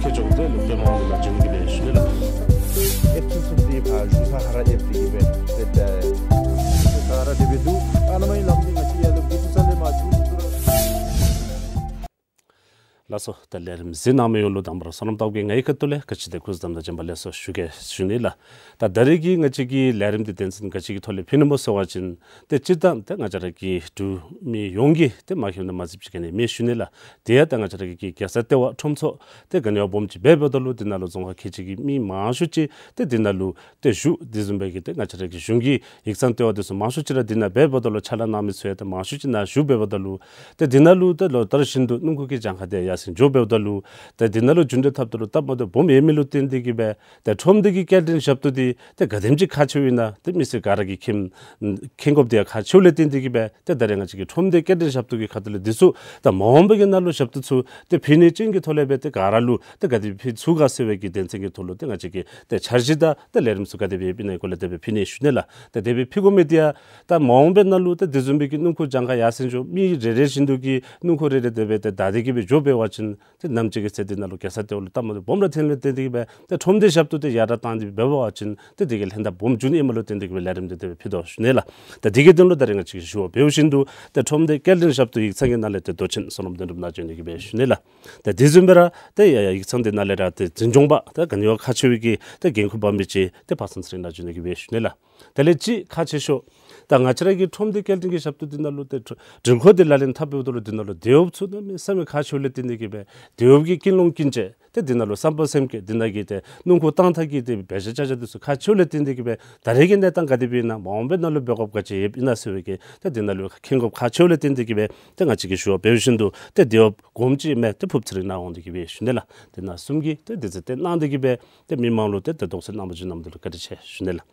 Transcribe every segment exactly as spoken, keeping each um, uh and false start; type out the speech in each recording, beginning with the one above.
ཁྱེད་ཅག་ཏེ་ལུ་ཏེ་མ་འོངས་པ་ལུ་ལ་བྱོན་ནི་གི་སྦེ་ཞུ་ནི་ལགས། ཨེབ་ཚུན་ཚོད་འདི་ཕར་བཞུགས་ས་ཁར་ར་ཨེབ་སྟེ་གི་སྦེ་ཏེ་ཏེ་ཁར་ར་དེ་སྦེ་འདུག། ཨ་ནཱ་མ་ཡིན་ལམ་འདི་ང་བཅས་ཡར་ལུ་འགོ་བཙུགས་ས་ལས་མར་བྱོན་ཚུན་ཚོད་ར། ལགས་སོ། ད་ལས་རིམ་གཟིགས་གནང་མི་ཡོངས་ལུ་དང་པ་ར་བསོད་ནམས་སྟོབས་རྒྱས་ང་གི་ཁ་ཐུག་ལས་ག་ཅི་དེ་སྐུ་གཟུགས་བཟང་དང་བྱོན་པ་ལེགས་སོ་ཞུ་གེ་ཞུ་ནི་ལགས། ད་ད་རེས་ཀྱི་ང་བཅས་ཀྱི་ལས་རིམ་འདི་དོན་ཚན་ག་ཅི་གི་ཐོག་ལས་ཕུལ་ནི་སྨོ་ཟེར་བ་ཅིན་ཏེ་སྤྱིར་བཏང་ཏེ་ང་བཅས་ར་གི་འབྲུག་མི་ཡོངས་ཀྱིས་ཏེ་མ་མཁྱེནམ་མ་གཟིགསཔ་ཅིག་ག་ནི་མེད་ཞུ་ནི་ལགས། དེ་ཡང་ཏེ་ང་བཅས་ར་གི་རྒྱལ་ས་ལྟེ་བ་ཁྲོམ་ཚོགས་ཏེ་ག་ནི་བ་སྦོམ་ཅིག་འབད་འབདཝ་ད་ལུ་དེ་ནང་ལུ་རྫོང་ཁག་ཁལ་གཅིག་གི་མི་མང་ཤོས་ཅིག་ཏེ་དེ་ནང་ལུ་ཏེ་བཞུགས། དེ་བཟུམ་སྦེ་གི་ཏེ་ང་བཅས་ར་གི་གཞུང་གི་ཡིག་ཚང་ལྟེ་བ་དེ་ཚུ་མང་ཤོས་ཅིག་ར་དེ་ནང་འབད་འབདཝ་ད་ལུ་ཕྱག་ལཱ་གནང་མི་ཚུ་ཡང་ཏེ་མང་ཤོས་ཅིག་ནཱ་བཞུགས་འབདཝ་ད་ལུ་ཏེ་དེ་ནང་ལུ་ཏེ་ལོ་ལྟར་བཞིན་དུ་སྣུམ་འཁོར་གྱི་གྱངས་ཁ་དེ་ཡར་སེང་འགྱོ་འབདཝ་ད་ལུ་ཏེ་དེ་ནང་ལུ་རྒྱུན་འགྲུལ་འཐབ་ད་ལུ་སྟབས་མ་བདེཝ་སྦོམ་ཡོད་མི་ལུ་བརྟེན་ཏེ་གི་སྦེ་ཏེ་ཁྲོམ་སྡེ་གི་སྐྱེལ་འདྲེན་ཞབས་ཏོག་འདི་ཏེ་ག་དེམ་ཅིག་ཁག་ཆེཝ་ཨིན་ན་ཏེ་མི་སེར་ག་ར་གིས་མཁྱེན་མཁྱེན་དགོཔ་འདི་ཡང་ཁག་ཆེཝ་ལས་བརྟེན་ཏེ་གི་སྦེ་ཏེ་ད་རེས་ང་བཅས་ཀྱི་ཁྲོམ་སྡེ་སྐྱེལ་འདྲེན་ཞབས་ཏོག་གི་ཁ་ཐུག་ལས་འདི་ཚུ་ད་མ་འོངས་པའི་གི་ནང་ལུ་ཞབས་ཏོག་ཚུ་ཏེ་ཕུལ་ནི་ཅན་གྱི་ཐོག་ལས་སྦེ་ཏེ་ག་ར་ལུ་ཏེ་ག་དེ་སྦེ་ཕུལ་ཚུགས་ག་ཟེར་བའི་གི་དོན་ཚན་གྱི་ཐོག་ལུ་ཏེ་ང་བཅས་ཀྱི་ཏེ་འཆར་གཞི་དང་ཏེ་ལས་རིམ་ཚུ་ག་དེ་སྦེ་ཡོདཔ་ཨིན་ན་སྐོར་ལས་དེ་སྦེ་ཕུལ་ནི་ཞུ་ནི་ལགས། ཏེ་དེ་སྦེ་ཕུལ་དགོ་མི་འདི་ཡང་ད་མ་འོངས་པའི་ནང་ལུ་ཏེ་དེ་བཟུམ་སྦེ་གི་སྣུམ་འཁོར་གྱངས་ཁ་ཡར་སེང་འགྱོ་མི་རེ་རེ་བཞིན་དུ་གི་སྣུམ་འཁོར་རེ་རེ་དེ་སྦེ་ཏེ་བདའ་སྟེ་གི་སྦེ་འགྱོ་འབད་བ་ཅིན་ཏེ་ནམ་ཅིག་གི་ཚེ་འདི་ནང་ལུ་རྒྱལ་ས་ལྟེ་བ་ལུ་སྟབས་མ་བདེཝ་སྦོམ་ར་ཐོན་ལས་བརྟེན་ཏེ་གི་སྦེ་ཏེ་ཁྲོམ་སྡེ་ཞབས་ཏོག་འདི་ཡར་དྲག་བཏང་སྟེ་འབད་བ་ཅིན་ཏེ་དེ་གིས་ལྷན་ཐབས་སྦོམ་འབྱུང་ནི་ཨིནམ་ལུ་བརྟེན་ཏེ་གི་སྦེ་ལས་རིམ་འདི་དེ་སྦེ་ཕུལ་དོ་ཞུ་ནི་ལགས། ཏེ་དེ་གི་དོན་ལུ་ད་རེས་ང་བཅས་ཀྱིས་ཞུ་བ་འབདཝ་བཞིན་དུ་ཏེ་ཁྲོམ་སྡེ་སྐྱེལ་འདྲེན་ཞབས་ཏོག་ཡིག་ཚང་གི་ནང་ལས་ཏེ་མདོ་ཆེན་བསོད་ནམས་དོན་གྲུབ་ནཱ་བྱོན་ཏེ་གི་སྦེ་ཞུ་ནི་ལགས། ཏེ་དེ་བཟུམ་སྦེ་ར་ཏེ་ཡ་ཡ་ཡིག་ཚང་འདི་ནང་ལས་ར་ཏེ་འཛིན་སྐྱོང་པ་ཏེ་ག་ནི་བ་ཁག་ཆེ་བའི་གི་ཏེ་འགན་ཁུར་འབག་མི་ཅིག་ཏེ་པ་སངས་ཚེ་རིང་ནཱ་བྱོན་ཏེ་གི་སྦེ་ཞུ་ནི་ལགས། དེ་ལས་ཅིག་ཁག་ཆེ་ཤོས་ད་ང་བཅས་ར་གི་ཁྲོམ་སྡེ་སྐྱེལ་འདྲེན་གྱི་ཞབས་ཏོག་འདི་ནང་ལུ་ཏེ་དྲིན་ཁོ་འདི་ལག་ལེན་འཐབ་འབདཝ་ད་ལུ་འདི་ནང་ལུ་དེད་གཡོགཔ་ཚུ་གནམ་མེད་ས་མེད་ཁག་ཆེཝ་ལས་བརྟེན་ཏེ་གི་སྦེ་དེད་གཡོགཔ་གི་ཀུན་སློང་ཀུན་སྤྱོད་ཏེ་འདི་ནང་ལུ་བསམ་པ་སེམས་བསྐྱེད་འདི་ནང་གི་ཏེ་སྣུམ་འཁོར་བཏང་ཐངས་ཀྱི་ཏེ་འབད་བཞག་བྱ་བྱ་འདི་ཚུ་ཁག་ཆེཝ་ལས་བརྟེན་ཏེ་གི་སྦེ་ད་རེས་ཀྱི་གནས་སྟངས་ག་དེ་སྦེ་ཨིན་ན་མ་འོངས་པའི་ནང་ལུ་འབད་དགོཔ་ག་ཅི་ཡོདཔ་ཨིན་ན་ཟེར་བའི་གི་ཏེ་འདི་ནང་ལུ་མཁྱེན་དགོཔ་ཁག་ཆེཝ་ལས་བརྟེན་ཏེ་གི་སྦེ་ཏེ་ང་བཅས་ཀྱིས་ཞུ་བ་འབད་བཞིན་དུ་ཏེ་དེད་གཡོགཔ་གོངམ་ཅིག་མས་ཏེ་ཕུབ་ཚེ་རིང་ནཱ་འོང་སྟེ་གི་སྦེ་ཞུ་ནི་ལགས། ཏེ་ནཱ་གསུམ་གྱིས་ཏེ་དེ་ཚུ་ཏེ་གནང་སྟེ་གི་སྦེ་ཏེ་མི་མང་ལུ་ཏེ་ཏེ་དོགས་སེལ་གནང་བ་བྱིན་གནང་མི་འདི་ལུ་བཀའ་དྲིན་ཆེ་ཞུ་ནི་ལགས།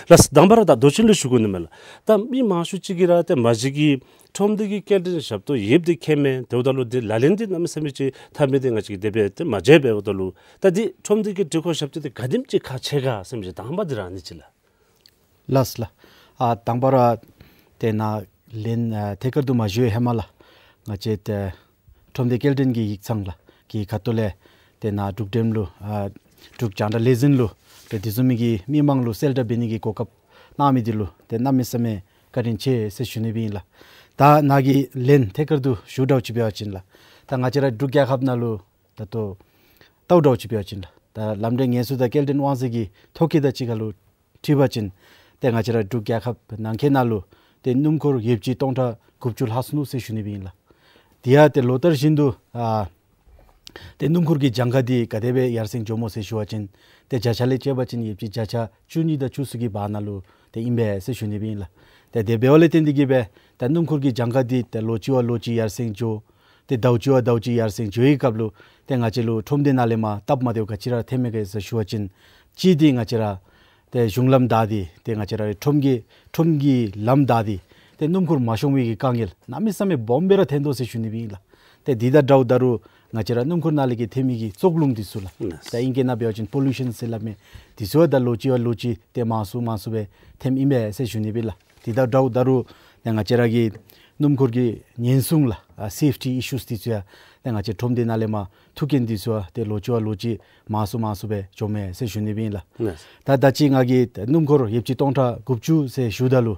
ལགས་དང་པ་ར་ད་མདོ་ཆེན་ལུ་ཞུ་དགོ་ནི་མས་ལགས། ད་མི་མང་ཤོས་ཅིག་གིས་ར་ཏེ་མ་གཞི་གི་ཁྲོམ་སྡེ་གི་སྐྱེལ་འདྲེན་ཞབས་ཏོག་ཡོདཔ་འདི་མཁྱེནམ་མས། དེ་འབདཝ་ད་ལུ་འདི་ལག་ལེན་འདི་གནམ་མེད་ས་མེད་ཅིག་འཐབ་མི་འདི་ང་བཅས་ཀྱིས་དེ་སྦེ་ཏེ་མ་མཇལ་འབདཝ་ད་ལུ་ད་འདི་ཁྲོམ་སྡེ་གི་དྲིན་ཁོ་ཞབས་ཏོག་འདི་ག་དེམ་ཅིག་ཁག་ཆེ་ག་ཟེར་མི་ཅིག་དང་པ་འདི་ར་ཨ་ནི་ཅིག་ལགས། ལགས་ལགས། ཨ་དང་པ་ར་ཏེ་ནཱ་ལན་ཨ་ཐད་ཀར་དུ་མ་ཞུ་བའི་ཧེ་མ་ལགས། ང་བཅས་ཏེ་ཁྲོམ་སྡེ་སྐྱེལ་འདྲེན་གྱི་ཡིག་ཚང་ལགས་ཀྱི་ཁ་ཐུག་ལས་ཏེ་ནཱ་འབྲུག་འགྲེམས་ལུ་ཨ་འབྲུག་རྒྱང་བསྒྲགས་ལས་འཛིན་ལུ་ཏེ་དེ་བཟུམ་མའི་གི་མི་མང་ལུ་གསལ་བསྒྲགས་འབད་ནི་གི་གོ་སྐབས་གནང་མི་འདི་ལུ་ཏེ་གནམ་མེད་ས་མེད་བཀའ་དྲིན་ཆེ་ཟེར་ཞུ་ནི་སྦེ་ཨིན་ལགས། ད་ནཱ་གི་ལན་ཐད་ཀར་དུ་ཞུ་འདྲཝ་ཅིག་འབད་བ་ཅིན་ལགས། ད་ང་བཅས་ར་འབྲུག་རྒྱལ་ཁབ་ནང་ལུ་ད་ལྟོ་ལྟཝ་འདྲཝ་ཅིག་འབད་བ་ཅིན་ལགས། ད་ལམ་འགྲུལ་ངལ་གསོ་དང་སྐྱེལ་འདྲེན་དབང་འཛིན་གྱི་ཐོ་བཀོད་དང་གཅིག་ཁར་ལུ་འཁྲིལ་བ་ཅིན་ཏེ་ང་བཅས་ར་འབྲུག་རྒྱལ་ཁབ་ནང་འཁོད་ནང་ལུ་ཏེ་སྣུམ་འཁོར་ཡོདཔ་ཅིག་སྟོང་ཕྲག་དགུ་བཅུ་ལྷག་སོང་ནུག་ཟེར་ཞུ་ནི་སྦེ་ཨིན་ལགས། དེ་ཡང་ཏེ་ལོ་ལྟར་བཞིན་དུ་ཨ་ཏེ་སྣུམ་འཁོར་གྱི་གྱངས་ཁ་འདི་ག་དེ་སྦེ་ཡར་སེང་འགྱོཝ་སྨོ་ཟེར་ཞུ་བ་ཅིན་ཏེ་བརྒྱ་ཆ་ལས་བཅད་པ་ཅིན་ཡོདཔ་ཅིག་བརྒྱ་ཆ་བཅུ་གཉིས་དང་བཅུ་གསུམ་གྱི་བར་ན་ལུ་ཏེ་ཨིན་པས་ཟེར་ཞུ་ནི་སྦེ་ཨིན་ལགས། ཏེ་དེ་འབདཝ་ལས་བརྟེན་ཏེ་གི་སྦེ་ད་སྣུམ་འཁོར་གྱི་གྱངས་ཁ་འདི་ཏེ་ལོ་གཅིག་བ་ལོ་གཅིག་ཡར་སེང་འགྱོ། ཏེ་ཟླཝ་གཅིག་བ་ཟླཝ་གཅིག་ཡར་སེང་འགྱོ་བའི་སྐབས་ལུ་ཏེ་ང་བཅས་ལུ་ཁྲོམ་སྡེ་ནང་ལས་མར་སྟབས་མ་བདེཝ་ག་ཅི་ར་ཐོན་མས་ག་ཟེར་ཞུ་བ་ཅིན་གཅིག་འདི་ང་བཅས་ར་ཏེ་གཞུང་ལམ་བདའ་སྟེ་ཏེ་ང་བཅས་ར་ཁྲོམ་གྱི་ཁྲོམ་གྱི་ལམ་བདའ་སྟེ་ཏེ་སྣུམ་འཁོར་མ་ཤོང་བའི་གི་དཀའ་ངལ་གནམ་མེད་ས་མེད་སྦོམ་སྦེ་ར་ཐོན་དོ་ཟེར་ཞུ་ནི་སྦེ་ཨིན་ལགས། ཏེ་འདི་དང་འདྲཝ་ད་རུང་ང་བཅས་ར་སྣུམ་འཁོར་ནང་ལས་ཀྱི་ཐོན་མི་གི་བཙོག་རླུང་འདི་ཚུ་ལགས། ད་ཨིང་སྐད་ནང་འབད་བ་ཅིན་པོ་ལུ་ཤཱན་ཟེར་སླབ་མས། འདི་ཚུ་ཡང་ད་ལོ་གཅིག་བ་ལོ་གཅིག་ཏེ་མང་སུ་མང་སུ་སྦེ་ཐོནམ་ཨིན་པས་ཟེར་ཞུ་ནི་སྦེ་ལགས། འདི་དང་འདྲཝ་ད་རུང་ཏེ་ང་བཅས་ར་གི་སྣུམ་འཁོར་གྱི་ཉེན་སྲུང་ལགས་ཨ་སེཕ་ཊི་ཨི་ཤུས་འདི་ཚུ་ཡང་ཏེ་ང་བཅས་ཁྲོམ་སྡེ་ནང་ལས་མར་ཐུག་རྐྱེན་འདི་ཚུ་ཡང་ཏེ་ལོ་གཅིག་བ་ལོ་གཅིག་མང་སུ་མང་སུ་སྦེ་འགྱོཝ་མས་ཟེར་ཞུ་ནི་སྦེ་ཨིན་ལགས། ད་ད་ཅི་ང་གིས་སྣུམ་འཁོར་ཡོདཔ་ཅིག་སྟོང་ཕྲག་དགུ་བཅུ་ཟེར་ཞུཝ་ད་ལུ་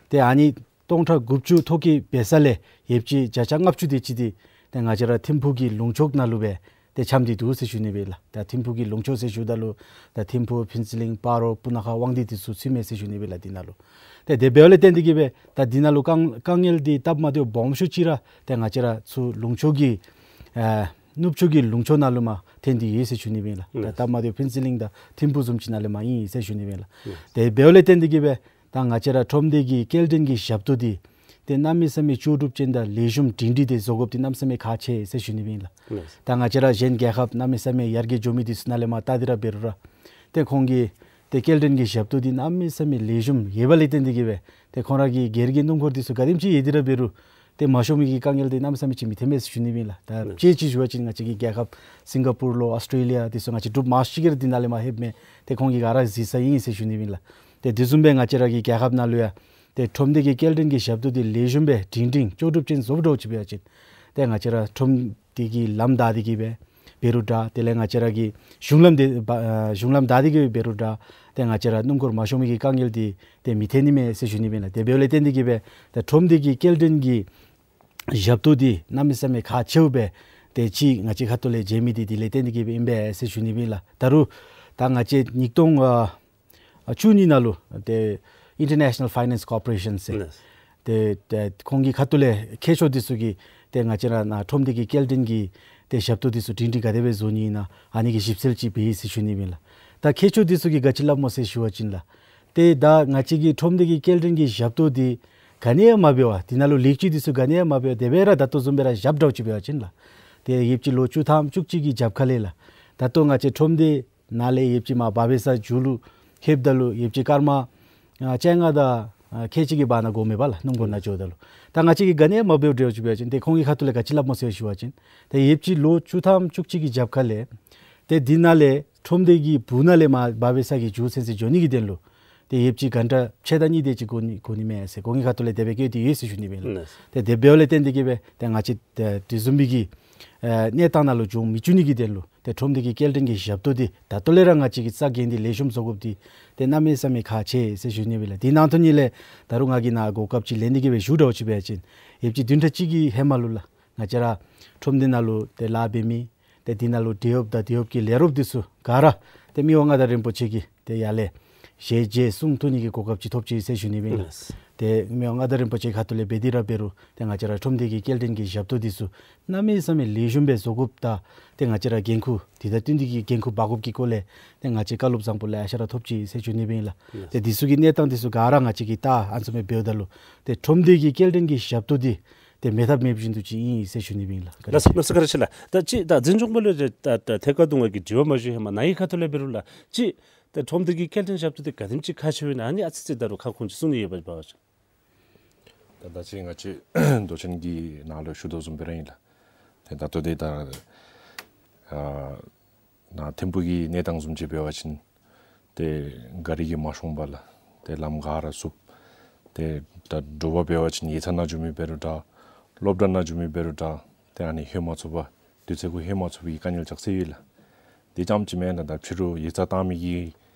ཏེ་ཨ་ནི་སྟོང་ཕྲག་དགུ་བཅུ་ཐོ་བཀོད་འབད་ས་ལས་ཡོདཔ་ཅིག་བརྒྱ་ཆ་ལྔ་བཅུ་དེ་ཅིག་འདི་ཏེ་ང་བཅས་ར་ཐིམ་ཕུག་གི་ལུང་ཕྱོགས་ནང་ལུ་སྦེ་ཏེ་འཁྱམས་ཏེ་འདུག་ཟེར་ཞུ་ནི་སྦེ་ལགས། ད་ཐིམ་ཕུག་གི་ལུང་ཕྱོགས་ཟེར་ཞུཝ་ད་ལུ་ད་ཐིམ་ཕུག་ཕུན་ཚོགས་གླིང་སྤ་རོ་སྤུ་ན་ཁ་དབང་འདུས་འདི་ཚུ་ཚུད་མས་ཟེར་ཞུ་ནི་སྦེ་ལགས། འདི་ནང་ལུ་ཏེ་དེ་འབདཝ་ལས་བརྟེན་ཏེ་གི་སྦེ་ད་འདི་ནང་ལུ་དཀའ་དཀའ་ངལ་འདི་སྟབས་མ་བདེཝ་སྦོམ་ཤོས་ཅིག་ར་ཏེ་ང་བཅས་ར་ཚུར་ལུང་ཕྱོགས་ཀྱི་ཨ་ནུབ་ཕྱོགས་ཀྱི་ལུང་ཕྱོགས་ནང་ལུ་མར་ཐོན་ཏེ་ཡོད་ཟེར་ཞུ་ནི་སྦེ་ལགས། ད་སྟབས་མ་བདེཝ་ཕུན་ཚོགས་གླིང་དང་ཐིམ་ཕུག་བཟུམ་ཅིག་ནང་ལས་མར་ཨིན་ཟེར་ཞུ་ནི་སྦེ་ལགས། དེ་འབདཝ་ལས་བརྟེན་ཏེ་གི་སྦེ་ད་ང་བཅས་ར་ཁྲོམ་སྡེ་གི་སྐྱེལ་འདྲེན་གྱི་ཞབས་ཏོག་འདི་ཏེ་གནམ་མེད་ས་མེད་ལྕོགས་གྲུབ་ཅན་དང་ལེགས་ཤོམ་སྒྲིང་སྒྲིང་སྦེ་བཟོ་དགོཔ་འདི་གནམ་མེད་ས་མེད་ཁག་ཆེ་ཟེར་ཞུ་ནི་སྦེ་ཨིན་ལགས། ད་ང་བཅས་ར་གཞན་རྒྱལ་ཁབ་གནམ་མེད་ས་མེད་ཡར་རྒྱས་འགྱོ་མི་འདི་ཚུ་ནང་ལས་མར་བལྟ་སྟེ་ར་འབད་རུང་ར་ཏེ་ཁོང་གི་ཏེ་སྐྱེལ་འདྲེན་གྱི་ཞབས་ཏོག་འདི་གནམ་མེད་ས་མེད་ལེགས་ཤོམ་ཡོདཔ་ལས་བརྟེན་ཏེ་གི་སྦེ་ཏེ་ཁོང་ར་གི་སྒེར་གྱི་སྣུམ་འཁོར་འདི་ཚུ་ག་དེམ་ཅིག་ཡོད་དེ་ར་འབད་རུང་ཏེ་མ་ཤོང་མི་གི་དཀའ་ངལ་འདི་གནམ་མེད་ས་མེད་ཅིག་མི་ཐོན་མས་ཟེར་ཞུ་ནི་སྦེ་ཨིན་ལགས། ད་དཔྱེ་ཅིག་ཞུ་བ་ཅིན་ང་བཅས་ཀྱི་རྒྱལ་ཁབ་སིང་ག་པུར་ལོ་ཨོསི་ཊྲེ་ལི་ཡ་འདི་ཚུ་ང་བཅས་འབྲུག་མང་ཤོས་ཅིག་ར་འདི་ནང་ལས་མར་ལྷོདཔ་མས། ཏེ་ཁོང་གིས་ག་ར་གཟིགས་ས་ཨིན་ཟེར་ཞུ་ནི་སྦེ་ཨིན་ལགས། ཏེ་དེ་བཟུམ་སྦེ་ང་བཅས་ར་གི་རྒྱལ་ཁབ་ནང་ལུ་ཡང་ཏེ་ཁྲོམ་སྡེ་གི་སྐྱེལ་འདྲེན་གྱི་ཞབས་ཏོག་འདི་ལེགས་ཤོམ་སྦེ་སྒྲིང་སྒྲིང་ལྕོགས་གྲུབ་ཅན་བཟོ་འདྲཝ་ཅིག་འབད་བ་ཅིན་ཏེ་ང་བཅས་ར་ཁྲོམ་སྡེ་གི་ལམ་བདའ་སྟེ་གི་སྦེ་ འབད་རུང་འདྲ། དེ་ལས་ང་བཅས་ར་གི་གཞུང་ལམ་འདི་བ་ཨ་གཞུང་ལམ་བདའ་སྟེ་གི་འབད་རུང་འདྲ། ཏེ་ང་བཅས་ར་སྣུམ་འཁོར་མ་ཤོང་མི་གི་དཀའ་ངལ་འདི་ཏེ་མི་ཐོན་ནི་མས་ཟེར་ཞུ་ནི་ཨིན་ལགས། དེ་འབདཝ་ལས་བརྟེན་ཏེ་གི་སྦེ་ཏེ་ཁྲོམ་སྡེ་གི་སྐྱེལ་འདྲེན་གྱི་ཞབས་ཏོག་འདི་གནམ་མེད་ས་མེད་ཁག་ཆེཝ་སྦེ་ཏེ་ཅིག་ང་བཅས་ཁ་ཐུག་ལས་མཇལ་མི་འདི་དེ་ལས་བརྟེན་ཏེ་གི་སྦེ་ཨིན་པས་ཟེར་ཞུ་ནི་ཨིན་ལགས། ད་རུང་ད་ང་བཅས་ཉིས་སྟོང་ཨ་ཨ་བཅུ་གཉིས་ནང་ལུ་ཏེ་International Finance Corporation ཟེར། ལགས། ཏེ་ཏེ་ཁོང་གི་ཁ་ཐུག་ལས་མཁས་མཆོག་འདི་ཚུ་གིས་ཏེ་ང་བཅས་ར་ནཱ་ཁྲོམ་སྡེ་གི་སྐྱེལ་འདྲེན་གྱི་ཏེ་ཞབས་ཏོག་འདི་ཚུ་སྒྲིང་སྒྲིང་ག་དེ་སྦེ་བཟོ་ནི་ཨིན་ན་ཨ་ནི་གི་ཞིབ་འཚོལ་ཅིག་འབད་ཡི་ཟེར་ཞུ་ནི་ཨིན་ལགས། ད་མཁས་མཆོག་འདི་ཚུ་གིས་ག་ཅི་སླབ་སྨོ་ཟེར་ཞུ་བ་ཅིན་ལགས། ཏེ་ད་ང་བཅས་ཀྱི་ཁྲོམ་སྡེ་གི་སྐྱེལ་འདྲེན་གྱི་ཞབས་ཏོག་འདི་ག་ནི་ཡང་མ་འབད་བར་འདི་ནང་ལུ་ལེགས་བཅོས་འདི་ཚུ་ག་ནི་ཡང་མ་འབད་བར་དེ་སྦེ་ར་ད་ལྟོ་བཟུམ་སྦེ་ར་བཞགཔ་འདྲཝ་ཅིག་འབད་བ་ཅིན་ལགས། ཏེ་ཡོདཔ་ཅིག་ལོ་བཅུ་ཐམ་བཅུ་གཅིག་གི་རྒྱབ་ཁ་ལས་ལགས། ད་ལྟོ་ང་བཅས་ཁྲོམ་སྡེ་ནང་ལས་ཡོདཔ་ཅིག་མར་འབག་འབག་ས་མཇུག་ལུ་ལྷོདཔ་ད་ལུ་ཡོདཔ་ཅིག་སྐར་མ་ཨ་བཅོ་ལྔ་དང་ཨ་ཁལ་གཅིག་གི་བར་ན་འགོརཝ་མས་པ་ལགས། སྣུམ་འཁོར་ནང་འགྱོཝ་ད་ལུ། ད་ང་བཅས་ཀྱིས་ག་ནི་ཡང་མ་འབདཝ་འདྲཝ་ཅིག་འབད་བ་ཅིན་ཏེ་ཁོང་གི་ཁ་ཐུག་ལས་ག་ཅི་སླབ་སྨོ་ཟེར་ཞུ་བ་ཅིན་ཏེ་ཡོདཔ་ཅིག་ལོ་བཅུ་ཐམ་བཅུ་གཅིག་གི་རྒྱབ་ཁ་ལས་ཏེ་འདི་ནང་ལས་ཁྲོམ་སྡེ་གི་སྦུག་ནང་ལས་མར་འབག་འབག་ས་གི་མཇུག་ཚུན་ཚོད་འགྱོ་ནི་གི་དོན་ལུ་ཏེ་ཡོདཔ་ཅིག་གྷན་ཊ་ཕྱེད་དང་གཉིས་དེ་ཅིག་འགོར་ནི་འགོར་ནི་མས་ཟེར་ཁོང་གི་ཁ་ཐུག་ལས་དེ་སྦེ་བཀོད་དེ་ཡོད་ཟེར་ཞུ་ནི་ཨིན་ལགས། ལགས། ཏེ་དེ་འབདཝ་ལས་བརྟེན་ཏེ་གི་སྦེ་ཏེ་ང་བཅས་ཏེ་དེ་བཟུམ་མའི་གི་ཨེ་གནས་སྟངས་ནང་ལུ་འགྱོ་མི་བཅུག་ནི་གི་དོན་ལུ་ཏེ་ཁྲོམ་སྡེ་གི་སྐྱེལ་འདྲེན་གྱི་ཞབས་ཏོག་འདི་ད་ལྟོ་ལས་ར་ང་བཅས་ཀྱིས་རྩ་འགེངས་ཏེ་ལེགས་ཤོམ་བཟོ་དགོཔ་འདི་ཏེ་གནམ་མེད་ས་མེད་ཁག་ཆེ་ཟེར་ཞུ་ནི་ཨིན་ལགས། དེ་ནང་དོན་ཉིད་ལས་ད་རུང་ང་གིས་ནཱ་གོ་སྐབས་ཅིག་ལེན་ཏེ་གི་སྦེ་ཞུ་འདྲཝ་ཅིག་འབད་བ་ཅིན་ཡོདཔ་ཅིག་བདུན་ཕྲག་གཅིག་གི་ཧེ་མ་ལུ་ལགས། ང་བཅས་ར་ཁྲོམ་སྡེ་ནང་ལུ་ཏེ་ལཱ་འབད་མི་ཏེ་འདི་ནང་ལུ་འབྲེལ་ཡོདཔ་དང་འབྲེལ་ཡོདཔ་ཀྱི་ལས་རོགསཔ་འདི་ཚུ་ག་ར་ཏེ་མི་དབང་མངའ་བདག་རིན་པོ་ཆེ་གིས་ཏེ་ཡར་ལས་ཞལ་མཇལ་གསུང་ཐོན་ནི་གི་གོ་སྐབས་ཅིག་ཐོབ་ཅི་ཟེར་ཞུ་ནི་ཨིན་ལགས། ལགས། ཏེ་མི་དབང་མངའ་བདག་རིན་པོ་ཆེ་ཁ་ཐུག་ལས་འབད་དེ་ར་འབད་རུང་ཏེ་ང་བཅས་ར་ཁྲོམ་སྡེ་གི་སྐྱེལ་འདྲེན་གྱི་ཞབས་ཏོག་འདི་ཚུ་གནམ་མེད་ས་མེད་ལེགས་ཤོམ་སྦེ་བཟོ་དགོཔ་དང་ཏེ་ང་བཅས་ར་འགན་ཁུར་འདི་དང་བསྟུན་ཏེ་གི་འགན་ཁུར་འབག་དགོཔ་ཀྱི་སྐོར་ལས་ཏེ་ང་བཅས་བཀའ་སློབ་བཟང་པོ་ལེ་ཤ་ར་ཐོབ་ཅི་ཟེར་ཞུ་ནི་ཨིན་ལགས། ལགས། ཏེ་འདི་ཚུ་གི་གནས་སྟངས་འདི་ཚུ་ག་ར་ང་བཅས་ཀྱིས་ད་ཨ་ནི་བཟུམ་སྦེ་འབདཝ་ད་ལུ་ཏེ་ཁྲོམ་སྡེ་གི་སྐྱེལ་འདྲེན་གྱི་ཞབས་ཏོག་འདི་ཏེ་མེད་ཐབས་མེདཔ་བཞིན་དུ་ཅིག་ཨིན་ཟེར་ཞུ་ནི་ཨིན་ལགས། ལགས་སོ། ལགས་སོ། བཀའ་དྲིན་ཆེ་ལགས། ད་ཅི་ད་འཛིན་སྐྱོང་པ་ལུ་ད་ད་ཐད་ཀར་དུ་ང་གིས་དྲི་བ་མ་ཞུ་ཧེ་མ་ནཱ་གི་ཁ་ཐུག་ལས་འབད་རུང་ལགས། ཅི་ད་ཁྲོམ་སྡེ་གི་སྐྱེལ་འདྲེན་ཞབས་ཏོག་འདི་ག་དེམ་ཅིག་ཁག་ཆེཝ་ཨིན་ན་ཨ་ནི་ཨ་ཙི་ཙི་ད་རུང་ཁ་སྐོང་ཅིག་གསུང་ནི་ཡོད་པ་འབད་བ་ཅིན། ད་ད་ཅི་ང་བཅས་མདོ་ཆེན་གྱི་ནང་ལུ་ཞུ་དོ་བཟུམ་སྦེ་ར་ཨིན་ལགས། ཏེ་ད་ལྟོ་འདི་ད་ཨ་ནཱ་ཐིམ་ཕུག་གི་གནས་སྟངས་བཟུམ་ཅིག་འབད་བ་ཅིན་ཏེ་གཱ་རི་གིས་མ་ཤོང་པར་ལགས། ཏེ་ལམ་ག་ར་བསུབ། ཏེ་ད་དྲོ་པ་འབད་བ་ཅིན་ཡིག་ཚང་ནང་འགྱོ་མི་འབད་རུང་འདྲ། སློབ་གྲྭ་ནང་འགྱོ་མི་འབད་རུང་འདྲ། ཏེ་ཨ་ནི་ལྷོད་མ་ཚུགས་པར་དུས་ཚོད་གུ་ལྷོད་མ་ཚུགས་པའི་དཀའ་ངལ་ཅིག་སེལ་ཡི་ལགས། དེ་རྐྱངམ་ཅིག་མེན་ན་ད་ཕྱི་རུ་ཡིག་ཚང་བཏང་མི་གི་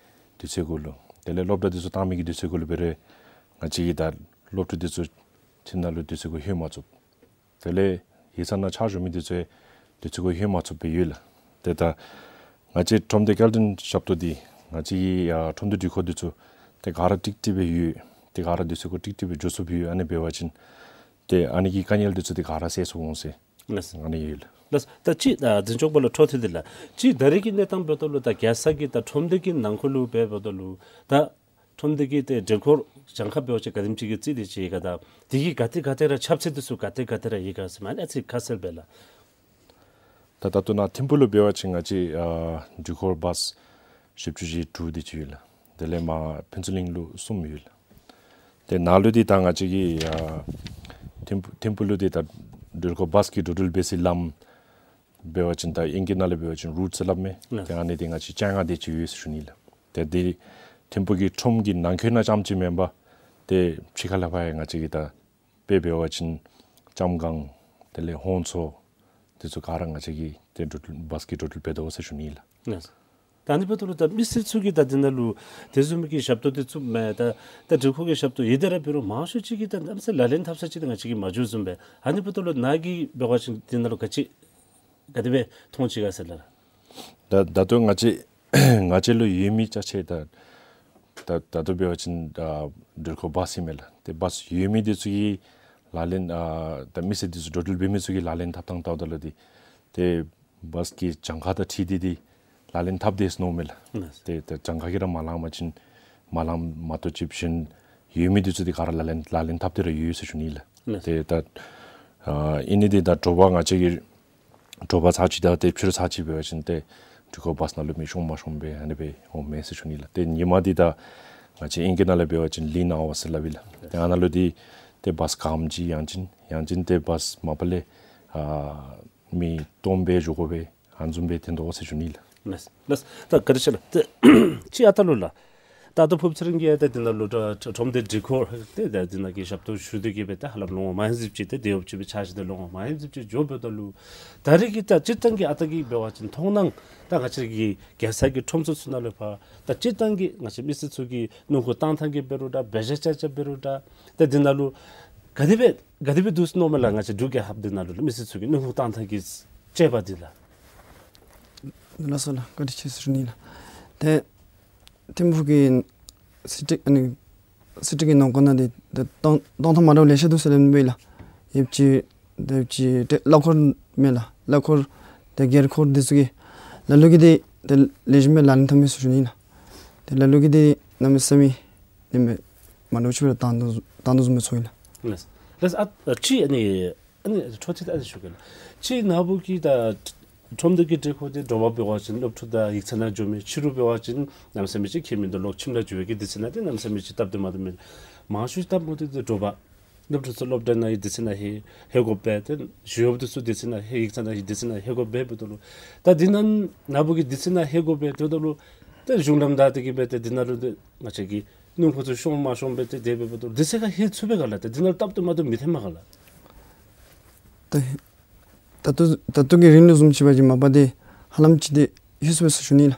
དུས་ཚོད་གུ་ལུ་དེ་ལས་སློབ་གྲྭ་འདི་ཚུ་བཏང་མི་གི་དུས་ཚོད་གུ་ལུ་འབད་རུང་ང་བཅས་ཀྱིས་ད་སློབ་ཕྲུག་འདི་ཚུ་ཁྱིམ་ནང་ལུ་དུས་ཚོད་གུ་ལྷོད་མ་ཚུགས། དེ་ལས་ཡིག་ཚང་ནང་ཕྱག་ཞུ་མི་འདི་ཚུ་དུས་ཚོད་གུ་ལྷོད་མ་ཚུགསཔ་སྦེ་ཡོད་ལགས། ཏེ་ད་ང་བཅས་ཁྲོམ་སྡེ་སྐྱེལ་འདྲེན་ཞབས་ཏོག་འདི་ང་བཅས་ཀྱི་ཡ་ཁྲོམ་སྡེ་དུས་འཁོར་འདི་ཚུ་ཏེ་ག་ར་ཀྲིག་ཀྲི་སྦེ་ཡོད། ཏེ་ག་ར་དུས་ཚོད་གུ་ཀྲིག་ཀྲི་སྦེ་འགྱོ་ཚུགསཔ་ཡོད། ཨ་ནི་འབད་བ་ཅིན་ཏེ་ཨ་ནི་གི་དཀའ་ངལ་འདི་ཚུ་ཏེ་ག་ར་སེལ་ཚུགས་འོང་ཟེར། ལགས། ཨ་ནི་ཡོད་ལགས། ལགས། ད་ཅི་ད་འཛིན་སྐྱོང་པ་ལུ་འཕྲོ་མཐུད་དེ་ལགས། ཅི་ད་རེས་ཀྱི་གནས་སྟངས་འབདཝ་ད་ལུ་ད་རྒྱལ་ས་གི་ད་ཁྲོམ་སྡེ་གི་ནང་འཁོད་ལུ་འབདཝ་ད་ལུ་ད་ཁྲོམ་སྡེ་གི་ཏེ་འགྲུལ་འཁོར་གྱངས་ཁ་འབད་བ་ཅིན་ག་དེམ་ཅིག་གི་རྩིས་འདི་ཅིག་ག་ད་དེ་གིས་ག་ཏེ་ག་ཏེ་ར་ཁྱབ་ཚད་འདི་ཚུ་ག་ཏེ་ག་ཏེ་ར་ཡོད་ག་ཟེར་མི་ཨ་ནི་ཨ་ཙི་ཁ་གསལ་སྦེ་ལགས། ད་ད་ལྟོ་ནཱ་ཐིམ་ཕུག་ལུ་འབད་བ་ཅིན་ང་བཅས་ཨ་འགྲུལ་འཁོར་བཱས་བཞི་བཅུ་ཞེ་དྲུག་དེ་ཅིག་ཡོད་ལགས། དེ་ལས་མར་ཕུན་ཚོགས་གླིང་ལུ་གསུམ་ཡོད་ལགས། ཏེ་ནཱ་ལུ་འདི་ད་ང་བཅས་ཀྱི་ཨ་ཐིམ་ཐིམ་ཕུག་ལུ་འདི་ད་འགྲུལ་འཁོར་བཱས་ཀྱི་འགྲོ་འགྲུལ་འབད་སའི་ལམ་འབད་བ་ཅིན་ད་ཨིང་སྐད་ནང་ལས་འབད་བ་ཅིན་རུཊ་ཟེར་སླབ་མས། ལགས། ཏེ་ཨ་ནི་འདི་ང་བཅས་བཅོ་ལྔ་དེ་ཅིག་ཡོད་ཟེར་ཞུ་ནི་ལགས། ཏེ་འདི་ཐིམ་ཕུག་གི་ཁྲོམ་གྱི་ནང་འཁོད་ནང་རྐྱངམ་ཅིག་མེན་པར་ཏེ་ཕྱི་ཁ་ལས་ཕར་ཡང་ང་བཅས་ཀྱི་ད་དཔེ་འབད་བ་ཅིན་ལྕམ་སྒང་དེ་ལས་ཧོང་མཚོ་འདི་ཚུ་ག་ར་ང་བཅས་ཀྱིས་ཏེ་འགྲོ་འགྲུལ་བཱས་ཀྱི་འགྲོ་འགྲུལ་འབད་དོ་ཟེར་ཞུ་ནི་ལགས། ལགས། ད་ཨ་ནི་འབདཝ་ད་ལུ་ད་མི་སེར་ཚུ་གིས་ད་འདི་ནང་ལུ་དེ་བཟུམ་གྱི་ཞབས་ཏོག་འདི་ཚུ་མེན་ད་ད་འགྲུལ་འཁོར་གྱི་ཞབས་ཏོག་ཡོད་དེ་ར་འབད་རུང་མང་ཤོས་ཅིག་གིས་ད་གནམ་མེད་ས་མེད་ལག་ལེན་འཐབ་ས་ཅིག་ད་ང་བཅས་ཀྱིས་མ་འགྱོ་བཟུམ་སྦེ། ཨ་ནི་འབདཝ་ད་ལུ་ནཱ་གིས་འབད་བ་ཅིན་འདི་ནང་ལུ་ག་ཅི་ག་དེ་སྦེ་མཐོང་ཅི་ག་ཟེར་ལགས། ད་ད་ལྟོ་ང་བཅས་ང་བཅས་ལུ་ཡོད་མི་ཅ་ཆས་ད་ད་ད་ལྟོ་འབད་བ་ཅིན་ཨ་འགྲུལ་འཁོར་བཱས་ཨིན་མས་ལགས། ཏེ་བཱས་ཡོད་མི་འདི་ཚུ་གིས་ལག་ལེན་ཨ་ད་མི་སེར་འདི་ཚུ་འགྲོ་འགྲུལ་འབད་མི་ཚུ་གིས་ལག་ལེན་འཐབ་ཐངས་བལྟཝ་ད་ལུ་འདི་ཏེ་བཱས་ཀྱི་གྱངས་ཁ་དང་འཁྲིལ་ཏེ་འདི་ལག་ལེན་འཐབ་དེས་མནོཝ་མས་ལགས། ལགས། ཏེ་ད་གྱངས་ཁ་གིས་ར་མ་ལང་པ་ཅིན་མ་ལང་མ་གཏོགས་ཅིག་གཞན་ཡོད་མི་འདི་ཚུ་འདི་ག་ར་ལག་ལེན་ལག་ལེན་འཐབ་སྟེ་ར་ཡོད་ཟེར་ཞུ་ནི་ལགས། ལགས། ཏེ་ད་ཨ་ཨིན་ནི་འདི་ད་དྲོ་པ་ང་བཅས་ཀྱི་དྲོ་པ་ཚར་ཅིག་དང་ཏེ་ཕྱི་རུ་ཚར་ཅིག་འབད་བ་ཅིན་ཏེ་འགྲུལ་འཁོར་བཱས་ནང་ལུ་མི་ཤོང་མ་ཤོང་སྦེ་ཨ་ནི་སྦེ་འོང་མས་ཟེར་ཞུ་ནི་ལགས། ཏེ་ཉིན་མ་འདི་ད་ང་བཅས་ཨིང་སྐད་ནང་ལས་འབད་བ་ཅིན་ལིན་ཨ་ཝརསི་ཟེར་སླབ་ཨིན་ལགས། ཏེ་ཨ་ནཱ་ལུ་འདི་ཏེ་བཱས་ག་ཨིནམ་ཅིག་ཡང་ཅིན་ཡང་ཅིན་ཏེ་བཱས་མ་པ་ལས་ཨ་མི་སྟོངམ་སྦེ་འགྱོ་དགོ་པས། ཨ་ནི་བཟུམ་སྦེ་ཐོན་དོ་ཟེར་ཞུ་ནི་ལགས། ལགས་ལགས། ད་བཀའ་དྲིན་ཆེ་ལགས། ཏེ་ཅིག་ཨ་རྟག་ལུ་ལགས། ད་ ད་ལྟོ་ཕུབ་ཚེ་རིང་གིས་ཡང་ཏེ་འདི་ནང་ལུ་ད་ཁྲོམ་སྡེ་སྒྲིག་ཁོངས་ཏེ་ད་འདི་ནང་གི་ཞབས་ཏོག་ཞུ་སྟེ་གི་སྦེ་ད་ཧ་ལམ་ལོ་ངོ་མ་ཡང་ཅིག་ཏེ་དེ་ཡོདཔ་ཅིག་སྦེ་ཆ་བཞག་སྟེ་ལོ་ངོ་མ་ཡང་ཅིག་འགྱོ་འབདཝ་ད་ལུ་ད་རེས་ཀྱི་ད་སྤྱིར་བཏང་གི་ཨ་རྟག་གི་འབད་བ་ཅིན་མཐོང་སྣང་ད་ང་བཅས་ཀྱི་རྒྱལ་ས་གི་ཁྲོམ་ཚུ་ཚུ་ནང་ལུ་ཕར་ད་སྤྱིར་བཏང་གི་ང་བཅས་མི་སེར་ཚུ་གི་སྣུམ་འཁོར་བཏང་ཐངས་ཀྱི་འབད་རུང་འདྲ་འབད་བཞག་བཅའ་བཅའ་འབད་རུང་འདྲ་ད་འདི་ནང་ལུ་ག་དེ་སྦེ་ག་དེ་སྦེ་འདུག་ཟེར་མནོཝ་མས་ལགས། ང་བཅས་འབྲུག་རྒྱལ་ཁབ་འདི་ནང་ལུ་མི་སེར་ཚུ་གི་སྣུམ་འཁོར་བཏང་ཐངས་ཀྱི་དཔྱད་པ་འདི་ལགས། ལགས་སོ་ལགས། བཀའ་དྲིན་ཆེ་ཟེར་ཞུ་ནི་ལགས། ཏེ་ཐིམ་ཕུག་གི་སི་ཊི་ཨ་ནི་སི་ཊི་གི་ནང་འཁོད་ནང་འདི་ཏེ་གཏོང་གཏོང་ཐངས་མ་འདྲཝ་ལེ་ཤ་འདུག་ཟེར་སླབ་ཨིན་པས་ལགས། ཡོདཔ་ཅིག་ཏེ་ཡོདཔ་ཅིག་ཏེ་གླ་འཁོར་མས་ལགས། གླ་འཁོར་ཏེ་སྒེར་འཁོར་འདི་ཚུ་གིས་ལ་ལུ་གིས་འདི་ཏེ་ལེགས་ཤོམ་སྦེ་ལག་ལེན་འཐབ་མས་ཟེར་ཞུ་ནི་ལགས། ཏེ་ལ་ལུ་གིས་འདི་གནམ་མེད་ས་མེད་ཨ་ནི་མ་འདྲཝ་ཅིག་སྦེ་བཏང་དོ་བཏང་དོ་བཟུམ་སྦེ་ཚོར་ཡི་ལགས། ལགས་ལགས། ཨ་ཅི་ཨ་ནི་ཨ་ནི་འཕྲོ་མཐུད་ཨ་ནི་ཞུ་གེ་ལགས། ཅིག་ནཱ་བུ་གི་ད་ཁྲོམ་སྡེ་གི་སྒྲིག་ཁོངས་འདི་དྲོ་པ་འབད་བ་ཅིན་སློབ་ཕྲུག་དང་ཡིག་ཚང་ནང་འགྱོ་མི་ཕྱི་རུ་འབད་བ་ཅིན་གནམ་མེད་ས་མེད་ཅིག་ཁྱད་མིན་འདུག། ལོག་ཁྱིམ་ལུ་འགྱོ་བའི་གི་དུས་ཚོད་ནང་འདི་གནམ་མེད་ས་མེད་ཅིག་སྟབས་བདེ་མ་བདེཝ་མེད། མང་ཤོས་སྟབས་མ་བདེཝ་འདི་དྲོ་པ་སློབ་ཕྲུག་ཚུ་སློབ་གྲྭ་ནང་གི་དུས་ཚོད་ནང་ལྷོད་ལྷོད་དགོ་པས། ཏེ་ཞི་གཡོགཔ་འདི་ཚུ་དུས་ཚོད་ནང་ལྷོད་ཡིག་ཚང་ནང་གི་དུས་ཚོད་ནང་ལྷོད་དགོ་པས། འབདཝ་ད་ལུ་ད་འདི་ནང་ནཱ་བུ་གིས་དུས་ཚོད་ནང་ལྷོད་དགོ་པས། འབདཝ་ད་ལུ་ཏེ་གཞུང་ལམ་བདའ་སྟེ་གི་སྦེ་ཏེ་འདི་ནང་ལུ་ཏེ་ང་བཅས་ཀྱི་སྣུམ་འཁོར་ཚུ་ཤོང་མ་ཤོང་སྦེ་ཏེ་དེ་སྦེ་འབདཝ་ད་ལུ་དུས་ཚོད་ཁར་ལྷོད་ཚུགས་པས་ག་ལགས། ཏེ་འདི་ནང་ལུ་སྟབས་བདེ་མ་བདེཝ་མི་ཐོན་མས་ག་ལགས། ད་ད་ལྟོ་ད་ལྟོ་གི་རིང་ལུ་བཟུམ་ཅིག་འབད་བ་ཅིན་མ་པ་འདི་ཧ་ལམ་ཅིག་འདི་ལྷོད་སོང་པས་ཟེར་ཞུ་ནི་ལགས།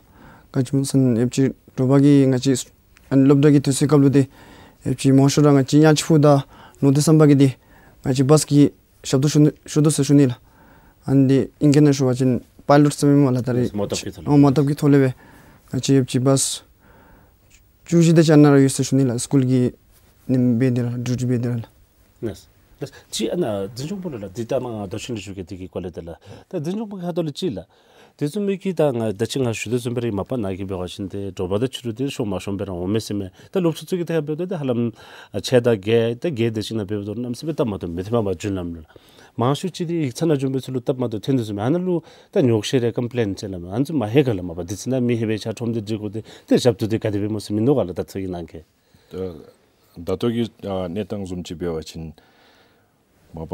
ག་ཅི་སྨོ་ཟེར་ན་ཡོདཔ་ཅིག་དྲོ་པ་གི་ང་བཅས་ཨ་ནི་སློབ་གྲྭ་གི་དུས་ཚོད་སྐབས་ལུ་འདི་ཡོདཔ་ཅིག་མང་ཤོས་ར་ང་བཅས་གཡང་ཆུ་ཕུ་དང་ལུང་བསྟན་ཟམ་པ་གི་འདི་ང་བཅས་བཱས་ཀྱི་ཞབས་ཏོག་ཞུ་ནི་ཞུ་དོ་ཟེར་ཞུ་ནི་ལགས། ཨ་ནི་འདི་ཨིང་སྐད་ནང་ཞུ་བ་ཅིན་པའི་ལོཊ་ཟེར་མི་སྨོ་ལགས། ད་རེས་མོ་བཏབ་ཀྱི་ཐོག་ལས། ཨོ་མོ་བཏབ་ཀྱི་ཐོག་ལས་སྦེ་ང་བཅས་ཡོདཔ་ཅིག་བཱས་བཅུ་བཞི་དེ་ཅིག་ཨ་ནཱ་ར་ཡོད་ཟེར་ཞུ་ནི་ལགས། སི་ཀུལ་གྱི་ཨ་ནི་འབད་དེ་ར་ཌིའུ་ཊི་འབད་དེ་ར་ལགས། ལགས། ལགས། ཅིག་ཨ་ནཱ་འཛིན་སྐྱོང་སྤོ་ལོ་ལགས། འདི་ལྟ་མ་ང་མདོ་ཆེན་ལུ་ཞུ་གེ། འདི་གི་སྐོར་ལས་ཏེ་ལགས། ད་འཛིན་སྐྱོང་སྤོ་ལོ་ཁ་ཐུག་ལས་ཅིག་ལགས། དེ་བཟུམ་མའི་གི་ད་ང་ད་ཅི་ང་ཞུ་དོ་བཟུམ་སྦེ་ར་མ་པ་ནཱ་གིས་འབད་བ་ཅིན་ཏེ་དྲོ་པ་དང་ཕྱི་རུ་འདི་ཤོང་མ་ཤོང་སྦེ་ར་འོང་མས་ཟེར་མས། ད་སློབ་ཕྲུག་ཚུ་གིས་ཏེ་ཧ་འབདཝ་ད་ཏེ་ཧ་ལམ་ཕྱེད་དང་བརྒྱད་ཏེ་བརྒྱད་དེ་ཅིག་ནང་འབདཝ་ད་གནམ་མེད་ས་མེད་སྟབས་མ་བདེཝ་མི་ཐོན་མས་པ་རྒྱུན་ལམ་ལུ། མང་ཤོས་ཅིག་འདི་ཡིག་ཚང་ནང་འགྱོ་མི་ཚུ་ལུ་སྟབས་མ་བདེཝ་ཐོན་དོ་བཟུམ་མས། ཨ་ནཱ་ལུ་ད་ཉོགས་བཤད་རེ་ཀམ་པི་ལེནཊ་ཟེར་སླབ་མས། ཨ་ནི་ཚུ་མ་ལྷོད་ག་ལགས། མ་པ་དུས་ཚོད་ནང་མི་ལྷོད་པའི་ཆ་ཁྲོམ་སྡེ་སྒྲིག་ཁོངས་འདི་ཏེ་ཞབས་ཏོག་འདི་ག་དེ་སྦེ་སྨོ་ཟེར་མི་མནོ་ག་ལགས། ད་ཚོད་ཀྱི་ནང་གི་ད་ད་ལྟོ་གི་ཨ་གནས་སྟངས་བཟུམ་ཅིག་འབད་བ་ཅིན་མ་པ་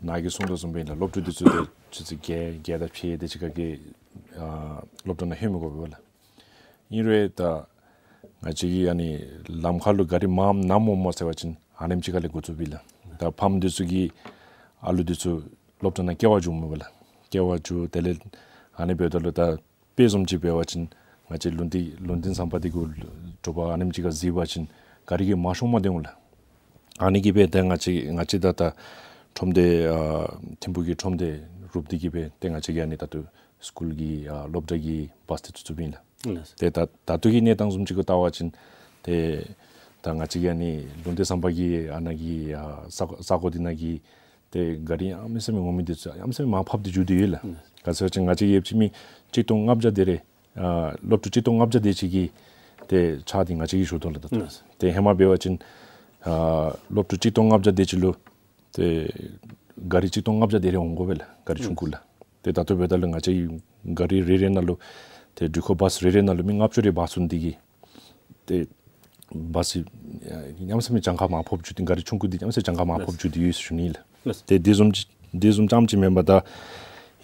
ནཱ་གིས་གསུངས་དོ་བཟུམ་སྦེ་ཨིན་ལགས། སློབ་ཕྲུག་འདི་ཚུ་ཏེ་ཆུ་ཚོད་བརྒྱད་བརྒྱད་དང་ཕྱེད་དེ་ཅིག་ཁར་གྱི་ཨ་སློབ་གྲྭ་ནང་ལྷོད་མི་དགོ་པས་ལགས། ཨིན་རུང་ད་ང་བཅས་ཀྱི་ཨ་ནི་ལམ་ཁར་ལུ་ག་རི་མངམ་ནམ་འོངམ་སྨོ་ཟེར་བ་ཅིན་ཨ་ནེམ་ཅིག་ཁ་ལས་འགོ་བཙུགས་པས་ལགས། ད་ཕམ་འདི་ཚུ་གིས་ཨ་ལུ་འདི་ཚུ་སློབ་གྲྭ་ནང་སྐྱེལ་བར་འགྱོཝ་མས་པ་ལགས། སྐྱེལ་བར་འགྱོ་དེ་ལས་ཨ་ནི་འབདཝ་ད་ལུ་ད་དཔེ་བཟུམ་ཅིག་འབད་བ་ཅིན་ང་བཅས་ལུང་བསྟན་ལུང་བསྟན་ཟམ་པ་འདི་གུ་དྲོ་པ་ཨ་ནེམ་ཅིག་ཁར་གཟིགས་པ་ཅིན་ག་རི་གིས་མ་ཤོང་མ་སྡོད་འོང་ལགས། ཨ་ནི་གིས་སྦེ་ད་ང་བཅས་ང་བཅས་ད་ད་ཁྲོམ་སྡེ་ཨ་ཐིམ་ཕུག་གི་ཁྲོམ་སྡེ་རུབ་སྟེ་གི་སྦེ་ཏེ་ང་བཅས་ཀྱིས་ཨ་ནི་ད་ལྟོ་སི་ཀུལ་གྱི་ཨ་སློབ་གྲྭ་གི་བཱས་འདི་བཙུགས་བཙུགསཔ་ཨིན་ལགས། ལགས། ཏེ་ད་ད་ལྟོ་གི་གནས་སྟངས་བཟུམ་ཅིག་གུ་བལྟ་བ་ཅིན་ཏེ་ད་ང་བཅས་ཀྱི་ཨ་ནི་ལུང་བསྟན་ཟམ་པ་གི་ཨ་ནཱ་གི་ཨ་ས་ས་གོ་འདི་ནང་གི་ཏེ་ག་རི་གནམ་མེད་ས་མེད་འོང་མི་འདི་ཚུ་གནམ་མེད་ས་མེད་མར་ཕབ་སྟེ་འགྱོ་སྟེ་ཡོད་ལགས། ག་ཅི་སྨོ་ཟེར་བ་ཅིན་ང་བཅས་ཡོདཔ་ཅིག་མི་གཅིག་སྟོང་ལྔ་བརྒྱ་དེ་རེ་ཨ་སློབ་ཕྲུག་གཅིག་སྟོང་ལྔ་བརྒྱ་དེ་ཅིག་གི་ཏེ་ཆ་འདི་ང་བཅས་ཀྱིས་ཞུ་དོ་ལགས། ད་ལྟོ་ཏེ་ཧེ་མ་འབད་བ་ཅིན་ཨ་སློབ་ཕྲུག་གཅིག་སྟོང་ལྔ་བརྒྱ་དེ་ཅིག་ལུ་ཏེ་ག་རི་གཅིག་སྟོང་ལྔ་བརྒྱ་དེ་རེ་འོང་དགོ་པས་ལགས། ག་རི་ཆུང་ཀུ་ལགས། ཏེ་ད་ལྟོ་འབདཝ་ད་ལུ་ང་བཅས་ཀྱི་ག་རི་རེ་རེ་ནང་ལུ་ཏེ་འགྲུལ་འཁོར་བཱས་རེ་རེ་ནང་ལུ་མི་ལྔ་བཅུ་རེ་འབག་ཚུགས་ནི་དེ་གིས་ཏེ་བཱས་ཨ་གནམ་མེད་ས་མེད་གྱངས་ཁ་མར་ཕབ་འགྱོ་སྟེ་ག་རི་ཆུང་ཀུ་འདི་གནམ་མེད་ས་མེད་གྱངས་ཁ་མར་ཕབ་འགྱོ་སྟེ་ཡོད་ཟེར་ཞུ་ནི་ལགས། ལགས། ཏེ་དེ་བཟུམ་ཅིག་དེ་བཟུམ་ཙམ་ཅིག་མེན་པར་ད་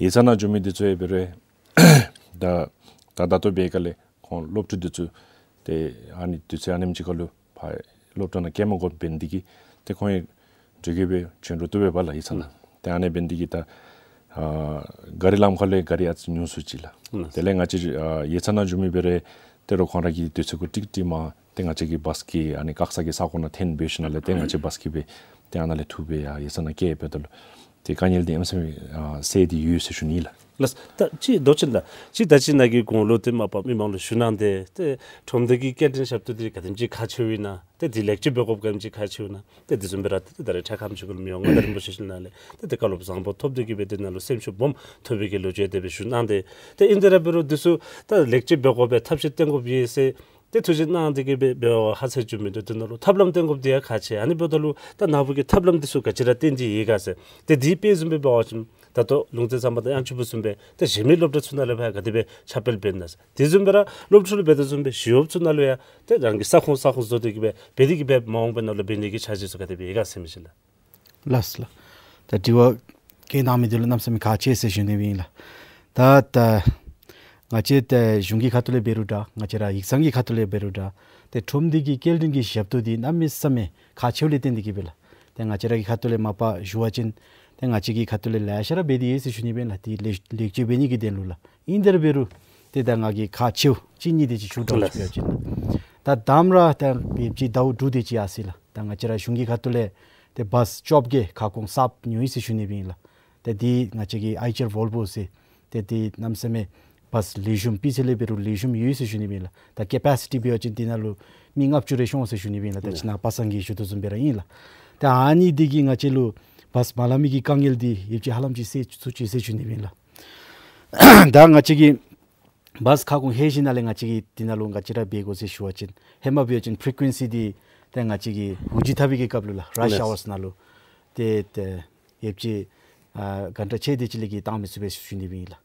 ཡིག་ཚང་ནང་འགྱོ་མི་འདི་ཚུ་ཡང་འབད་རུང་ད་ད་ད་ལྟོ་འབད་བའི་སྐབས་ལས་ཁོང་སློབ་ཕྲུག་འདི་ཚུ་ཏེ་ཨ་ནི་དུས་ཚོད་ཨ་ནེམ་ཅིག་ཁར་ལུ་ཕར་སློབ་གྲྭ་ནང་སྐྱེལ་མ་དགོཔ་འབད་ནི་དེ་གིས་ཏེ་ཁོང་ཡང་འགྱོ་དགོ་པའི་བྱོན་རུང་བཏུབ་པས་པ་ལགས་ཡིག་ཚང་ནང་། ཏེ་ཨ་ནི་འབད་ནི་དེ་གིས་ད་ཨ་ག་རི་ལམ་ཁར་ལས་ག་རི་ཨ་ཙི་ཉུང་སུ་ཅིག་ལགས། དེ་ལས་ང་བཅས་ཨ་ཡིག་ཚང་ནང་འགྱོ་མི་འབད་རུང་ཏེ་རོགས་ཁོང་ར་གི་དུས་ཚོད་གུ་ཀྲིག་ཀྲི་མ་ཏེ་ང་བཅས་ཀྱི་བཱས་ཀྱི་ཨ་ནི་བཀག་ས་གི་ས་གོ་ནང་འཐོན་འབད་ཞིནམ་ལས་ཏེ་ང་བཅས་བཱས་ཀྱིས་སྦེ་ཏེ་ཨ་ནཱ་ལས་འཐུ་སྦེ་ཡར་ཡིག་ཚང་ནང་སྐྱེལ་འབདཝ་ད་ལུ་ཏེ་དཀའ་ངལ་འདི་གནམ་མེད་ས་མེད་ཨ་སེལ་ཏེ་ཡོད་ཟེར་ཞུ་ནི་ལགས། ལགས། ད་ཅིག་མདོ་ཆེན་ལགས། ཅིག་ད་ཅི་ནཱ་གི་གོང་ལུ་ཏེ་མ་པ་མི་མང་ལུ་ཞུ་གནང་སྟེ་ཏེ་ཁྲོམ་སྡེ་གི་སྐྱེལ་འདྲེན་ཞབས་ཏོག་འདི་ག་དེམ་ཅིག་ཁག་ཆེཝ་ཨིན་ན། ཏེ་འདི་ལེགས་བཅོས་འབད་དགོཔ་ག་དེམ་ཅིག་ཁག་ཆེཝ་ཨིན་ན། ཏེ་འདི་བཟུམ་སྦེ་ར་ཏེ་ད་རེས་འཕྲལ་ཁམས་ཅིག་གུ་ལུ་མི་དབང་མངའ་བདག་རིན་པོ་ཆེ་ཞལ་ནང་ལས་ཏེ་ཏེ་བཀའ་སློབ་བཟང་པོ་ཐོབ་སྟེ་གི་སྦེ་ཏེ་ནཱ་ལུ་སེམས་ཤུགས་སྦོམ་ཐོབ་པའི་གི་ལོ་རྒྱུས་དེ་སྦེ་ཞུ་གནང་སྟེ། ཏེ་ཨིན་ཏེ་ར་འབད་རུང་འདི་ཚུ་ད་ལེགས་བཅོས་འབད་དགོ་པའི་ཐབས་ཤེས་བཏོན་དགོཔ་ཡོད་ཟེར་ཏེ་ཐུགས་བཞེད་གནང་སྟེ་གི་སྦེ་འབད་བ་ཧ་ཚད་ཅིག་མིན་འདུག། དེ་ནང་ལུ་ཐབས་ལམ་བཏོན་དགོཔ་འདི་ཡང་ཁག་ཆེ། ཨ་ནི་འབདཝ་ད་ལུ་ད་ནཱ་བུ་གིས་ཐབས་ལམ་འདི་ཚུ་ག་ཅི་ར་བཏོན་ཏེ་ཡོད་ག་ཟེར། ཏེ་འདི་དཔེ་བཟུམ་སྦེ་འབད་བ་ཅིན་ད་ལྟོ་ལུང་བསྟན་ཟམ་པ་དང་གཡང་ཆུ་བུ་བཟུམ་སྦེ་ཏེ་གཞན་མི་སློབ་གྲྭ་ཚུ་ནང་ལུ་ཕར་ག་དེ་སྦེ་ཁྱབ་སྤེལ་འབད་ན་ཟེར། དེ་བཟུམ་སྦེ་ར་སློབ་ཕྲུག་ལུ་འབད་དོ་བཟུམ་སྦེ་ཞི་གཡོགཔ་ཚུ་ནང་ལུ་ཡང་ཏེ་རང་གི་ས་ཁོངས་ས་ཁོངས་བཟོ་སྟེ་གི་སྦེ་འབད་དེ་གི་སྦེ་མ་འོངས་པའི་ནང་ལུ་འབད་ནི་གི་འཆར་གཞི་ཚུ་ག་དེ་སྦེ་ཡོད་ག་ཟེར་མི་ཅིག་ལགས། ལགས་སོ་ལགས། ད་དྲི་བ་བཀོད་གནང་མི་འདི་ལུ་གནམ་མེད་ས་མེད་ཁག་ཆེ་ཟེར་ཞུ་ནི་སྦེ་ཨིན་ལགས། ད་ད་ ང་བཅས་ཏེ་གཞུང་གི་ཁ་ཐུག་ལས་འབད་རུང་འདྲ་ང་བཅས་ར་ཡིག་ཚང་གི་ཁ་ཐུག་ལས་འབད་རུང་འདྲ་ཏེ་ཁྲོམ་སྡེ་གི་སྐྱེལ་འདྲེན་གྱི་ཞབས་ཏོག་འདི་གནམ་མེད་ས་མེད་ཁག་ཆེཝ་ལས་བརྟེན་ཏེ་གིས་སྦེ་ལགས། ཏེ་ང་བཅས་ར་གི་ཁ་ཐུག་ལས་མ་པ་ཞུ་བ་ཅིན་ཏེ་ང་བཅས་ཀྱི་ཁ་ཐུག་ལས་ལེ་ཤ་ར་འབད་དེ་ཡོད་ཟེར་ཞུ་ནི་སྦེ་ལགས། ཏེ་ལེགས་ལེགས་བཅོས་འབད་ནི་གི་དོན་ལུ་ལགས། ཨིན་དེ་ར་འབད་རུང་ཏེ་ད་ང་གིས་ཁག་ཆེཝ་གཅིག་གཉིས་དེ་ཅིག་ཞུ་དོ་ལགས། ཞུ་བ་ཅིན་ད་དང་པ་ར་ཏེ་ཡོདཔ་ཅིག་ཟླཝ་དྲུག་དེ་ཅིག་ཡར་སོ་ཡི་ལགས། ད་ང་བཅས་ར་གཞུང་གི་ཁ་ཐུག་ལས་ཏེ་བཱས་བཅོ་བརྒྱད་ཁ་སྐོང་གསརཔ་ཉོ་ཡི་ཟེར་ཞུ་ནི་སྦེ་ཨིན་ལགས། ཏེ་འདི་ང་བཅས་ཀྱི་ཨའི་ཅར་ཝོལ་བོ་ཟེར་ཏེ་འདི་གནམ་མེད་ས་མེད་བཱས་ལེགས་ཤོམ་སྤུས་ཚད་ལས་འབད་རུང་ལེགས་ཤོམ་ཡོད་ཟེར་ཞུ་ནི་སྦེ་ཨིན་ལགས། ད་ཀེ་པེ་སི་ཊི་འབད་བ་ཅིན་འདི་ནང་ལུ་མི་ལྔ་བཅུ་རེ་ཤོང་ཟེར་ཞུ་ནི་སྦེ་ཨིན་ལགས། ད་ཅི་ནཱ་པ་སངས་ཀྱིས་ཞུ་དོ་བཟུམ་སྦེ་ར་ཨིན་ལགས། ད་ཨ་ནི་འདི་གིས་ང་བཅས་ལུ་བཱས་མ་ལང་མི་གི་དཀའ་ངལ་འདི་ཡོདཔ་ཅིག་ཧ་ལམ་ཅིག་སེལ་ཚུགས་ཅི་ཟེར་ཞུ་ནི་སྦེ་ཨིན་ལགས། ད་ང་བཅས་ཀྱི་བཱས་ཁ་སྐོང་ལྷོད་ཞིནམ་ལས་ང་བཅས་ཀྱིས་འདི་ནང་ལུ་ག་ཅི་ར་འབད་དགོ་ཟེར་ཞུ་བ་ཅིན་ཧེ་མ་འབད་བ་ཅིན་ཕི་རི་ཀུ་ཨེན་སི་འདི་ཏེ་ང་བཅས་ཀྱི་དབུགས་འབྱིན་འཐབ་པའི་གི་སྐབས་ལུ་ལགས་ར་ཤི་ཨ་ཝརསི་ནང་ལུ་ཏེ་ཏེ་ཡོདཔ་ཅིག་ཨ་གྷན་ཊ་ཕྱེད་དེ་ཅིག་ལས་བརྒལ་བཏང་མི་ཚུགས་པས་ཟེར་ཞུ་ནི་སྦེ་ཨིན་ལགས།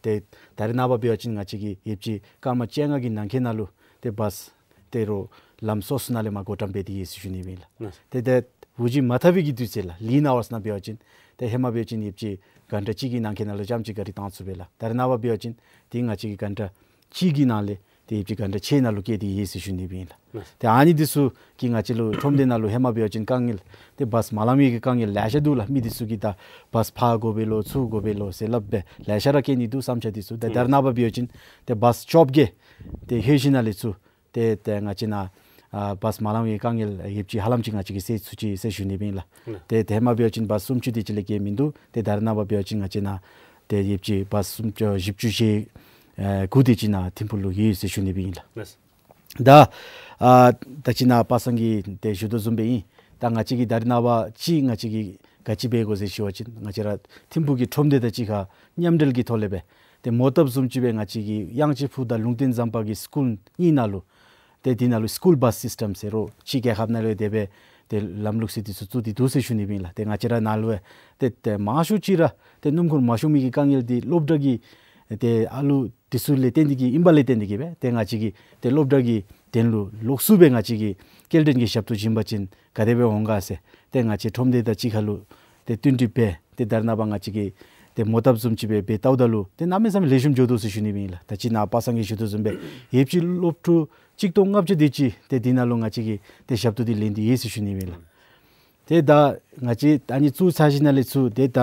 ཏེ་ད་རེས་ནངས་པ་འབད་བ་ཅིན་ང་བཅས་ཀྱི་ཡོདཔ་ཅིག་སྐར་མ་བཅོ་ལྔ་གི་ནང་འཁོད་ནང་ལུ་ཏེ་བཱས་ཏེ་རོགས་ལམ་སོ་སོ་ནང་ལས་མར་བགོ་བཀྲམ་འབད་དེ་ཡོད་ཟེར་ཞུ་ནི་སྦེ་ཨིན་ལགས། ཏེ་ཏེ་དབུགས་འབྱིན་མ་འཐབ་པའི་གི་དུས་ཚོད་ལགས་ལིན་ཨ་ཝརསི་ནང་འབད་བ་ཅིན་ཏེ་ཧེ་མ་འབད་བ་ཅིན་ཡོདཔ་ཅིག་གྷན་ཊ་གཅིག་གི་ནང་འཁོད་ནང་ལུ་རྐྱངམ་ཅིག་གཱ་རི་བཏང་ཚུགས་པས་ལགས། ད་རེས་ནངས་པ་འབད་བ་ཅིན་ཏེ་ང་བཅས་ཀྱི་གྷན་ཊ་གཅིག་གི་ནང་ལས་ཏེ་ཡོདཔ་ཅིག་གྷན་ཊ་ཕྱེད་ནང་ལུ་བསྐྱལ་ཏེ་ཡོད་ཟེར་ཞུ་ནི་སྦེ་ཨིན་ལགས། ཏེ་ཨ་ནི་འདི་ཚུ་གིས་ང་བཅས་ལུ་ཁྲོམ་སྡེ་ནང་ལུ་ཧེ་མ་འབད་བ་ཅིན་དཀའ་ངལ་ཏེ་བཱས་མ་ལང་མི་གི་དཀའ་ངལ་ལེ་ཤ་འདུག་ལགས། མི་འདི་ཚུ་གིས་ད་བཱས་ཕར་དགོ་པས་ལོ་ཚུར་དགོ་པས་ལོ་ཟེར་སླབ་སྦེ་ལེ་ཤ་ར་བཀལ་ནི་འདུག་བསམ་འཆར་འདི་ཚུ། ད་ད་རེས་ནངས་པ་འབད་བ་ཅིན་ཏེ་བཱས་བཅོ་བརྒྱད་ཏེ་ལྷོད་ཞིནམ་ལས་ཚུར་ཏེ་ཏེ་ང་བཅས་ནཱ་ཨ་བཱས་མ་ལང་བའི་དཀའ་ངལ་ཡོདཔ་ཅིག་ཧ་ལམ་ཅིག་ང་བཅས་ཀྱིས་སེལ་ཚུགས་ཅི་ཟེར་ཞུ་ནི་སྦེ་ཨིན་ལགས། ཏེ་ཏེ་ཧེ་མ་འབད་བ་ཅིན་བཱས་སུམ་ཅུ་དེ་ཅིག་ལས་བརྒལ་མིན་འདུག། ཏེ་ད་རེས་ནངས་པ་འབད་བ་ཅིན་ང་བཅས་ནཱ་ཏེ་ཡོདཔ་ཅིག་བཱས་སུམ་ཅུ་བཞི་བཅུ་ཞེ་ཨེ་དགུ་དེ་ཅིག་ནཱ་ཐིམ་ཕུག་ལུ་ཡོད་ཟེར་ཞུ་ནི་སྦེ་ཨིན་ལགས། ད་ཨ་ད་ཅི་ནཱ་པ་སངས་ཀྱིས་ཏེ་ཞུ་དོ་བཟུམ་སྦེ་ཨིན། ད་ང་བཅས་ཀྱིས་ད་རེས་ནངས་པ་ཅིག་ང་བཅས་ཀྱིས་ག་ཅི་འབད་དགོ་ཟེར་ཞུ་བ་ཅིན་ང་བཅས་ར་ཐིམ་ཕུག་གི་ཁྲོམ་སྡེ་དང་གཅིག་ཁར་མཉམ་འབྲེལ་གྱི་ཐོག་ལས་སྦེ་ཏེ་མོ་བཏབ་བཟུམ་ཅིག་སྦེ་ང་བཅས་ཀྱི་གཡང་སྐྱིད་ཕུག་དང་ལུང་བསྟན་ཟམ་པ་གི་སི་ཀུལ་གཉིས་ནང་ལུ་ཏེ་འདི་ནང་ལུ་སི་ཀུལ་བཱས་སིསི་ཊམ་ཟེར་རོགས་ཕྱི་རྒྱལ་ཁབ་ནང་ལུ་དེ་སྦེ་ཏེ་ལམ་ལུགས་ཟེར་འདི་ཚུ་བཙུགས་ཏེ་འདུག་ཟེར་ཞུ་ནི་སྦེ་ཨིན་ལགས། ཏེ་ང་བཅས་ར་ནཱ་ལུ་ཏེ་ཏེ་མང་ཤོས་ཅིག་ར་ཏེ་སྣུམ་འཁོར་མ་ཤོང་མི་གི་དཀའ་ངལ་འདི་སློབ་གྲྭ་གི་ཏེ་ཨ་ལུ་འདི་ཚུ་ལས་བརྟེན་ཏེ་གིས་ཨིན་པ་ལས་བརྟེན་ཏེ་གིས་སྦེ་ཏེ་ང་བཅས་ཀྱིས་ཏེ་སློབ་གྲྭ་གི་དོན་ལུ་ལོགས་སུ་སྦེ་ང་བཅས་ཀྱིས་སྐྱེལ་འདྲེན་གྱི་ཞབས་ཏོག་བྱིན་པ་ཅིན་ག་དེ་སྦེ་འོང་ག་ཟེར་ཏེ་ང་བཅས་ཁྲོམ་སྡེ་དང་གཅིག་ཁར་ལུ་ཏེ་བསྟུན་གྲོས་འབད་ཏེ་ད་རེས་ནངས་པ་ང་བཅས་ཀྱིས་ཏེ་མོ་བཏབ་བཟུམ་ཅིག་སྦེ་འབད་བལྟཝ་ད་ལུ་ཏེ་གནམ་མེད་ས་མེད་ལེགས་ཤོམ་འགྱོ་དོ་ཟེར་ཞུ་ནི་སྦེ་ཨིན་ལགས། ད་ཅི་ནཱ་པ་སངས་ཀྱིས་ཞུ་དོ་བཟུམ་སྦེ་ཡོདཔ་ཅིག་སློབ་ཕྲུག་གཅིག་སྟོང་ལྔ་བརྒྱ་དེ་ཅིག་ཏེ་འདི་ནང་ལུ་ང་བཅས་ཀྱིས་ཏེ་ཞབས་ཏོག་འདི་ལེན་ཏེ་ཡོད་ཟེར་ཞུ་ནི་སྦེ་ཨིན་ལགས། ཏེ་ད་ང་བཅས་ཨ་ནི་བཙུགས་ཚར་ཞིནམ་ལས་ཚུར་ཏེ་ད་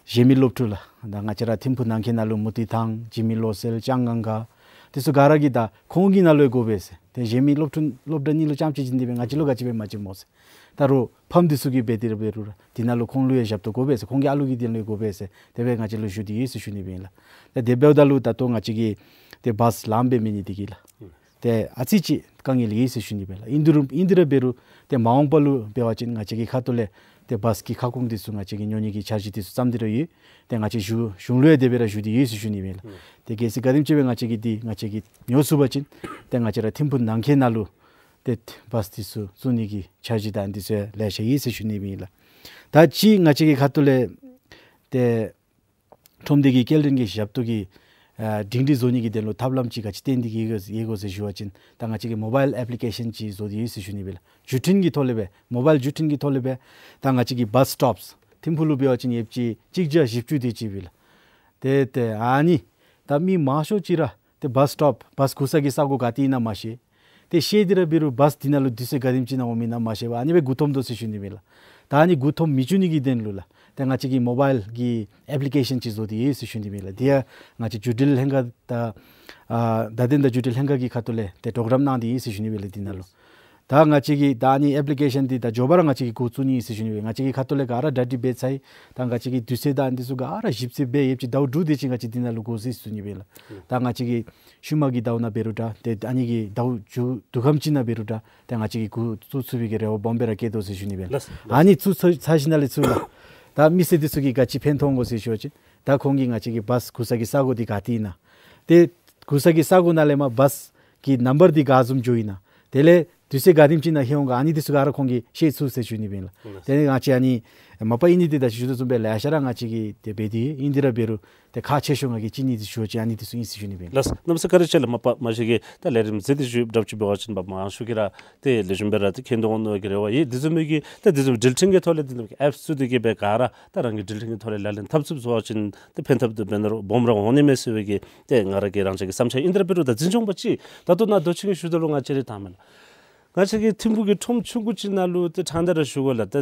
གཞན་མི་སློབ་ཕྲུག་ལགས། ད་ང་བཅས་ར་ཐིམ་ཕུག་ནང་འཁོད་ནང་ལུ་མུ་ཏིག་ཐང་འཇིགས་མེད་བློ་གསལ་ལྕང་སྒང་ག་དེ་ཚུ་ག་ར་གིས་ད་ཁོང་གི་ནང་ལུ་ཡང་དགོ་པས་ཟེར། ཏེ་གཞན་མི་སློབ་ཕྲུག་སློབ་གྲྭ་གཉིས་ལུ་རྐྱངམ་ཅིག་བྱིན་ཏེ་སྦེ་ང་བཅས་ལུ་ག་ཅི་སྦེ་མ་བྱིནམ་སྨོ་ཟེར། ད་རོགས་ཕམ་འདི་ཚུ་གིས་འབད་དེ་ར་འབད་རུང་ར་འདི་ནང་ལུ་ཁོང་ལུ་ཡང་ཞབས་ཏོག་དགོ་པས་ཟེར། ཁོང་གི་ཨ་ལུ་གི་དོན་ལུ་ཡང་དགོ་པས་ཟེར། དེ་སྦེ་ང་བཅས་ལུ་ཞུ་སྟེ་ཡོད་ཟེར་ཞུ་ནི་སྦེ་ཨིན་ལགས། ད་དེ་འབདཝ་ད་ལུ་ད་ལྟོ་ང་བཅས་ཀྱི་ཏེ་བཱས་ལངམ་སྦེ་མེད་ནི་འདི་གིས་ལགས། ཏེ་ཨ་ཙི་ཅིག་དཀའ་ངལ་ཡོད་ཟེར་ཞུ་ནི་སྦེ་ཨིན་ལགས། ཨིན་དེ་རུང་ཨིན་དེ་ར་འབད་རུང་ཏེ་མ་འོངས་པ་ལུ་འབད་བ་ཅིན་ང་བཅས་ཀྱི་ཁ་ཐུག་ལས་ཏེ་བཱས་ཀྱི་ཁ་སྐོང་འདི་ཚུ་ང་བཅས་ཀྱིས་ཉོ་ནི་གི་འཆར་གཞི་འདི་ཚུ་བརྩམས་ཏེ་ར་ཡོད། ཏེ་ང་བཅས་གཞུང་གཞུང་ལུ་ཡང་དེ་སྦེ་ར་ཞུ་སྟེ་ཡོད་ཟེར་ཞུ་ནི་སྦེ་ཨིན་ལགས། ཏེ་གལ་སྲིད་ག་དེམ་ཅིག་སྦེ་ང་བཅས་ཀྱིས་འདི་ང་བཅས་ཀྱིས་ཉོ་ཚུགས་པ་ཅིན་ཏེ་ང་བཅས་ར་ཐིམ་ཕུག་ནང་འཁོད་ནང་ལུ་ཏེ་བཱས་འདི་ཚུ་བཙུགས་ནི་གི་འཆར་གཞི་དང་འདི་ཚུ་ཡང་ལེ་ཤ་ཡོད་ཟེར་ཞུ་ནི་སྦེ་ཨིན་ལགས། ད་ཅི་ང་བཅས་ཀྱི་ཁ་ཐུག་ལས་ཏེ་ཁྲོམ་སྡེ་གི་སྐྱེལ་འདྲེན་གྱི་ཞབས་ཏོག་གི་ཨ་སྒྲིང་སྒྲི་བཟོ་ནི་གི་དོན་ལུ་ཐབས་ལམ་ཅིག་ག་ཅི་བཏོན་ཏེ་གིས་ཡོད་གོ་ཟེར་ཞུ་བ་ཅིན་ད་ང་བཅས་ཀྱིས་མོ་བཱའིལ་ཨེཔ་ལི་ཀེ་ཤཱན་ཅིག་བཟོ་སྟེ་ཡོད་ཟེར་ཞུ་ནི་སྦེ་ཨིན་ལགས། བརྒྱུད་འཕྲིན་གྱི་ཐོག་ལས་སྦེ་མོ་བཱའིལ་བརྒྱུད་འཕྲིན་གྱི་ཐོག་ལས་སྦེ་ད་ང་བཅས་ཀྱི་བཱས་སི་ཊོབས་ཐིམ་ཕུག་ལུ་འབད་བ་ཅིན་ཡོདཔ་ཅིག་གཅིག་བརྒྱ་བཞི་བཅུ་དེ་ཅིག་སྦེ་ཨིན་ལགས། ཏེ་ཏེ་ཨ་ནི་ད་མི་མང་ཤོས་ཅིག་ར་ཏེ་བཱས་སི་ཊོབ་བཱས་སྒུག་ས་གི་ས་གོ་ག་ཏེ་ཨིན་ན་མ་ཤེས། ཏེ་ཤེས་ཏེ་ར་འབད་རུང་བཱས་འདི་ནང་ལུ་དུས་ཚོད་ག་དེམ་ཅིག་ནང་འོངམ་ཨིན་ན་མ་ཤེས་པར་ཨ་ནི་སྦེ་སྒུག་འཐོམ་དོ་ཟེར་ཞུ་ནི་སྦེ་ཨིན་ལགས། ད་ཨ་ནི་སྒུག་འཐོམ་མི་བཅུག་ནི་གི་དོན་ལུ་ལགས་ཏེ་ང་བཅས་ཀྱིས་མོ་བཱའིལ་གྱི་ཨེཔ་ལི་ཀེ་ཤཱན་ཅིག་བཟོ་སྟེ་ཡོད་ཟེར་ཞུ་ནི་སྦེ་ཨིན་ལགས། དེ་ཡང་ང་བཅས་བརྒྱུད་འཕྲིན་ལྷན་ཁག་དང་ཨ་བརྡ་དོན་དང་བརྒྱུད་འཕྲིན་ལྷན་ཁག་གི་ཁ་ཐུག་ལས་ཏེ་གྲོགས་རམ་གནང་སྟེ་ཡོད་ཟེར་ཞུ་ནི་སྦེ་ཨིན་ལགས། འདི་ནང་ལུ་ད་ང་བཅས་ཀྱིས་ད་ཨ་ནི་ཨེཔ་ལི་ཀེ་ཤཱན་འདི་ད་མགྱོགས་པ་ར་ང་བཅས་ཀྱིས་འགོ་བཙུགས་ནི་ཨིན་ཟེར་ཞུ་ནི་སྦེ་ང་བཅས་ཀྱི་ཁ་ཐུག་ལས་ག་ར་གྲ་སྒྲིག་འབད་ཚར་ཡི། ད་ང་བཅས་ཀྱིས་དུས་ཚོད་དང་འདི་ཚུ་ག་ར་ཞིབ་འཚོལ་འབད་ཡོདཔ་ཅིག་ཟླཝ་དྲུག་དེ་ཅིག་ང་བཅས་འདི་ནང་ལུ་འགོར་ཟེར་ཞུ་ནི་སྦེ་ཨིན་ལགས། ད་ང་བཅས་ཀྱིས་ཤུལ་མ་གི་ཟླཝ་ནང་འབད་རུང་འདྲ་ཏེ་ཨ་ནི་གི་ཟླཝ་མཇུག་དུས་ཁམས་ཅིག་ནང་འབད་རུང་འདྲ་ཏེ་ང་བཅས་ཀྱིས་འགོ་བཙུགས་ཚུགས་པའི་གི་རེ་བ་སྦོམ་སྦེ་ར་བསྐྱེད་དོ་ཟེར་ཞུ་ནི་སྦེ་ཨིན་ལགས། ཨ་ནི་བཙུགས་ཚར་ཚར་ཞིནམ་ལས་ཚུར་ལགས་ད་མི་སེར་འདི་ཚུ་གིས་ག་ཅི་ཕན་ཐོགས་འོང་གོ་ཟེར་ཞུ་བ་ཅིན་ད་ཁོང་གིས་ང་བཅས་ཀྱི་བཱས་སྒུག་ས་གི་ས་གོ་འདི་ག་ཏེ་ཨིན་ན་ཏེ་སྒུག་ས་གི་ས་གོ་ནང་ལས་མར་བཱས་ཀྱི་ནམ་བར་འདི་ག་བཟུམ་འགྱོཝ་ཨིན་ན་དེ་ལས་ དུས་ཚོད་ག་དེམ་ཅིག་ནང་ལྷོད་འོང་ག་ཨ་ནི་འདི་ཚུ་ག་ར་ཁོང་གིས་ཤེས་ཚུགས་ཟེར་ཞུ་ནི་ཨིན་ལགས། ལགས། དེ་ནི་ང་བཅས་ཨ་ནི་མ་པ་ཨིན་ནི་འདི་ད་ཅི་ཞུ་དོ་བཟུམ་སྦེ་ལེ་ཤ་ར་ང་བཅས་ཀྱིས་ཏེ་འབད་དེ་ཨིན། འདི་ར་འབད་རུང་ཏེ་ཁག་ཆེ་ཤོས་ང་གིས་ཅིག་ཨ་ནི་འདི་ཞུ་བ་ཅིན་ཨ་ནི་འདི་ཚུ་ཨིན་ཟེར་ཞུ་ནི་ཨིན་ལགས། ལགས། གནམ་མེད་ས་མེད་བཀའ་དྲིན་ཆེ་ལགས། མ་པ་མ་གཞི་གིས་ད་ལས་རིམ་མཛད་དེ་བཞུགས་དྲགས་ཅིག་འབད་བ་ཅིན་མ་མང་ཤོས་ཀྱིས་ར་ཏེ་ལེགས་ཤོམ་སྦེ་ར་ཏེ་མཁྱེན་དོ་འོང་མནོ་བའི་གི་རེ་བ་ཡོད། འདི་བཟུམ་མའི་གི་ད་འདི་བཟུམ་སྒྲིལ་ཁྲིམས་ཀྱི་ཐོག་ལས་འདི་ནང་ཨེཔསི་ཚུ་འདི་གིས་སྦེ་ག་ར་ད་རང་གི་སྒྲིལ་ཁྲིམས་ཀྱི་ཐོག་ལས་ལག་ལེན་འཐབ་ཚུགསཔ་བཟོ་བ་ཅིན་ཏེ་ཕན་ཐབས་འདི་འབད་ནི་ར་སྦོམ་ར་འོང་ནི་མས་ཟེར་བའི་གི་ཏེ་ང་ར་གི་རང་ཅག་གི་བསམ་འཆར་ཨིན། འདི་ར་འབད་རུང་ད་འཛིན་སྐྱོང་པ་ཅིག་ད་ལྟོ་ནཱ་མདོ་ཆེན་གྱིས་ཞུ་དོ་ལུ་ང་བཅས་ར་ད་མེན་ལགས། ང་བཅས་ཀྱི་ཐིམ་ཕུག་གི་ཁྲོམ་ཆུང་ཀུ་ཅིག་ནང་ལུ་ཏེ་ཕྲང་སྟེ་ར་ཞུ་དགོ་ལགས། ཏེ་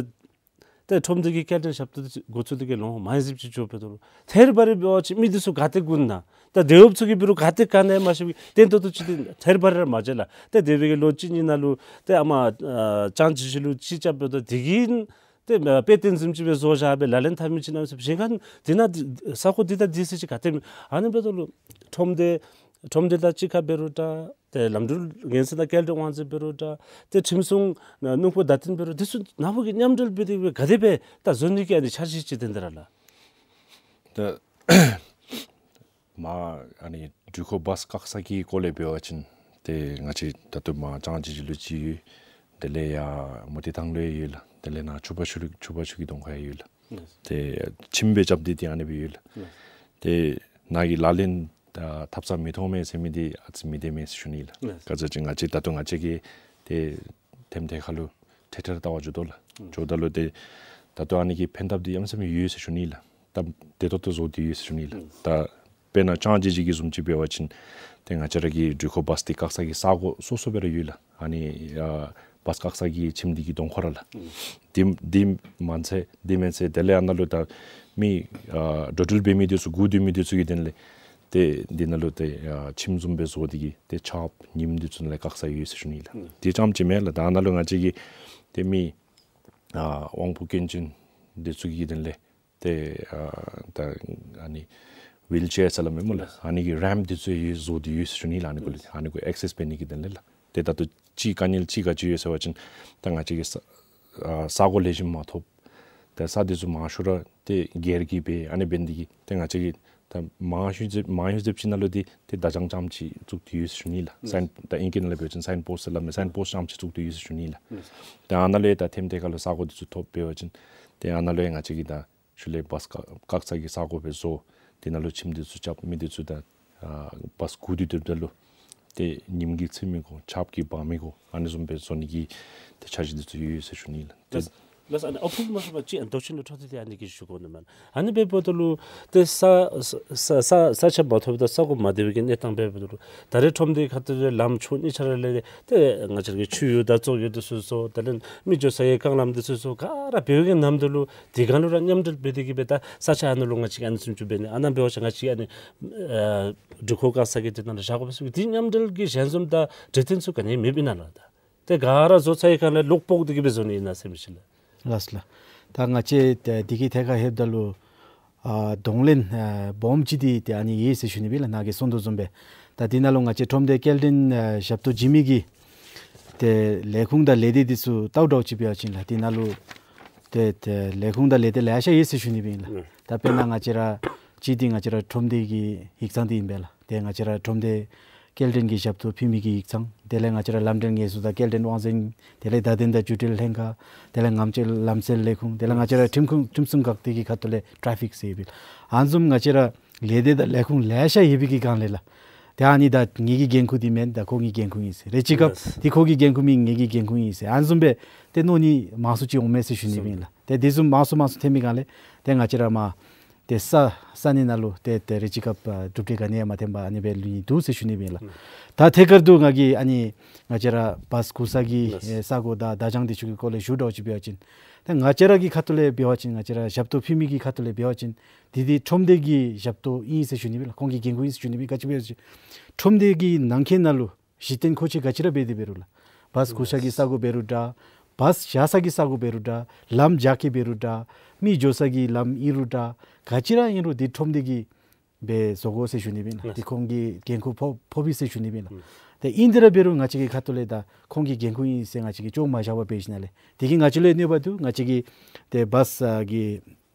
ཏེ་ཁྲོམ་སྡེ་གི་སྐྱེལ་འདྲེན་ཞབས་ཏོག་འདི་འགོ་བཙུགས་ཏེ་གི་ལོ་མང་ཟིག་ཅིག་འགྱོ་འབད་དོ་ལོ། ཐད་རི་བ་རི་འབད་བ་ཅིན་མི་འདི་ཚུ་ག་ཏེ་སྒུག་ནི་ན། ད་དེད་གཡོགཔ་ཚུ་གིས་འབད་རུང་ག་ཏེ་ག་ནི་ཡང་མ་ཤེས་པར་བརྟན་ཏོག་ཏོ་ཅིག་ཏེ་ཐད་རི་བ་རི་ར་མ་འགྱོ་ལགས། ཏེ་དེ་སྦེ་གི་ལོ་གཅིག་གཉིས་ནང་ལུ་ཏེ་ཨ་མ་ཨ་ལྕང་ཅིག་ཅིག་ལུ་ཅིག་རྐྱབ་འབད་དོ། དེ་གིས་ཏེ་དཔེ་བརྟན་བཟུམ་ཅིག་སྦེ་བཟོ་བཞག་སྦེ་ལག་ལེན་འཐབ་མི་ཅིག་ནམ་ཡང་མ་ཤེས། གཞན་ཁར་འདི་ནང་འདི་ས་གོ་འདི་དང་འདི་ཟེར་ཅིག་ག་ཏེ་མེད། ཨ་ནི་འབད་དོ་ལོ། ཁྲོམ་སྡེ་ཁྲོམ་སྡེ་དང་གཅིག་ཁར་འབད་རུང་འདྲ། ཏེ་ལམ་འགྲུལ་འགན་འཛིན་དང་སྐྱེལ་འདྲེན་དབང་འཛིན་འབད་རུང་འདྲ། ཏེ་ཁྲིམས་སྲུང་ཨ་སྣུམ་འཁོར་བདའ་འཐེན་འབད་རུང་འདི་ཚུ་ནཱ་བུ་གིས་མཉམ་འབྲེལ་འབད་དེ་སྦེ་ག་དེ་སྦེ་ད་བཟོ་ནི་གི་ཨ་ནི་འཆར་གཞི་ཅིག་དེ་འདི་ར་ལགས། ད་མ་ཨ་ནི་འགྲུལ་འཁོར་བཱས་བཀག་ས་གི་སྐོར་ལས་འབད་བ་ཅིན་ཏེ་ང་བཅས་ད་ལྟོ་མ་ལྕང་ཅིག་ཅིག་ལུ་ཅིག་ཡོད། དེ་ལས་ཡར་མུ་ཏིག་ཐང་ལུ་ཡོད་ལགས། དེ་ལས་ནཱ་ཆུ་བར་ཆུ་ལུ་ཆུ་བར་ཆུ་གི་གདོང་ཁར་ཡོད་ལགས། ཏེ་ཁྱིམ་སྦེ་རྐྱབ་སྟེ་ཏེ་ཨ་ནི་སྦེ་ཡོད་ལགས། ཏེ་ནཱ་གི་ལག་ལེན་ད་འཐབ་ས་མི་མཐོང་མས་ཟེར་མི་འདི་ཨ་ཙི་མི་བདེན་མས་ཟེར་ཞུ་ནི་ལགས། ག་ཅི་ཅིག་ང་བཅས་ད་ལྟོ་ང་བཅས་ཀྱིས་ཏེ་ཐེམ་ཐེ་ཁ་ལུ་ཐད་ཐད་ལྟ་བར་འགྱོ་དོ་ལགས། འགྱོཝ་ད་ལུ་ཏེ་ད་ལྟོ་ཨ་ནི་གི་ཕན་ཐབས་འདི་ཡང་སེམས་ཡོད་ཟེར་ཞུ་ནི་ལགས། ད་བདེ་ཏོག་ཏོ་བཟོ་སྟེ་ཡོད་ཟེར་ཞུ་ནི་ལགས། ད་དཔེར་ན་ལྕང་ཅིག་ཅིག་གི་བཟུམ་ཅིག་འབད་བ་ཅིན་ཏེ་ང་བཅས་ར་གི་འགྲུལ་འཁོར་བཱས་འདི་བཀག་ས་གི་ས་གོ་སོ་སོ་སྦེ་ར་ཡོད་ལགས། ཨ་ནི་ཨ་བཱས་བཀག་ས་གི་ཁྱིམ་འདི་གི་གདོང་ཁར་ར་ལགས། འདི་འདི་མ་ཚད་འདི་མེན་ཟེར་དེ་ལས་ཨ་ནཱ་ལུ་ད་མི་ཨ་འགྲོ་འགྲུལ་འབད་མི་འདི་ཚུ་སྒུག་སྡོད་མི་འདི་ཚུ་གི་དོན་ལས་ཏེ་འདི་ནང་ལུ་ཏེ་ཨ་ཁྱིམ་བཟུམ་སྦེ་བཟོ་སྟེ་གི་ཏེ་ཆརཔ་ཉིམ་འདི་ཚུ་ནང་ལས་བཀག་ས་ཡོད་ཟེར་ཞུ་ནི་ལགས། འདི་ཙམ་ཅིག་མེན་ལགས། ད་ཨ་ནཱ་ལུ་ང་བཅས་ཀྱི་ཏེ་མི་ཨ་དབང་པོ་སྐྱོན་ཅན་འདི་ཚུ་གི་དོན་ལས་ཏེ་ཨ་ད་ཨ་ནི་ཝིལ་ཅེར་ཟེར་སླབ་མས་སྨོ་ལགས། ཨ་ནི་གི་རེམཔ་འདི་ཚུ་ཡང་བཟོ་སྟེ་ཡོད་ཟེར་ཞུ་ནི་ལགས། ཨ་ནི་གུ་ལུ་ཨ་ནི་གུ་ཨེག་སེསི་འབད་ནི་གི་དོན་ལས་ལགས། ཏེ་ད་ལྟོ་ཅིག་དཀའ་ངལ་ཅིག་ག་ཅི་ཡོད་ཟེར་བ་ཅིན་ད་ང་བཅས་ཀྱི་ས་ཨ་ས་གོ་ལེགས་ཤོམ་མ་ཐོབ། ཏེ་ས་འདི་ཚུ་མང་ཤོས་ར་ཏེ་སྒེར་གྱིས་འབད། ཨ་ནི་འབད་ནི་དེ་གིས་ཏེ་ང་བཅས་ཀྱིས་ད་མང་ཤོས་ཅིག་མང་ཤོས་ཅིག་ནང་ལུ་འདི་ཏེ་བརྡ་བྱང་རྐྱངམ་ཅིག་བཙུགས་ཏེ་ཡོད་ཟེར་ཞུ་ནི་ལགས། སའིན་ད་ཨིང་སྐད་ནང་ལས་འབད་བ་ཅིན་སའིན་པོསཊ་ཟེར་སླབ་མས། སའིན་པོསཊ་རྐྱངམ་ཅིག་བཙུགས་ཏེ་ཡོད་ཟེར་ཞུ་ནི་ལགས། ཏེ་ཨ་ནཱ་ལུ་ཡང་ད་ཐེམ་ཐེ་ཁ་ལུ་ས་གོ་འདི་ཚུ་ཐོབ་འབད་བ་ཅིན་ཏེ་ཨ་ནཱ་ལུ་ཡང་ང་བཅས་ཀྱིས་ད་ཤུལ་ལས་བཱས་བཀག་བཀག་ས་གི་ས་གོ་སྦེ་བཟོ། དེ་ནང་ལུ་ཁྱིམ་འདི་ཚུ་རྐྱབ། མི་འདི་ཚུ་ད་ཨ་བཱས་སྒུག་སྡོད་སྡོདཔ་ད་ལུ་ཏེ་ཉིམ་གིས་ཚིག་མི་དགོ། ཆརཔ་གིས་འབག་མི་དགོ། ཨ་ནི་བཟུམ་སྦེ་བཟོ་ནི་གི་ཏེ་འཆར་གཞི་འདི་ཚུ་ཡོད་ཡོད་ཟེར་ཞུ་ནི་ལགས། ཏེ་ལགས་ལགས། ཨ་ནི་ཨ་ཕུག་མ་སོང་པ་ཅིག་ཨ་ནི་མདོ་ཆེན་ལུ་འཕྲོ་མཐུད་དེ་ཨ་ནི་གི་ཞུ་དགོ་ནི་མས། ཨ་ནི་འབདཝ་ད་ལུ་ཏེ་ས་ས་ས་ས་ཆ་མ་ཐོབ་ད་ས་གོ་མ་བདེ་བའི་གི་གནས་སྟངས་འབདཝ་ད་ལུ་ད་རེས་ཁྲོམ་སྡེ་ཁ་ཐུག་ལས་ལམ་ཕྱོགས་གཉིས་ཆ་ར་ལས་ཏེ་ང་བཅས་ཀྱི་ཆུ་ཡོད་དང་བཙོག་ཡོད་འདི་ཚུ་བཟོ། དེ་ལས་མི་འགྱོ་ས་གི་རྐང་ལམ་འདི་ཚུ་བཟོ། ག་ར་འབད་བའི་གི་ནམ་དུས་ལུ་དེ་སྒང་ལུ་ར་མཉམ་འབྲེལ་འབད་དེ་གི་སྦེ་ད་ས་ཆ་ཨ་ནཱ་ལུ་ང་བཅས་ཨ་ནི་བཟུམ་ཅིག་འབད་ནི། ཨ་ནཱ་འབད་བ་ཅིན་ང་བཅས་ཨ་ནི་ཨ་འགྲུལ་འཁོར་བཀག་ས་གི་དེ་ནང་ལུ་བཞག་དགོ་པས་ཟེར་གི་དེ་མཉམ་འབྲེལ་གྱི་ཞལ་འཛོམས་དང་གྲོས་བསྟུན་ཚུ་ག་ནི་ཡང་མེདཔ་ཨིན་ན་ལགས། ད་ཏེ་ག་ར་བཟོ་ཚར་བའི་སྒང་ལས་ལོག་ཕོག་སྟེ་གི་སྦེ་བཟོ་ནི་ཨིན་ན་ཟེར་མི་ཅིག་ལགས། ལགས་ལགས། ད་ང་བཅས་ཏེ་འདི་གི་ཐད་ཁར་ལྷོདཔ་ད་ལུ་ཨ་གདོང་ལེན་ཨ་སྦོམ་ཅིག་འདི་ཏེ་ཨ་ནི་ཡོད་ཟེར་ཞུ་ནི་སྦེ་ལགས། ནཱ་གིས་གསུངས་དོ་བཟུམ་སྦེ་ད་འདི་ནང་ལུ་ང་བཅས་ཁྲོམ་སྡེ་སྐྱེལ་འདྲེན་ཨ་ཞབས་ཏོག་བྱིན་མི་གི་ཏེ་ལས་ཁུངས་དང་ལས་སྡེ་འདི་ཚུ་བལྟཝ་འདྲཝ་ཅིག་འབད་བ་ཅིན་ལགས། འདི་ནང་ལུ་ཏེ་ཏེ་ལས་ཁུངས་དང་ལས་སྡེ་ལེ་ཤ་ཡོད་ཟེར་ཞུ་ནི་སྦེ་ཨིན་ལགས། ད་དཔེར་ན་ང་བཅས་ར་གཅིག་འདི་ང་བཅས་ར་ཁྲོམ་སྡེ་གི་ཡིག་ཚང་འདི་ཨིན་པས་ལགས། ཏེ་ང་བཅས་ར་ཁྲོམ་སྡེ་སྐྱེལ་འདྲེན་གྱི་ཞབས་ཏོག་ཕུལ་མི་གི་ཡིག་ཚང་། དེ་ལས་ང་བཅས་ར་ལམ་འགྲུལ་ངལ་གསོ་དང་སྐྱེལ་འདྲེན་དབང་འཛིན། དེ་ལས་བརྡ་དོན་དང་བརྒྱུད་འབྲེལ་ལྷན་ཁག། དེ་ལས་ངམ་ཅིག་ལམ་སེལ་ལས་ཁུངས། དེ་ལས་ང་བཅས་ར་ཁྲིམས་ཁུངས་ཁྲིམས་སྲུང་འགག་སྡེ་གི་ཁ་ཐུག་ལས་ཊེ་ཕིག་ཟེར་ཡོད་པས། ཨ་ནི་བཟུམ་ང་བཅས་ར་ལས་སྡེ་དང་ལས་ཁུངས་ལེ་ཤ་ཡོད་པའི་གི་སྒང་ལས་ལགས། ཏེ་ཨ་ནི་ད་ངེ་གི་འགན་ཁུར་འདི་མེན། ད་ཁོ་གི་འགན་ཁུར་ཨིན་ཟེར། རེ་ཅིག་སྐབས་ལགས། ཏེ་ཁོ་གི་འགན་ཁུར་མེན་ངེ་གི་འགན་ཁུར་ཨིན་ཟེར། ཨ་ནི་བཟུམ་སྦེ་ཏེ་མནོ་ནི་མང་སུ་ཅིག་འོང་མས་ཟེར་ཞུ་ནི་སྦེ་ཨིན་ལགས། ཏེ་འདི་བཟུམ་མང་སུ་མང་སུ་ཐོན་པའི་སྒང་ལས་ཏེ་ང་བཅས་ར་མ་ཏེ་ས་ས་གནས་ནང་ལུ་ཏེ་ཏེ་རེ་ཅིག་སྐབས་ཨ་གྲུབ་འབྲས་ག་ནི་ཡང་མ་ཐོན་པར་ཨ་ནི་སྦེ་ལུས་ནི་འདུག་ཟེར་ཞུ་ནི་སྦེ་ཨིན་ལགས། ད་ཐད་ཀར་དུ་ང་གིས་ཨ་ནི་ང་བཅས་ར་བཱས་སྒུག་ས་གི་ལགས། ཨེ་ས་གོ་དང་བརྡ་བྱང་འདི་ཚུ་གི་སྐོར་ལས་ཞུ་འདྲཝ་ཅིག་འབད་བ་ཅིན་ད་ང་བཅས་ར་གི་ཁ་ཐུག་ལས་འབད་བ་ཅིན་ང་བཅས་ར་ཞབས་ཏོག་ཕུལ་མི་གི་ཁ་ཐུག་ལས་འབད་བ་ཅིན་འདི་འདི་ཁྲོམ་སྡེ་གི་ཞབས་ཏོག་ཨིན་ཟེར་ཞུ་ནི་སྦེ་ལགས། ཁོང་གི་འགན་ཁུར་ཨིན་ཟེར་ཞུ་ནི་སྦེ། ག་ཅི་འབད་བ་ཅིན་ཁྲོམ་སྡེ་གི་ནང་འཁོད་ནང་ལུ་གཞི་རྟེན་མཁོ་ཆས་ག་ཅི་ར་འབད་དེ་འབད་རུང་ལགས། བཱས་སྒུག་ས་གི་ས་གོ་འབད་རུང་འདྲ། བཱས་བཞག་ས་གི་ས་གོ་འབད་རུང་འདྲ། ལམ་རྒྱགས་ཀྱི་འབད་རུང་འདྲ། མི་འགྱོ་ས་གི་ལམ་ཨིན་རུང་འདྲ། ག་ཅི་ར་ཨིན་རུང་འདི་ཁྲོམ་སྡེ་གིས་སྦེ་བཟོ་དགོ་ཟེར་ཞུ་ནི་སྦེ་ལགས། ལགས། འདི་ཁོང་གི་འགན་ཁུར་ཕོག་ཕོག་པས་ཟེར་ཞུ་ནི་སྦེ་ལགས། ཨུམ། ཏེ་ཨིན་དེ་ར་འབད་རུང་ང་བཅས་ཀྱི་ཁ་ཐུག་ལས་ད་ཁོང་གི་འགན་ཁུར་ཨིན་ཟེར་ང་བཅས་ཀྱིས་བཅོ་མ་བཞག་པར་འབད་ཞིནམ་ལས་དེ་གིས་ང་བཅས་ལུ་གནོད་པ་འདུག། ང་བཅས་ཀྱི་ཏེ་བཱས་ཨ་གི་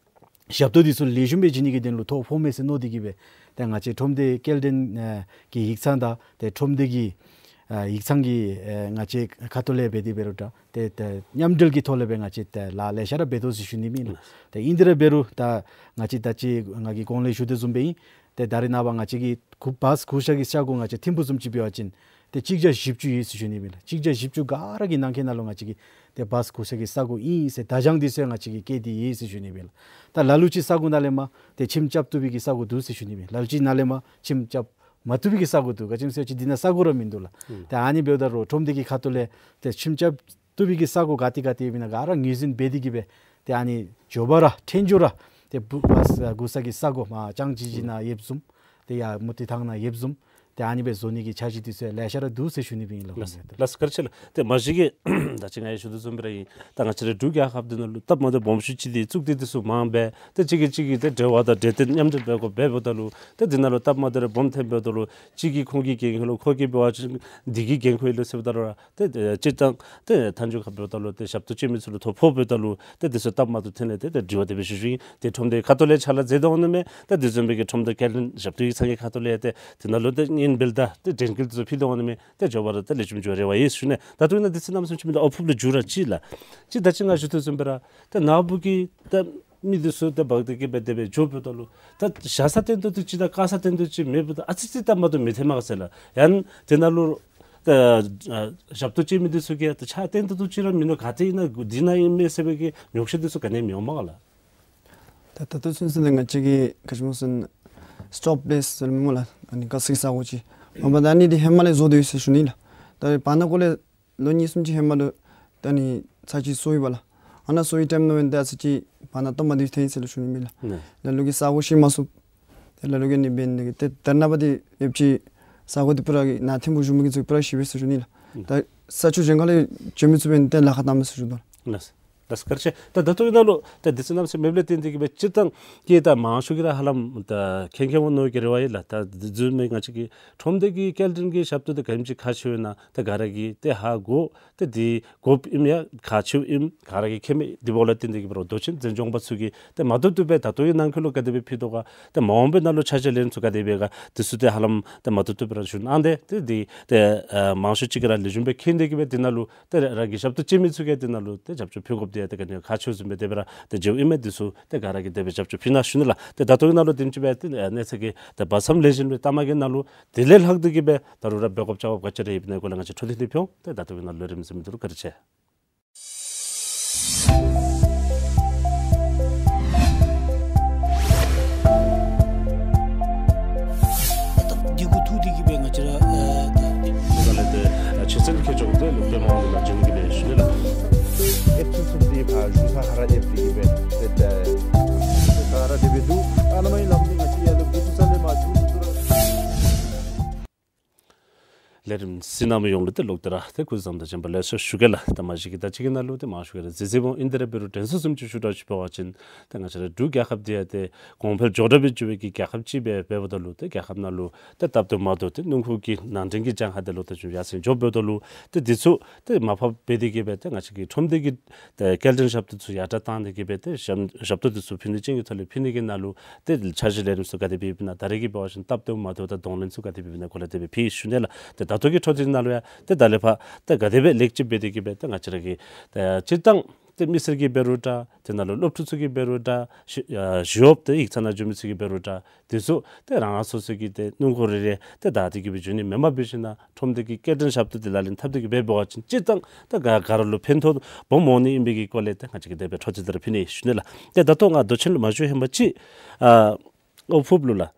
ཞབས་ཏོག་འདི་ཚུ་ལེགས་ཤོམ་སྦེ་བྱིན་ནི་གི་དོན་ལུ་ཐོ་ཕོག་མས་ཟེར་མནོ་སྟེ་གི་སྦེ་ཏེ་ང་བཅས་ཁྲོམ་སྡེ་སྐྱེལ་འདྲེན་ཨ་གི་ཡིག་ཚང་དང་ཏེ་ཁྲོམ་སྡེ་གི་ ཨ་ཡིག་ཚང་གི་ཨེ་ང་བཅས་ཁ་ཐུག་ལས་འབད་དེ་འབད་རུང་ད་ཏེ་ད་མཉམ་འབྲེལ་གྱི་ཐོག་ལས་སྦེ་ང་བཅས་ད་ལཱ་ལེ་ཤ་ར་འབད་དོ་ཟེར་ཞུ་ནི་ཨིན་ལགས། ད་ཨིན་དེ་ར་འབད་རུང་ད་ང་བཅས་ད་ཅི་ང་གིས་གོང་ལས་ཞུ་དོ་བཟུམ་སྦེ་ཨིན། ཏེ་ད་རེས་ནངས་པ་ང་བཅས་ཀྱི་གུ་བཱས་གུ་ཤ་གི་ས་གོ་ང་བཅས་ཐིམ་ཕུག་བཟུམ་ཅིག་འབད་བ་ཅིན་ཏེ་གཅིག་བརྒྱ་བཞི་བཅུ་ཡོད་ཟེར་ཞུ་ནི་ཨིན་ལགས། གཅིག་བརྒྱ་བཞི་བཅུ་ག་ར་གི་ནང་འཁོད་ནང་ལུ་ང་བཅས་ཀྱི་ཏེ་བཱས་གུ་ཤ་གི་ས་གོ་ཨིན་ཟེར་བརྡ་བྱང་འདི་ཚུ་ང་བཅས་ཀྱིས་བཀལ་ཏེ་ཡོད་ཟེར་ཞུ་ནི་ཨིན་ལགས། ད་ལ་ལུ་ཅིག་ས་གོ་ནང་ལས་མར་ཏེ་ཁྱིམ་རྐྱབ་བཏུབ་པའི་གི་ས་གོ་འདུག་ཟེར་ཞུ་ནི་ཨིན། ལ་ལུ་ཅིག་ནང་ལས་མར་ཁྱིམ་རྐྱབ་མ་བཏུབ་པའི་གི་ས་གོ་འདུག། ག་ཅི་སྨོ་ཟེར་བ་ཅིན་འདི་ནང་ས་གོ་ར་མིན་འདུག་ལགས། ཨུམ། ཏེ་ཨ་ནི་འབདཝ་ད་རུང་ཁྲོམ་སྡེ་གི་ཁ་ཐུག་ལས་ཏེ་ཁྱིམ་རྐྱབ་བཏུབ་པའི་གི་ས་གོ་ག་ཏེ་ག་ཏེ་ཡོདཔ་ཨིན་ན་ག་ར་ངོས་འཛིན་འབད་དེ་གིས་སྦེ་ཏེ་ཨ་ནི་མགྱོགས་པ་ར་ཐེངས་མགྱོགས་ར་ཏེ་བཱས་གུ་ཤ་གི་ས་གོ་མར་ལྕང་སྤྱི་གཞི་ནང་ཡོདཔ་བཟུམ་ཏེ་ཡར་མུ་ཏིག་ཐང་ནང་ཡོདཔ་བཟུམ་ཏེ་ཨ་ནི་སྦེ་བཟོ་ནི་གི་འཆར་གཞི་འདི་ཚུ་ལེ་ཤ་ར་འདུག་ཟེར་ཞུ་ནི་ཨིན་ལགས། ལགས་ལགས་སོ། བཀའ་དྲིན་ཆེ་ལགས། ཏེ་མ་གཞི་གི་ད་ཅི་ང་གིས་ཞུ་དོ་བཟུམ་སྦེ་ར་ཨིན། ད་ང་བཅས་རའི་འབྲུག་རྒྱལ་ཁབ་འདི་ནང་ལུ་སྟབས་མ་བདེཝ་སྦོམ་ཤོས་ཅིག་འདི་གཙུག་སྡེ་འདི་ཚུ་མང་སྦེ་ཏེ་གཅིག་གིས་གཅིག་གི་ཏེ་འབྲེལ་བ་དང་འབྲེལ་གཏད་མཉམ་འབྲེལ་འབད་དགོཔ་འབདཝ་ད་ལུ་ཏེ་འདི་ནང་ལུ་སྟབས་མ་བདེཝ་རེ་སྦོམ་ཐོནམ་འབདཝ་ད་ལུ་གཅིག་གིས་ཁོང་གི་འགན་ཁུར་ལུ་ཁོ་གིས་འབད་བ་ཅིན་འདི་གིས་འགན་ཁུར་ཡོད་ལོ་ཟེརཝ་ད་ལུ་ར་ཏེ་ཏེ་སྤྱིར་བཏང་ཏེ་མཐའ་མཇུག་ཁར་འབདཝ་ད་ལུ་ཏེ་ཞབས་ཏོག་སྤྱོད་མི་ཚུ་ལུ་ཐོ་ཕོགཔ་འབདཝ་ད་ལུ་ཏེ་འདི་ཚུ་སྟབས་མ་བདེཝ་ཐོན་ནི་ཏེ་ཏེ་དྲི་བ་དེ་སྦེ་ཞུ་ཞུཝ་ཨིན། ཏེ་ཁྲོམ་སྡེ་ཁ་ཐུག་ལས་ཕྱག་ལཱ་མཛད་དོ་འོང་ནི་མས། ཏེ་དེ་བཟུམ་སྦེ་གི་ཁྲོམ་སྡེ་སྐྱེལ་འདྲེན་ཞབས་ཏོག་ཡིག་ཚང་གི་ཁ་ཐུག་ལས་ཏེ་དེ་ནང་ལུ་ཏེ་བརྙན་སྦེལ་དང་ཏེ་དྲན་སྐུལ་དེ་ཚུ་ཕུལ་དོ་འོང་ནི་མས། ཏེ་མགྱོགས་པ་ར་ཏེ་ལེགས་ཤོམ་འགྱོ་རེ་བ་ཡོད་ཟེར་ཞུ་ནི། ད་ལྟོ་ཨིན་ན་དུས་ཚོད་གནམ་མེད་ས་མེད་མིན་འདུག། ཨོ་ཕུབ་ལུ་འགྱུར་ར་ཅི་ལགས། ཅི་ད་ཅི་ང་ཞུ་དོ་བཟུམ་སྦེ་ར་ཏེ་ནཱ་བུ་གི་ཏེ་མི་འདི་ཚུ་ཏེ་འབག་སྟེ་གིས་སྦེ་དེ་སྦེ་འགྱོཝ་ད་ལུ་ཏེ་བཞག་ས་སྟོན་ཏོག་ཏོ་ཅིག་དང་བཀལ་ས་སྟོན་ཏོག་ཏོ་ཅིག་མེདཔ་ད་ཨ་ཙི་ཙི་སྟབས་མ་བདེཝ་མི་ཐོན་མས་ག་ཟེར་ལགས། ཡང་དེ་ནང་ལུ་ཏེ་ཨ་ཞབས་ཏོག་སྤྱོད་མི་འདི་ཚུ་གིས་ཏེ་ཕྱག་སྟོན་ཏོག་ཏོ་ཅིག་ར་མིན་ནུག། ག་ཏེ་ཨིན་ན་འདི་ནང་ཨིན་མས་ཟེར་བའི་གི་ཉོགས་བཤད་འདི་ཚུ་ག་ནི་ཡང་མི་འོང་མས་ག་ལགས། ད་ད་ལྟོ་ཚུན་ཚོད་ལས་ང་བཅས་ཀྱིས་ག་ཅི་སྨོ་ཟེར་ན་སི་ཊོབ་པེ་སི་ཟེར་མི་སྨོ་ལགས། ཨ་ནི་བཀལ་ས་གི་ས་གོ་ཅིག་མ་པ་ད་ཨ་ནི་འདི་ཧེ་མ་ལས་བཟོ་སྡོད་ཡི་ཟེར་ཞུ་ནི་ལགས། ད་རེས་བར་ན་ཀོ་ལས་ལོ་གཉིས་གསུམ་ཅིག་ཧེ་མ་ལུ་ད་ཨ་ནི་ཚར་གཅིག་བཟོ་ཡི་པ་ལགས། ཨ་ནཱ་བཟོ་བའི་ཊེམ་ནང་འབདན་ད་ཨ་ཙི་ཅིག་བར་ན་སྟབས་མ་བདེཝ་ཐོན་ཡི་ཟེར་ལགས་ཞུ་ནི་མས་ལགས། ལ་ལུ་གིས་ས་གོ་བཤལ་མ་ཚུགས། ཏེ་ལ་ལུ་གིས་ཨ་ནི་འབད་ནི་དེ་གིས་ཏེ་ད་རེས་ནངས་པ་འདི་ཡོད་པ་ཅིན་ས་གོ་འདི་པུ་ར་གི་ནཱ་ཐིམ་ཕུག་བཞུགས་མི་གི་ཚུ་པུ་ར་བཤལ་བས་ཟེར་ཞུ་ནི་ལགས། ད་ས་ཆུ་གཞན་ཁ་ལས་འགྱོ་མི་ཚུགས་པས་ཏེ་ལཱ་ཁག་བཏངམ་མས་ཟེར་ཞུ་དོ་ལགས། ལགས་སོ། ལགས་སོ། བཀའ་དྲིན་ཆེ། ད་ད་ལྟོ་ཨིན་ན་ལུ་ད་དུས་ཚོད་གནམ་མེད་ས་མེད་མེདཔ་ལས་བརྟེན་ཏེ་གིས་སྦེ་སྤྱིར་བཏང་གི་ད་མང་ཤོས་ཀྱིས་ར་ཧ་ལམ་ད་མཁྱེན་མཁྱེནམ་འོང་མནོ་བའི་གི་རེ་བ་ཡོད་ལགས། ད་དེ་བཟུམ་སྦེ་ང་བཅས་ཀྱི་ཁྲོམ་སྡེ་གི་སྐྱེལ་འདྲེན་གྱི་ཞབས་ཏོག་འདི་ག་དེམ་ཅིག་ཁག་ཆེཝ་ཨིན་ན་ད་ག་ར་གིས་ཏེ་ཧ་གོ། ཏེ་འདི་དགོཔ་ཨིནམ་ཡང་ཁག་ཆེཝ་ཨིནམ་ག་ར་གིས་མཁྱེནམ་མས། དེ་འབདཝ་ལས་བརྟེན་ཏེ་གིས་སྦེ་ར་མདོ་ཆེན་འཛིན་སྐྱོང་པ་ཚུ་གིས་ཏེ་མ་བཏུབ་བཏུབ་སྦེ་ད་ལྟོའི་ནང་འཁོད་ལུ་ག་དེ་སྦེ་ཕུལ་དོ་ག། ཏེ་མ་འོངས་པའི་ནང་ལུ་ཆ་འཇོག་ལས་རིམ་ཚུ་ག་དེ་སྦེ་ག་འདི་ཚུ་ཏེ་ཧ་ལམ་ཏེ་མ་བཏུབ་བཏུབ་སྦེ་ར་ཞུ་གནང་སྟེ་ཏེ་འདི་ཏེ་ཨ་མང་ཤོས་ཅིག་གིས་ར་ལེགས་ཤོམ་སྦེ་མཁྱེན་ཏེ་གིས་སྦེ་དེ་ནང་ལུ་ཏེ་རང་གི་ཞབས་ཏོག་སྤྱོད་མི་ཚུ་གིས་དེ་ནང་ལུ་ཏེ་རྒྱབ་སྐྱོར་ཕུལ་དགོཔ་འདི་ཡང་ཏེ་ག་ནི་ཁག་ཆེཝ་བཟུམ་སྦེ་དེ་སྦེ་ར་ཏེ་མཇལཝ་ཨིན་མས། འདི་ཚུ་ཏེ་ག་ར་གིས་དེ་སྦེ་རྒྱབ་སྐྱོར་ཕུལ་གནང་ཞུ་ནི་ལགས། ཏེ་ད་ལྟོའི་ནང་ལུ་དེམ་ཅིག་སྦེ་ཏེ་གནས་ཚུལ་གྱི་ཏེ་བར་མཚམས་ལེགས་ཤོམ་སྦེ་བལྟ་མ་གི་ནང་ལུ་དེ་ལས་ལྷག་སྟེ་གིས་སྦེ་ད་རུང་ར་འབད་དགོཔ་བྱ་དགོཔ་ག་ཅི་ར་ཡོདཔ་ཨིན་ན་སྐོར་ལས་ང་བཅས་འཕྲོ་མཐུད་དེ་ཕུལ་འོང་། ཏེ་ད་ལྟོའི་ནང་ལུ་ལས་རིམ་གཟིགས་མི་འདི་ལུ་བཀའ་དྲིན་ཆེ། ད་འདི་གུ་ཐུག་སྟེ་གིས་སྦེ་ང་བཅས་ར་ཨ་ད་ད་ལས་ཏེ་ཨ་ཆོས་ཚན་མཁས་མཆོག་ཏེ་ལུང་བསྟན་དབང་འདུས་ལགས་བྱོན་གྱི་སྦེ་ཞུ་ནི་ལགས། ཨེབ་ཚུ་ཚུ་འདི་ཕར་བཞུགས་ས་ཁར་ར་ཨེབ་སྟེ་གིས་སྦེ་ཏེ་ད་ཁར་ར་དེ་སྦེ་འདུག། ཨ་ནཱ་མའི་ལམ་འདི་ང་བཅས་ཡར་ལས་འགོ་བཙུགས་ས་ལས་མར་མཇུག་བསྡུ་ར། ལས་རིམ་གཟིགས་གནང་མི་ཡོངས་ལུ་ཏེ་ལོག་སྟེ་ར་ཏེ་སྐུ་གཟུགས་བཟང་དང་བྱོན་པ་ལེགས་སོ་ཞུ་གེ་ལགས། ད་མ་གཞི་གི་ད་ཅི་གི་ནང་ལུ་ཏེ་མང་ཤོས་ཀྱིས་ར་གཟིགས་གཟིགསཔ་འོང་། ཨིན་དེ་ར་འབད་རུང་དྲན་གསོ་བཟུམ་ཅིག་ཞུ་དགོཔ་ཅིག་འབད་བ་ཅིན་ཏེ་ང་བཅས་རའི་འབྲུག་རྒྱལ་ཁབ་འདི་ཡང་ཏེ་གོང་འཕེལ་མགྱོགས་དྲགས་སྦེ་འགྱོ་བའི་གི་རྒྱལ་ཁབ་ཅིག་སྦེ་འབདཝ་ད་ལུ་ཏེ་རྒྱལ་ཁབ་ནང་ལུ་ཏེ་སྟབས་བདེཝ་མ་བདེཝ་ཏེ་སྣུམ་འཁོར་གྱི་ནང་འདྲེན་གྱི་གྱངས་ཁ་འདི་ལོག་སྟེ་ཅིག་ཡར་སེང་འགྱོཝ་འབདཝ་ད་ལུ་ཏེ་འདི་ཚུ་ཏེ་མར་ཕབ་འབད་དེ་གིས་སྦེ་ཏེ་ང་བཅས་ཀྱི་ཁྲོམ་སྡེ་གི་ཏེ་སྐྱེལ་འདྲེན་ཞབས་ཏོག་ཚུ་ཡར་དྲག་བཏང་སྟེ་གིས་སྦེ་ཏེ་ཞབས་ཞབས་ཏོག་འདི་ཚུ་ཕུལ་ནི་ཅན་གྱི་ཐོག་ལས་ཕུལ་ནི་གི་ནང་ལུ་ཏེ་འཆར་གཞི་ལས་རིམ་ཚུ་ག་དེ་སྦེ་ཡོདཔ་ཨིན་ན། ད་རེས་ཀྱི་འབད་བ་ཅིན་སྟབས་བདེཝ་མ་བདེཝ་དང་གདོང་ལེན་ཚུ་ག་དེ་སྦེ་ཡོདཔ་ཨིན་ན་སྐོར་ལས་དེ་སྦེ་ཕུལ་ཞུ་ནི་ལགས། ཏེ་ད་ལྟོ་གི་འཕྲོ་འདི་ནང་ལུ་ཡང་ཏེ་ད་ལས་ཕར་ཏེ་ག་དེ་སྦེ་ལེགས་ཅིག་འབད་དེ་གིས་སྦེ་ཏེ་ང་བཅས་ར་གི་ཏེ་སྤྱིར་བཏང་ཏེ་མི་སེར་གྱིས་འབད་རུང་འདྲ། དེ་ནང་ལུ་སློབ་ཕྲུག་ཚུ་གིས་འབད་རུང་འདྲ། ཞི་ཨ་ཞི་གཡོགཔ་ཏེ་ཡིག་ཚང་ནང་འགྱོ་མི་ཚུ་གིས་འབད་རུང་འདྲ། དེ་ཚུ་ཏེ་རང་རང་སོ་སོ་གི་ཏེ་སྣུམ་འཁོར་རེ་རེ་ཏེ་བདའ་སྟེ་གིས་སྦེ་འགྱོ་ནི་མེན་པར་འབད་ཞིན་ན་ཁྲོམ་སྡེ་གི་སྐྱེལ་འདྲེན་ཞབས་ཏོག་འདི་ལག་ལེན་འཐབ་སྟེ་གིས་སྦེ་འབད་བ་ཅིན་སྤྱིར་བཏང་ཏེ་ག་ག་ར་ལུ་ཕན་ཐོགས་སྦོམ་འོང་ནི་ཨིན་པའི་གི་སྐོར་ལས་ཏེ་ང་བཅས་ཀྱིས་དེ་སྦེ་འཕྲོ་མཐུད་དེ་ར་ཕུལ་ནི་ཞུ་ནི་ལགས། ཏེ་ད་ལྟོ་ང་མདོ་ཆེན་ལུ་མ་བཞུགས་ཧེ་མ་ཅིག་ཨ་ཨོ་ཕུབ་ལུ་ལགས།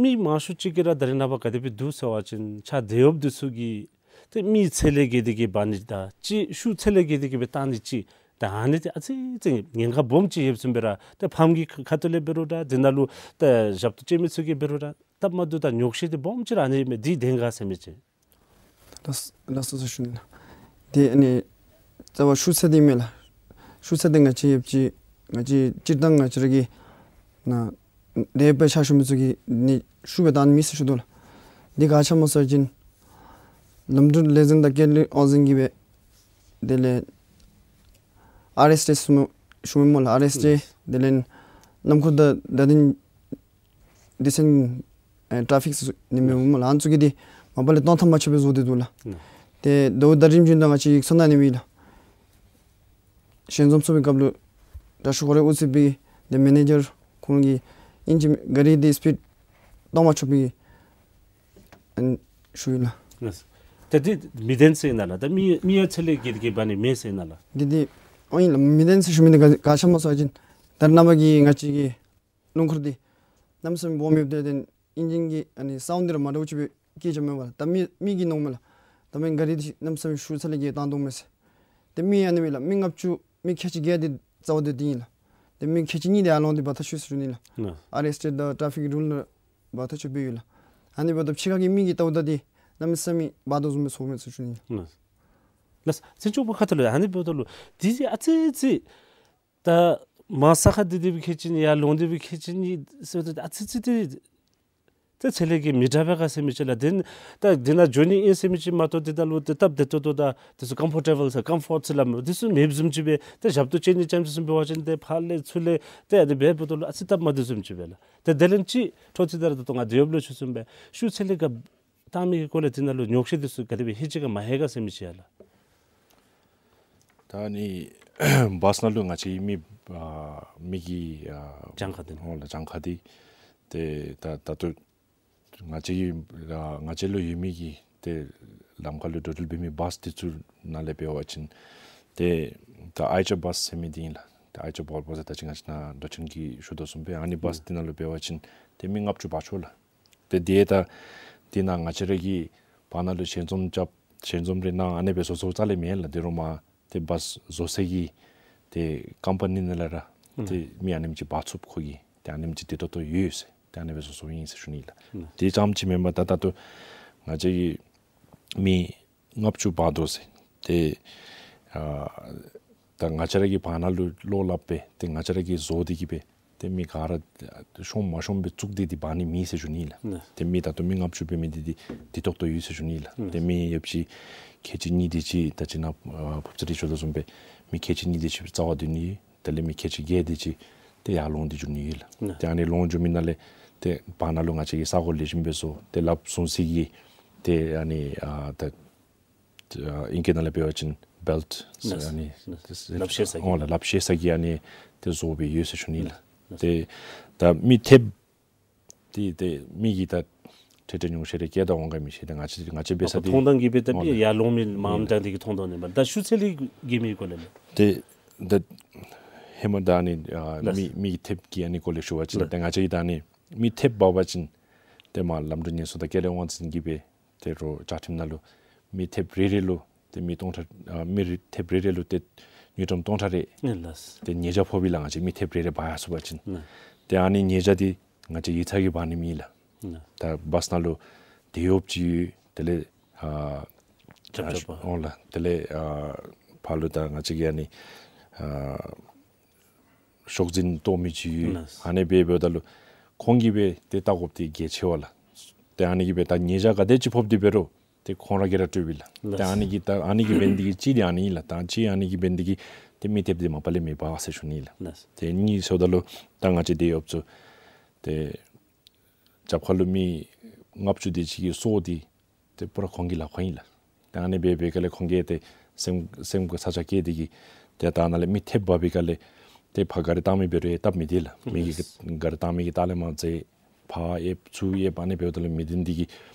མི་མང་ཤོས་ཅིག་གིས་ར་ད་རེས་ནངས་པ་ག་དེ་སྦེ་འདུག་ཟེར་བ་ཅིན་ཕྱག་བདེ་འོབ་འདི་ཚུ་གིས་ཏེ་མི་ཚད་ལས་བརྒལ་ཏེ་གིས་འབག་ནི་དང་ཅིག་ཤུགས་ཚད་ལས་བརྒལ་ཏེ་གིས་སྦེ་བཏང་ནི་ཅིག། ད་ཨ་ནི་འདི་ཨ་ཙི་ཙི་ཉེན་ཁ་སྦོམ་ཅིག་ཡོདཔ་བཟུམ་སྦེ་ར་ཏེ་ཕམ་གྱི་ཁ་ཁ་ཐུག་ལས་འབད་རུང་འདྲ། དེ་ནང་ལུ་ཏེ་ཞབས་ཏོག་སྤྱོད་མི་ཚུ་གིས་འབད་རུང་འདྲ། སྟབས་མ་བདེཝ་དང་ཉོགས་བཤད་འདི་སྦོམ་ཅིག་ར་ཨ་ནི་མས། འདི་བདེན་ག་ཟེར་མི་ཅིག། ལགས་ལགས་སོ་ཟེར་ཞུ་ནི་ལགས། འདི་ཨ་ནི་རྩ་བ་ཤུགས་ཚད་འདི་མས་ལགས། ཤུགས་ཚད་འདི་ང་བཅས་ཡོདཔ་ཅིག་ང་བཅས་སྤྱིར་བཏང་ང་བཅས་ར་གི་ནཱ་དེ་སྦེ་ཕྱག་ཞུ་མི་ཚུ་གིས་ནི་ཤུགས་སྦེ་བཏང་མི་ཟེར་ཞུ་དོ་ལགས། འདི་ག་ཅི་སྨོ་ཟེར་བ་ཅིན་ལམ་འགྲུལ་ལས་འཛིན་དང་སྐྱེལ་འདྲེན་ཨོ་འཛིན་གྱིས་སྦེ་དེ་ལས་ཨར་ཨེས་ཊི་ཟེར་མི་ཞུ་མི་སྨོ་ལགས། ཨར་ཨེས་ཊི་དེ་ལས་ནམ་ཁུ་དང་བརྡ་དོན་སྡེ་ཚན་ཨེ་ཊ་ཕིག་ཟེར་ནི་མི་སྨོ་ལགས། ཨ་ནི་ཚུ་གིས་འདི་ མ་པ་ལས་གཏང་ཐངས་མ་ཆོད་པའི་བཟོ་སྟེ་འདུག་ལགས། ཨུམ། ཏེ་ཟླཝ་ད་རིམ་བཞིན་དུ་ང་བཅས་ཀྱིས་ཚོར་སྣང་ནི་ཨིན་ལགས། ཞལ་འཛོམས་ཚོགས་པའི་སྐབས་ལུ་དྲག་ཤོས་ཁོ་རའི་དབུ་རྩེ་པའི་ཏེ་མེ་ནེ་ཇར་ཁོང་གིས་ཨིན་ཅི་ག་རི་འདི་སི་པིཌ་གཏང་མ་ཆོག་པའི་ཨ་ནི་ཞུ་ཡི་ལགས། ལགས། ད་འདི་མི་བདེན་ཟེར་ཨིན་ན་ལགས། ད་མི་མི་ཡང་ཚད་ལས་བརྒལ་ཏེ་གིས་འབག་ནི་མེད་ཟེར་ཨིན་ན་ལགས། འདི་འདི་ཨོ་ཨིན་ལགས། མི་བདེན་ཟེར་ཞུ་མི་འདི་ག་ག་ཅི་སྨོ་ཟེར་བ་ཅིན་ད་རེས་ནངས་པ་གི་ང་བཅས་ཀྱི་རླངས་འཁོར་འདི་གནམ་མེད་ས་མེད་སྦོམ་ཡོདཔ་དེ་ཏེ་ཨིན་ཇིན་གྱི་ཨ་ནི་སའུནཌ་འདི་ར་མ་འདྲཝ་ཅིག་སྦེ་སྐད་རྐྱབ་མས་པ་ལགས། ད་མི་མི་གིས་མནོཝ་མས་ལགས། ད་མི་ག་རི་འདི་གནམ་མེད་ས་མེད་ཤུགས་ཚད་ལས་བརྒལ་བཏང་དོ་མས་ཟེར། ཏེ་མི་ཨ་ནི་སྦེ་ལགས། མི་ལྔ་བཅུ་མི་ཁལ་གཅིག་བརྒྱད་འདི་རྩ་བ་འདི་འདི་ཨིན་ལགས། ཏེ་མི་ཁལ་གཅིག་གཉིས་འདི་ཡར་ལོང་སྟེ་འབག་ད་ཆོག་ཟེར་ཞུ་ནི་ལགས། ཨ་རེསི་ཊེཌ་དང་ཊེ་ཕིག་རུལ་ལུ་འབག་ད་ཆོགཔ་སྦེ་ཡོད་ལགས། ཨ་ནི་འབདཝ་ད་ཕྱི་ཁ་གི་མི་གིས་བལྟཝ་ད་འདི་གནམ་མེད་ས་མེད་འབག་དོ་བཟུམ་སྦེ་ཚོརཝ་མས་ཟེར་ཞུ་ནི་ལགས། ལགས། ལགས། ཚེ་མཆོག་པོ་ཁ་ཐུག་ལུ་ཨ་ནི་འབདཝ་ད་ལུ་འདི་ཨ་ཙི་ཙི་ད་མར་ས་ཁར་སྡོད་སྡོད་པའི་ཁལ་གཅིག་གཉིས་ཡར་ལོང་སྡོད་པའི་ཁལ་གཅིག་གཉིས་ཟེརཝ་ད་ཨ་ཙི་ཙི་ཏེ་ད་ཚད་ལས་བརྒལ་མི་དྲག་པས་ག་ཟེར་མི་ཅིག་ལགས། དེ་ད་འདི་ནང་འགྱོ་ནི་ཨིན་ཟེར་མི་ཅིག་མ་གཏོགས་འདི་ད་ལུ་ཏེ་སྟབས་བདེ་ཏོག་ཏོ་དང་འདི་ཚུ་ཀམ་ཕོར་ཊེ་བཱལ་ཟེར་ཀམ་ཕོརཊ་ཟེར་སླབ་མི་འདི་ཚུ་མེདཔ་བཟུམ་ཅིག་སྦེ་ཏེ་ཞབས་ཏོག་ཅན་ནི་ཅམ་ཅིག་བཟུམ་འབད་བ་ཅིན་ཏེ་ཕར་ལས་ཚུར་ལས་ཏེ་ཨ་ནི་འབདཝ་ད་ལུ་ཨ་ཙི་སྟབས་མ་བདེཝ་བཟུམ་ཅིག་སྦེ་ལགས། ཏེ་དེ་ལས་ཅིག་འཕྲོ་མཐུད་དེ་ར་ད་ལྟོ་ང་དེ་ཡོདཔ་ལུ་ཞུ་ཚུགས་པས། ཤུགས་ཚད་ལས་བརྒལ་བཏང་མི་གི་སྐོར་ལས་འདི་ནང་ལུ་ཉོགས་བཤད་འདི་ཚུ་ག་དེ་སྦེ་ཧེ་ཅིག་ག་མ་ཧེ་ག་ཟེར་མི་ཅིག་ཡ་ལགས། ད་ཨ་ནི་བཱསི་ནང་ལུ་ང་བཅས་མི་ཨ་མི་གི་ཨ་གྱངས་ཁ་འདི་ཨོ་ལགས་གྱངས་ཁ་འདི་ཏེ་ད་ད་ལྟོ་ང་བཅས་ཀྱི་ཨ་ང་བཅས་ལུ་ཡོད་མི་གི་ཏེ་ལམ་ཁ་ལུ་འགྲོ་འགྲུལ་འབད་མི་བཱསི་འདི་ཚུ་ནང་ལས་འབད་བ་ཅིན་ཏེ་ད་ཨའི་ཅར་བཱསི་ཟེར་མི་འདི་ཨིན་ལགས། ཏེ་ཨའི་ཅར་བཱསི་ཟེར་ད་ཅི་ང་བཅས་ནཱ་མདོ་ཆེན་གྱིས་ཞུ་དོ་བཟུམ་སྦེ་ཨ་ནི་བཱསི་འདི་ནང་ལུ་འབད་བ་ཅིན་ཏེ་མི་ལྔ་བཅུ་འབག་ཆོག་ལགས། ཏེ་དེ་ད་འདི་ནང་ང་བཅས་ར་གིས་བར་ན་ལུ་ཞལ་འཛོམས་རྐྱབ་ཞལ་འཛོམས་རེ་གནང་ཨ་ནི་སྦེ་བཟོ་བཟོཝ་རྩ་ལས་མེན་ལགས། དེ་རུང་མར་ཏེ་བཱསི་བཟོ་སའི་གི་ཏེ་ཀམ་པ་ནི་ནང་ལས་ར་ཏེ་མི་ཨ་ནེམ་ཅིག་འབག་ཚུགས་ཁོ་གིས་ཏེ་ཨ་ནེམ་ཅིག་བདེ་ཏོག་ཏོ་ཡོད་ཟེར་ཏེ་ཨ་ནི་སྦེ་བཟོ་བཟོཝ་ཨིན་ཟེར་ཞུ་ནི་ལགས། དེ་ཙམ་ཅིག་མེན་པར་ད་ད་ལྟོ་ང་བཅས་ཀྱི་མི་ལྔ་བཅུ་འབག་དོ་ཟེར་ཏེ་ཨ་ད་ང་བཅས་ར་གིས་བར་ན་ལུ་བློ་སླབ་སྦེ་ཏེ་ང་བཅས་ར་གིས་བཟོ་སྟེ་གིས་སྦེ་ཏེ་མི་ག་ར་ཤོང་མ་ཤོང་སྦེ་བཙུགས་ཏེ་འདི་འབག་ནི་མེད་ཟེར་ཞུ་ནི་ལགས། ཏེ་མི་ད་ལྟོ་མི་ལྔ་བཅུ་འབད་མི་འདི་འདི་བདེ་ཏོག་ཏོ་ཡོད་ཟེར་ཞུ་ནི་ལགས། ཏེ་མི་ཡོདཔ་ཅིག་ཁལ་གཅིག་གཉིས་འདི་ཅིག་ད་ཅི་ནཱ་ཨ་ཕུབ་ཚ་རི་ཞུ་དོ་བཟུམ་སྦེ་མི་ཁལ་གཅིག་གཉིས་འདི་ཅིག་རྩ་བ་སྡོད་ནི་ཡོད། དེ་ལས་མི་ཁལ་གཅིག་བརྒྱད་འདི་ཅིག་ཏེ་ཡར་ལོང་སྟེ་འགྱོ་ནི་ཡོད་ལགས། ཏེ་ཨ་ནི་ལོང་འགྱོ་མི་ནང་ལས་ཏེ་བར་ན་ལུ་ང་བཅས་ཀྱིས་ས་གོ་ལེགས་ཤོམ་སྦེ་བཟོ་ཏེ་ལགཔ་བཟུང་སའི་གི་ཏེ་ཨ་ནི་ཨ་ད་ཨ་ཨིང་སྐད་ནང་ལས་འབད་བ་ཅིན་བེལཊ་ཟེར་ཨ་ནི་ལགས། ལགཔ་བཤེད་ས་གི་ཨོ་ལགས་ལགཔ་བཤེད་ས་གི་ཨ་ནི་ཏེ་བཟོ་སྦེ་ཡོད་ཟེར་ཞུ་ནི་ལགས། ཏེ་ད་མི་ཐེབས་ཏེ་ཏེ་མི་གིས་ད་ཁྲེ་ཁྲེ་ཉུང་ཤོས་རེ་བཀལ་ད་འོང་ག་མི་ཤེས། ཏེ་ང་བཅས་ང་བཅས་འབད་ས་འདི་མཐོང་ཐངས་ཀྱིས་འབད་ད་ཨོ་མི་ལགས་ཡར་ལོང་མི་མངམ་ཨིན་ལགས། ད་འདི་གི་མཐོང་ཐངས་ནི་འབད་ད་ཤུགས་ཚད་ལས་བརྒལ་མི་སྐོར་ལས་ལགས། ཏེ་ད་ཧེ་མ་ད་ཨ་ནི་ཨ་ལགས། མི་མི་གི་ཐེབས་ཀྱི་ཨ་ནི་སྐོར་ལས་ཞུ་བ་ཅིན་ལགས། ཏེ་ང་བཅས་ཀྱིས་ད་ཨ་ནི་མི་ཐེབས་འབག་པ་ཅིན་ཏེ་མར་ལམ་འགྲོ་ཉེན་སྲུང་དང་སྐྱེལ་འདྲེན་དབང་འཛིན་གྱིས་སྦེ་ཏེ་རོགས་བཅའ་ཁྲིམས་ནང་ལུ་མི་ཐེབས་རེ་རེ་ལུ་ཏེ་མི་སྟོང་ཕྲག་ཨ་མི་རེ་ཐེབས་རེ་རེ་ལུ་ཏེ་དངུལ་ཀྲམ་སྟོང་ཕྲག་རེ་ཨིན་ལགས། ཏེ་ཉེས་བྱ་ཕོག་པས་ལགས། ང་བཅས་མི་ཐེབས་རེ་རེ་འབག་ཡར་སོང་པ་ཅིན་ཨིན། ཏེ་ཨ་ནི་ཉེས་བྱ་འདི་ང་བཅས་ཡིག་ཚང་གིས་འབག་ནི་མེད་ལགས། ཨིན། ད་བཱསི་ནང་ལུ་དེད་གཡོགཔ་ཅིག་ཡོད། དེ་ལས་ཨ་རྒྱབ་སྐྱོར་པ་ཨོ་ལགས། དེ་ལས་ཨ་ཕར་ལུ་ད་ང་བཅས་ཀྱི་ཨ་ནི་ཨ་ཤོག་འཛིན་གཏོགས་མི་ཅིག་ཡོད། ཨིན། ཨ་ནི་སྦེ་འབདཝ་ད་ལུ་ཁོང་གིས་སྦེ་ཏེ་བལྟ་དགོཔ་འདི་གལ་ཆེ་བས་ལགས། ཏེ་ཨ་ནི་གིས་སྦེ་ད་ཉེས་བྱ་ག་དེ་ཅིག་ཕོགཔ་འདི་འབད་རུང་ཏེ་ཁོང་ར་གིས་ར་སྤྲོད་པས་ལགས། ལགས། ཏེ་ཨ་ནི་གིས་ད་ཨ་ནི་གིས་འབད་ནི་འདི་གིས་གཅིག་འདི་ཨ་ནི་ཨིན་ལགས། ད་གཅིག་ཨ་ནི་གིས་འབད་ནི་འདི་གིས་ཏེ་མི་ཐེབས་འདི་མ་པ་ལས་མི་འབག་ཟེར་ཞུ་ནི་ལགས། ལགས། ཏེ་གཉིས་ཟེརཝ་ད་ལུ་ད་ང་བཅས་དེད་གཡོགཔ་ཚུ་ཏེ་རྒྱབ་ཁ་ལུ་མི་ལྔ་བཅུ་དེ་ཅིག་གི་སྲོག་འདི་ཏེ་པུ་ར་ཁོང་གི་ལག་ཁར་ཨིན་ལགས། ཏེ་ཨ་ནི་སྦེ་འབད་བའི་སྐབས་ལས་ཁོང་གིས་ཏེ་སེམས་སེམས་ཁར་ཚ་གྱང་བསྐྱེད་དེ་གིས་ཏེ་ད་ནཱ་ལས་མི་ཐེབས་འབག་པའི་སྐབས་ལས་ཏེ་ཕར་གཱ་རི་བཏང་མི་འབད་རུང་ཡང་སྟབས་མི་བདེ་ལགས། མི་གིས་གཱ་རི་བཏང་མི་གིས་ལྟག་ལས་མར་འཛེགས་ཕར་ཨེབ་ཚུར་ཨེབ་ཨ་ནི་འབདཝ་ད་ལུ་མི་བདེན་འདི་གིས་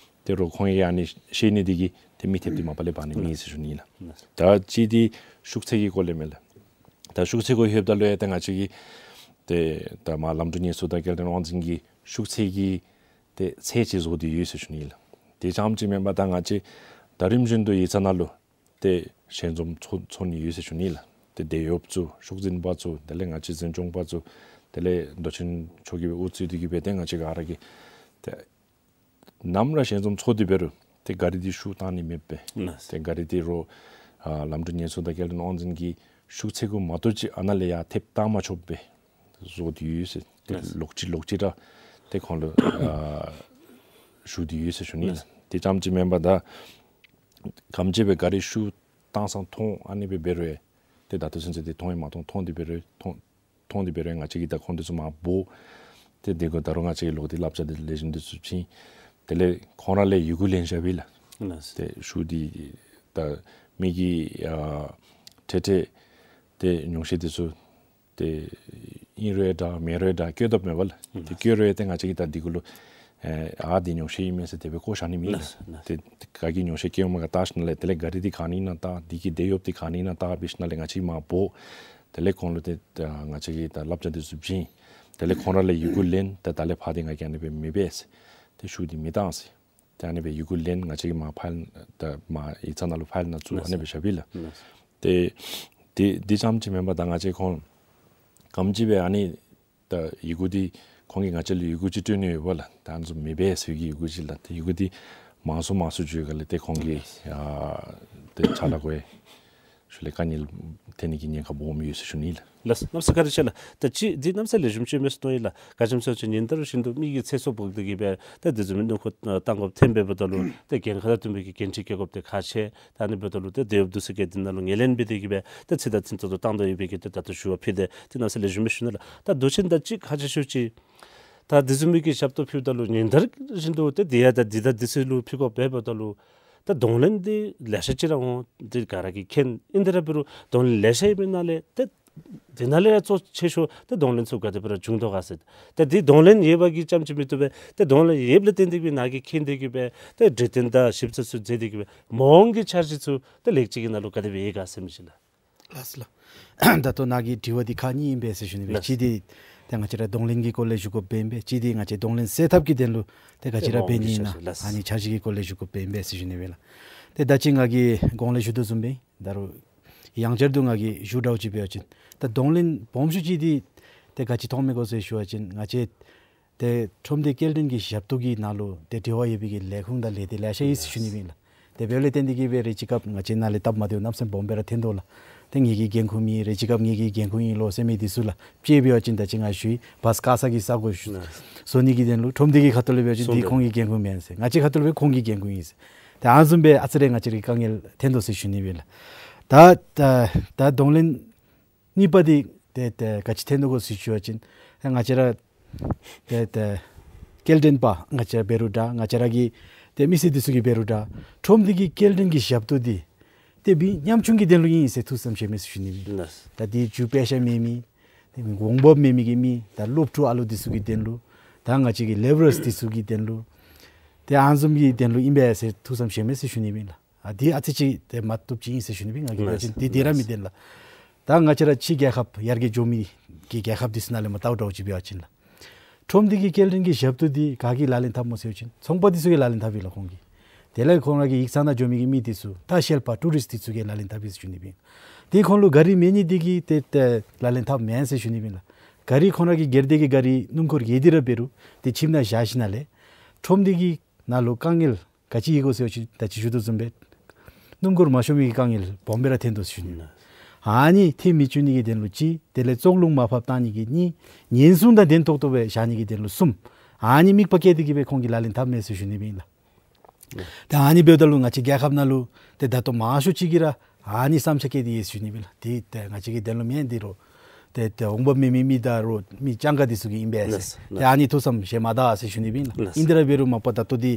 ཏེ་རོགས་ཁོང་གིས་ཨ་ནི་ཤེས་ནི་འདི་གིས་ཏེ་མི་ཐེབས་འདི་མ་པ་ལས་འབག་ནི་མེད་ཟེར་ཞུ་ནི་ལགས། ད་གཅིག་འདི་ཤུགས་ཚད་ཀྱི་སྐོར་ལས་མས་ལགས། ད་ཤུགས་ཚད་གུ་ལྷོདཔ་ད་ལུ་ཡང་ཏེ་ང་བཅས་ཀྱིས་ཏེ་ད་མར་ལམ་འགྲོ་ཉེན་སྲུང་དང་སྐྱེལ་འདྲེན་དབང་འཛིན་གྱིས་ཤུགས་ཚད་ཀྱི་ཏེ་ཚད་ཅིག་བཟོ་སྟེ་ཡོད་ཟེར་ཞུ་ནི་ལགས། དེ་ཙམ་ཅིག་མེན་པར་ད་ང་བཅས་ད་རིམ་བཞིན་དུ་ཡིག་ཚང་ནང་ལུ་ཏེ་ཞལ་འཛོམས་ཚོགས་ཚོགས་ནི་ཡོད་ཟེར་ཞུ་ནི་ལགས། ཏེ་དེད་གཡོགཔ་ཚུ་ཤོག་འཛིན་པ་ཚུ་དེ་ལས་ང་བཅས་འཛིན་སྐྱོང་པ་ཚུ་དེ་ལས་མདོ་ཆེན་མཆོག་གིས་སྦེ་དབུ་གཙོས་ཏེ་གིས་སྦེ་ཏེ་ང་བཅས་ག་ར་གིས་ཏེ་ནམ་ར་ཞལ་འཛོམས་ཚོགས་ཏེ་འབད་རུང་ཏེ་གཱ་རི་འདི་ཤུགས་བཏང་ནི་མེདཔ་སྦེ་ལགས། ཏེ་གཱ་རི་འདི་རོགས་ཨ་ལམ་འགྲོ་ཉེན་སྲུང་དང་སྐྱེལ་འདྲེན་དབང་འཛིན་གྱི་ཤུགས་ཚད་གུ་མ་གཏོགས་ཅིག་ཨ་ནཱ་ལས་ཡར་ཐེབས་བཏང་མ་ཆོགཔ་སྦེ་བཟོ་སྟེ་ཡོད་ཟེར། ཏེ་ལགས། ལོག་ཅི་ལོག་ཅི་ར་ཏེ་ཁོང་ལུ་ཨ་ཞུ་སྟེ་ཡོད་ཟེར་ཞུ་ནི་ལགས། ལགས། དེ་ཙམ་ཅིག་མེན་པར་ད་ག་དེམ་ཅིག་སྦེ་གཱ་རི་ཤུགས་བཏང་སར་མཐོང་ཨ་ནི་སྦེ་འབད་རུང་ཡང་ཏེ་ད་ལྟོ་ཚུན་ཚོད་འདི་མཐོང་ཡང་མ་མཐོང་། མཐོང་སྟེ་འབད་རུང་མཐོང་མཐོང་སྟེ་འབད་རུང་ཡང་ང་བཅས་ཀྱིས་ད་ཁོང་འདི་ཚུ་མར་འབོ་སྟེ་དེ་གུ་ད་རུང་ང་བཅས་ཀྱིས་ལོག་སྟེ་བསླབ་བྱ་འདི་ལེགས་ཤོམ་འདི་ཚུ་བྱིན། དེ་ལས་ཁོང་ར་ལས་ཡི་གུ་ལེན་བཞག་པས་ལགས། ལགས། ཏེ་ཤུགས་འདི་ད་མི་གིས་ཨ་ཏེ་ཏེ་ཏེ་ཉུང་ཤོས་འདི་ཚུ་ཏེ་ཨིན་རུང་འདྲ་མེན་རུང་འདྲ་བཀོད་དོ་མེན་པ་ལགས། ཏེ་བཀོད་རུང་ཏེ་ང་བཅས་ཀྱིས་ད་འདི་གུ་ལུ་ཨ་ཨ་འདི་ཉུང་ཤོས་ཨིན་མས་ཟེར་དེ་སྦེ་བཀོ་བཞག་ནི་མེད་ལགས། ཏེ་ག་གིས་ཉུང་ཤོས་བཀོཝ་མས་ག་བལྟ་ཞིནམ་ལས་དེ་ལས་གཱ་རི་འདི་ག་ནི་ཨིན་ན་བལྟ། འདི་གི་དེད་གཡོགཔ་འདི་ག་ནི་ཨིན་ན་བལྟ་འབད་ཞིནམ་ལས་ང་བཅས་ཀྱིས་མར་འབོ། དེ་ལས་ཁོང་ལུ་ཏེ་ད་ང་བཅས་ཀྱིས་ད་བསླབ་བྱ་འདི་ཚུ་བྱིན། དེ་ལས་ཁོང་ར་ལས་ཡི་གུ་ལེན། ཏེ་ད་ལས་ཕར་འདི་ང་གིས་ཨ་ནི་སྦེ་མི་འབད་ཟེར། ཏེ་ཤུགས་འདི་མི་བཏང་ཟེར། ཏེ་ཨ་ནི་སྦེ་ཡི་གུ་ལེན། ང་བཅས་ཀྱིས་མར་ཕའིལ་ད་མར་ཡིག་ཚང་ནང་ལུ་ཕའིལ་ནང་བཙུགས། ཨ་ནི་སྦེ་བཞགཔ་ཨིན་ལགས། ཏེ་འདི་འདི་ཙམ་ཅིག་མེན་པར་ད་ང་བཅས་ཁོང་ག་དེམ་ཅིག་སྦེ་ཨ་ནི་ད་ཡི་གུ་འདི་ཁོང་གིས་ང་བཅས་ལུ་ཡི་གུ་ཅིག་སྤྲོད་ནི་ཡོད་པ་ལགས། ད་ཨ་ནི་ཚུ་མི་འབད་ཟེར་གྱི་ཡི་གུ་ཅིག་ལགས། ཏེ་ཡི་གུ་འདི་མང་སུ་མང་སུ་འགྱོ་ག་ལས་ཏེ་ཁོང་གིས་ཨ་ཏེ་ཕྱག་ལཱ་གོ་ཡི་ཤུལ་ལས་དཀའ་ངལ་ཐོན་ནི་གི་ཉེན་ཁ་སྦོམ་ཡོད་ཟེར་ཞུ་ནི་ལགས། ལགས། གནམ་ས་ག་ར་ཆེ་ལགས། ད་ཅི་འདི་གནམ་ས་ལེགས་ཤོམ་ཅིག་མས་ཟེར་མནོ་ཡི་ལགས། ག་ཅི་སྨོ་ཟེར་བ་ཅིན་ཉིན་ལྟར་བཞིན་དུ་མི་གི་ཚེ་སྲོག་ཕོག་སྟེ་གི་སྦེ་ཏེ་དེ་བཟུམ་མའི་སྣུམ་འཁོར་བཏང་དགོཔ་ཐོནམ་འབདཝ་ད་ལུ་ཏེ་འགན་ཁག་དང་བསྟུན་པའི་གི་འགན་འཁྲི་བཀལ་དགོཔ་འདི་ཁག་ཆེ། ད་ཨ་ནི་འབདཝ་ད་ལུ་ཏེ་དེད་གཡོགཔ་འདི་ཚུ་གིས་འདི་ནང་ལུ་ངོས་ལེན་འབད་དེ་གི་སྦེ་ཏེ་ཚེ་དང་ཚེ་སྲོག་བཏང་དོ་ཡོད་པའི་གི་ཏེ་ད་ལྟོ་ཞུ་བ་ཕུལ་ཏེ་ཏེ་གནམ་ས་ལེགས་ཤོམ་མས་ཞུ་ནི་ལགས། ད་མདོར་བྱས་ད་ཅི་ཁག་ཆེ་ཤོས་ཅིག་ད་དེ་བཟུམ་མའི་གི་ཞབས་ཏོག་ཕུལཝ་ད་ལུ་ཉིན་ལྟར་བཞིན་དུ་ཏེ་འདི་ཡང་ད་འདི་ད་འདི་ཚུ་ལུ་ཕུལ་དགོཔ་འབདཝ་ད་ལུ་ད་གདོང་ལེན་འདི་ལེ་ཤ་ཅིག་ར་འོང་། འདི་ག་ར་གིས་མཁྱེན། ཨིན་ཏེ་ར་འབད་རུང་གདོང་ལེན་ལེ་ཤ་ཡོད་པའི་ནང་ལས་ཏེ་འདི་ནང་ལས་ཡང་གཙོ་ཆེ་ཤོས་ཏེ་གདོང་ལེན་ཚུ་ག་དེ་སྦེ་ར་བྱུང་དོ་ག་ཟེར། ཏེ་འདི་གདོང་ལེན་ཡོད་པ་གིས་རྐྱངམ་ཅིག་མི་བཏུབ་པས། ཏེ་གདོང་ལེན་ཡོདཔ་ལས་བརྟེན་ཏེ་གི་སྦེ་ནཱ་གིས་མཁྱེན་ཏེ་གི་སྦེ་ཏེ་གྲོས་བསྟུན་དང་ཞིབ་དཔྱད་ཚུ་མཛད་དེ་གི་སྦེ་མ་འོངས་ཀྱི་འཆར་གཞི་ཚུ་ཏེ་ལེགས་བཅོས་ཀྱི་ནང་ལུ་ག་དེ་སྦེ་ཡོད་ག་ཟེར་མི་ཅིག་ལགས། ལགས་ལགས། ད་ལྟོ་ནཱ་གི་དྲི་བ་འདི་ཁག་གཉིས་ཨིན་པས་ཟེར་ཞུ་ནི་སྦེ། ལགས། གཅིག་འདི་ཏེ་ང་བཅས་ར་གདོང་ལེན་གྱི་སྐོར་ལས་ཞུ་དགོཔ་ཨིན་པས། གཅིག་འདི་ང་བཅས་གདོང་ལེན་སེལ་ཐབས་ཀྱི་དོན་ལུ་ཏེ་ག་ཅི་ར་འབད་ནི་ཨིན་ན། ལགས། ཨ་ནི་འཆར་གཞི་གི་སྐོར་ལས་ཞུ་དགོཔ་ཨིན་པས་ཟེར་ཞུ་ནི་སྦེ་ལགས། ཏེ་ད་ཅི་ང་གིས་གོང་ལས་ཞུ་དོ་བཟུམ་སྦེ་ད་རུང་ཡང་བསྐྱར་དུ་ང་གིས་ཞུ་དྲགས་ཅིག་འབད་བ་ཅིན་ད་གདོང་ལེན་སྦོམ་ཤོས་ཅིག་འདི་ཏེ་ག་ཅི་མཐོང་མས་གོ་ཟེར་ཞུ་བ་ཅིན་ང་བཅས་ཏེ་ཁྲོམ་སྡེ་སྐྱེལ་འདྲེན་གྱི་ཞབས་ཏོག་གི་ནང་ལུ་ཏེ་འབྲེལ་བ་ཡོད་པའི་གི་ལས་ཁུངས་དང་ལས་སྡེ་ལེ་ཤ་ཡོད་ཟེར་ཞུ་ནི་སྦེ་ལགས། དེ་འབདཝ་ལས་བརྟེན་ཏེ་གི་སྦེ་རེ་ཅིག་སྐབས་ང་བཅས་ནཱ་ལས་སྟབས་མ་བདེཝ་གནམ་མེད་ས་མེད་སྦོམ་སྦེ་ར་ཐོན་དོ་ལགས། ཏེ་ངེ་གི་འགན་ཁུར་མེད། རེ་ཅིག་སྐབས་ངེ་གི་འགན་ཁུར་ཨིན་ལོ་ཟེར་མི་འདི་ཚུ་ལགས། དཔྱེ་འབད་བ་ཅིན་ད་ཅི་ང་ཞུ་ཡི་བཱས་བཀག་ས་གི་ས་གོ་ཞུ་ལགས། བཟོ་ནི་གི་དོན་ལུ་ཁྲོམ་སྡེ་གི་ཁ་ཐུག་ལས་འབད་བ་ཅིན་འདི་ཁོང་གི་འགན་ཁུར་མེན་ཟེར། ང་བཅས་ཁ་ཐུག་ལས་འབད་ཁོང་གི་འགན་ཁུར་ཨིན་ཟེར། ཏེ་ཨ་ནི་བཟུམ་སྦེ་ཨ་ཙི་རེ་ང་བཅས་རའི་དཀའ་ངལ་ཐོན་དོ་ཟེར་ཞུ་ནི་སྦེ་ལགས། ད་ད་ད་གདོང་ལེན་གཉིས་པ་འདི་ཏེ་ཏེ་ག་ཅི་ཐོན་དོ་གོ་ཟེར་ཞུ་བ་ཅིན་ང་བཅས་ར་ཏེ་ཏེ་སྐྱེལ་འདྲེན་པ་ང་བཅས་ར་འབད་རུང་འདྲ་ང་བཅས་ར་གི་ཏེ་མི་སེར་འདི་ཚུ་གིས་འབད་རུང་འདྲ་ཁྲོམ་སྡེ་གི་སྐྱེལ་འདྲེན་གྱི་ཞབས་ཏོག་འདི་ཏེ་མི་ཉམ་ཆུང་གི་དོན་ལུ་ཨིན་ཟེར་ཐུགས་བསམ་བཞེས་མས་ཟེར་ཞུ་ནི་སྦེ། ལགས། ད་འདི་རྒྱུ་དཔེ་ཆ་མེད་མི་ཏེ་འོང་འབབ་མེད་མི་གི་མི་ད་སློབ་ཕྲུག་ཨ་ལུ་འདི་ཚུ་གི་དོན་ལུ་ད་ང་བཅས་ཀྱི་ལེ་བ་རརསི་འདི་ཚུ་གི་དོན་ལུ་ཏེ་ཨ་ནི་བཟུམ་གྱི་དོན་ལུ་ཨིན་པས་ཟེར་ཐུགས་བསམ་བཞེས་མས་ཟེར་ཞུ་ནི་སྦེ་ལགས། ཨ་འདི་ཨ་ཙི་ཅིག་ཏེ་མ་བཏུབ་ཅིག་ཨིན་ཟེར་ཞུ་ནི་སྦེ། ང་གིས་ལགས། འབད་བ་ཅིན་འདི་འདི་ར་མི་བདེན་ལགས། ད་ང་བཅས་ར་ཕྱི་རྒྱལ་ཁབ་ཡར་རྒྱས་འགྱོ་མི་གི་རྒྱལ་ཁབ་འདི་ཚུ་ནང་ལས་མར་བལྟཝ་འདྲཝ་ཅིག་འབད་བ་ཅིན་ལགས། ཁྲོམ་སྡེ་གི་སྐྱེལ་འདྲེན་གྱི་ཞབས་ཏོག་འདི་ག་གིས་ལག་ལེན་འཐབ་སྨོ་ཟེར་བ་ཅིན་ཚོང་པ་འདི་ཚུ་གིས་ལག་ལེན་འཐབ་ཨིན་ལགས་ཁོང་གིས། དེ་ལས་ཁོང་ར་གི་ཡིག་ཚང་ནང་འགྱོ་མི་གི་མི་འདི་ཚུ་ད་ཤལ་པ་ཊུ་རིསཊ་འདི་ཚུ་གིས་ལག་ལེན་འཐབ་ཨིན་ཟེར་ཞུ་ནི་སྦེ། ཏེ་ཁོང་ལུ་གཱ་རི་མེད་ནི་འདི་གིས་ཏེ་ཏེ་ལག་ལེན་འཐབ་མེན་ཟེར་ཞུ་ནི་སྦེ་ལགས། གཱ་རི་ཁོང་ར་གི་སྒེར་སྡེ་གི་གཱ་རི་སྣུམ་འཁོར་ཡོད་དེ་ར་འབད་རུང་ཏེ་ཁྱིམ་ནང་བཞག་ཞིནམ་ལས་ཁྲོམ་སྡེ་གི་ནང་ལུ་དཀའ་ངལ་ག་ཅི་ཡོད་གོ་ཟེར་བ་ཅིན་ད་ཅི་ཞུ་དོ་བཟུམ་སྦེ་སྣུམ་འཁོར་མ་ཤོང་མི་གི་དཀའ་ངལ་སྦོམ་སྦེ་ར་ཐོན་དོ་ཟེར་ཞུ་ནི། ཨ་ནི་ཐོན་མི་བཅུག་ནི་གི་དོན་ལུ་གཅིག། དེ་ལས་བཙོག་རླུང་མར་ཕབ་བཏང་ནི་གི་གཉིས། ཉེན་སྲུང་དང་ལྡན་ཏོག་ཏོ་སྦེ་བཞག་ནི་གི་དོན་ལུ་གསུམ། ཨ་ནི་དམིགས་པ་བསྐྱེད་དེ་གི་སྦེ་ཁོང་གིས་ལག་ལེན་འཐབ་མས་ཟེར་ཞུ་ནི་སྦེ་ཨིན་ལགས། ད་ཨ་ནི་འབདཝ་ད་ལུ་ང་བཅས་རྒྱལ་ཁབ་ནང་ལུ་ཏེ་ད་ལྟོ་མང་ཤོས་ཅིག་གིས་ར་ཨ་ནི་བསམ་འཆར་བསྐྱེད་དེ་ཡོད་ཟེར་ཞུ་ནི་སྦེ་ཨིན་ལགས། ཏེ་ཏེ་ང་བཅས་ཀྱི་དོན་ལུ་མེན་འདི་རུང་ཏེ་ཏེ་འོང་འབབ་མེད་མི་མི་ད་རུང་མི་སྤྱང་ཀ་འདི་ཚུ་གིས་ཨིན་པས་ཟེར། ལགས་ལགས། ཏེ་ཨ་ནི་ཐུགས་བསམ་བཞེས་མ་ད་ཟེར་ཞུ་ནི་སྦེ་ཨིན་ལགས། ལགས། ཨིན་ཏེ་ར་འབད་རུང་མ་པ་ད་ལྟོ་འདི་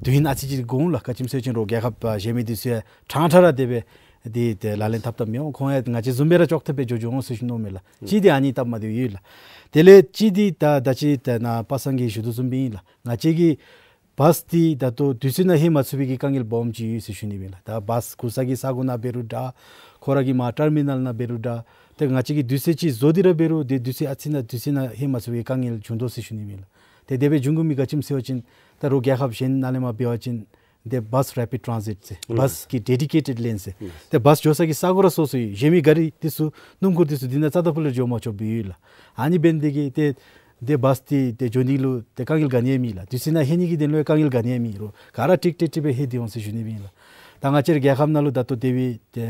དུས་ཡུན་ཨ་ཙི་ཅིག་འགོར་འོང་ལགས། ག་ཅི་སྨོ་ཟེར་བ་ཅིན་རོགས་རྒྱལ་ཁབ་ཨ་གཞན་མི་འདི་ཚུ་ཡང་ཕྲང་ཕྲང་ར་དེ་སྦེ་འདི་ཏེ་ལག་ལེན་འཐབ་འཐབ་མི་འོང་། ཁོང་ཡང་ང་བཅས་བཟུམ་སྦེ་ར་ཅོག་འཐདཔ་སྦེ་འགྱོ་འགྱོ་འོང་ཟེར་ཞུ་མནོཝ་མས་ལགས། གཅིག་འདི་ཨ་ནི་སྟབས་མ་བདེཝ་ཡོད་ལགས། དེ་ལས་གཅིག་འདི་ད་ད་ཅི་ད་ནཱ་པ་སངས་ཀྱིས་ཞུ་དོ་བཟུམ་སྦེ་ཨིན་ལགས། ང་བཅས་ཀྱི་བཱས་འདི་ད་ལྟོ་དུས་ཚོད་ནང་ལྷོད་མ་ཚུགས་པའི་གི་དཀའ་ངལ་སྦོམ་ཅིག་ཡོད་ཟེར་ཞུ་ནི་སྦེ་ཨིན་ལགས། ད་བཱས་འགོ་ས་གི་ས་གོ་ནང་འབད་རུང་འདྲ་ཁོ་ར་གི་མར་ཊར་མི་ནཱལ་ནང་འབད་རུང་འདྲ་ཏེ་ང་བཅས་ཀྱིས་དུས་ཚོད་ཅིག་བཟོ་སྟེ་ར་འབད་རུང་ཏེ་དུས་ཚོད་ཨ་ཙི་ནང་དུས་ཚོད་ནང་ལྷོད་མ་ཚུགས་པའི་དཀའ་ངལ་བྱུང་དོ་ཟེར་ཞུ་ནི་སྦེ་ཨིན་ལགས། ཏེ་དེ་སྦེ་འབྱུང་དགོ་མི་ག་ཅི་སྨོ་ཟེར་བ་ཅིན་ད་རོགས་རྒྱལ་ཁབ་གཞན་ནང་ལས་མར་འབད་བ་ཅིན་ཏེ་བཱས་རེ་པིཌ་ཊཱན་སིཊ་ཟེར་ཨིན་བཱས་ཀྱི་ཌེ་ཌི་ཀེ་ཊེཌ་ལེན་ཟེར། ཨིན། ཏེ་བཱས་འགྱོ་ས་གི་ས་གོ་ར་སོ་སོ་ཡོད། གཞན་མི་གཱ་རི་འདི་ཚུ་སྣུམ་འཁོར་འདི་ཚུ་འདི་ནང་རྩ་དང་ཕུ་ལས་འགྱོ་མ་ཆོགཔ་སྦེ་ཡོད་ལགས། ཨ་ནི་འབད་ནི་འདི་གིས་ཏེ་ཏེ་བཱས་འདི་ཏེ་འགྱོ་ནི་ལུ་ཏེ་དཀའ་ངལ་ག་ནི་ཡང་མེད་ལགས། དུས་ཚོད་ནང་ལྷོད་ནི་གི་དོན་ལུ་ཡང་དཀའ་ངལ་ག་ནི་ཡང་མེད། རོགས་ག་ར་ཀྲིག་ཀྲི་ཀྲི་སྦེ་ལྷོད་དེ་འོང་ཟེར་ཞུ་ནི་སྦེ་ཨིན་ལགས། ད་ང་བཅས་ར་རྒྱལ་ཁབ་ནང་ལུ་ད་ལྟོ་དེ་སྦེ་ཏེ་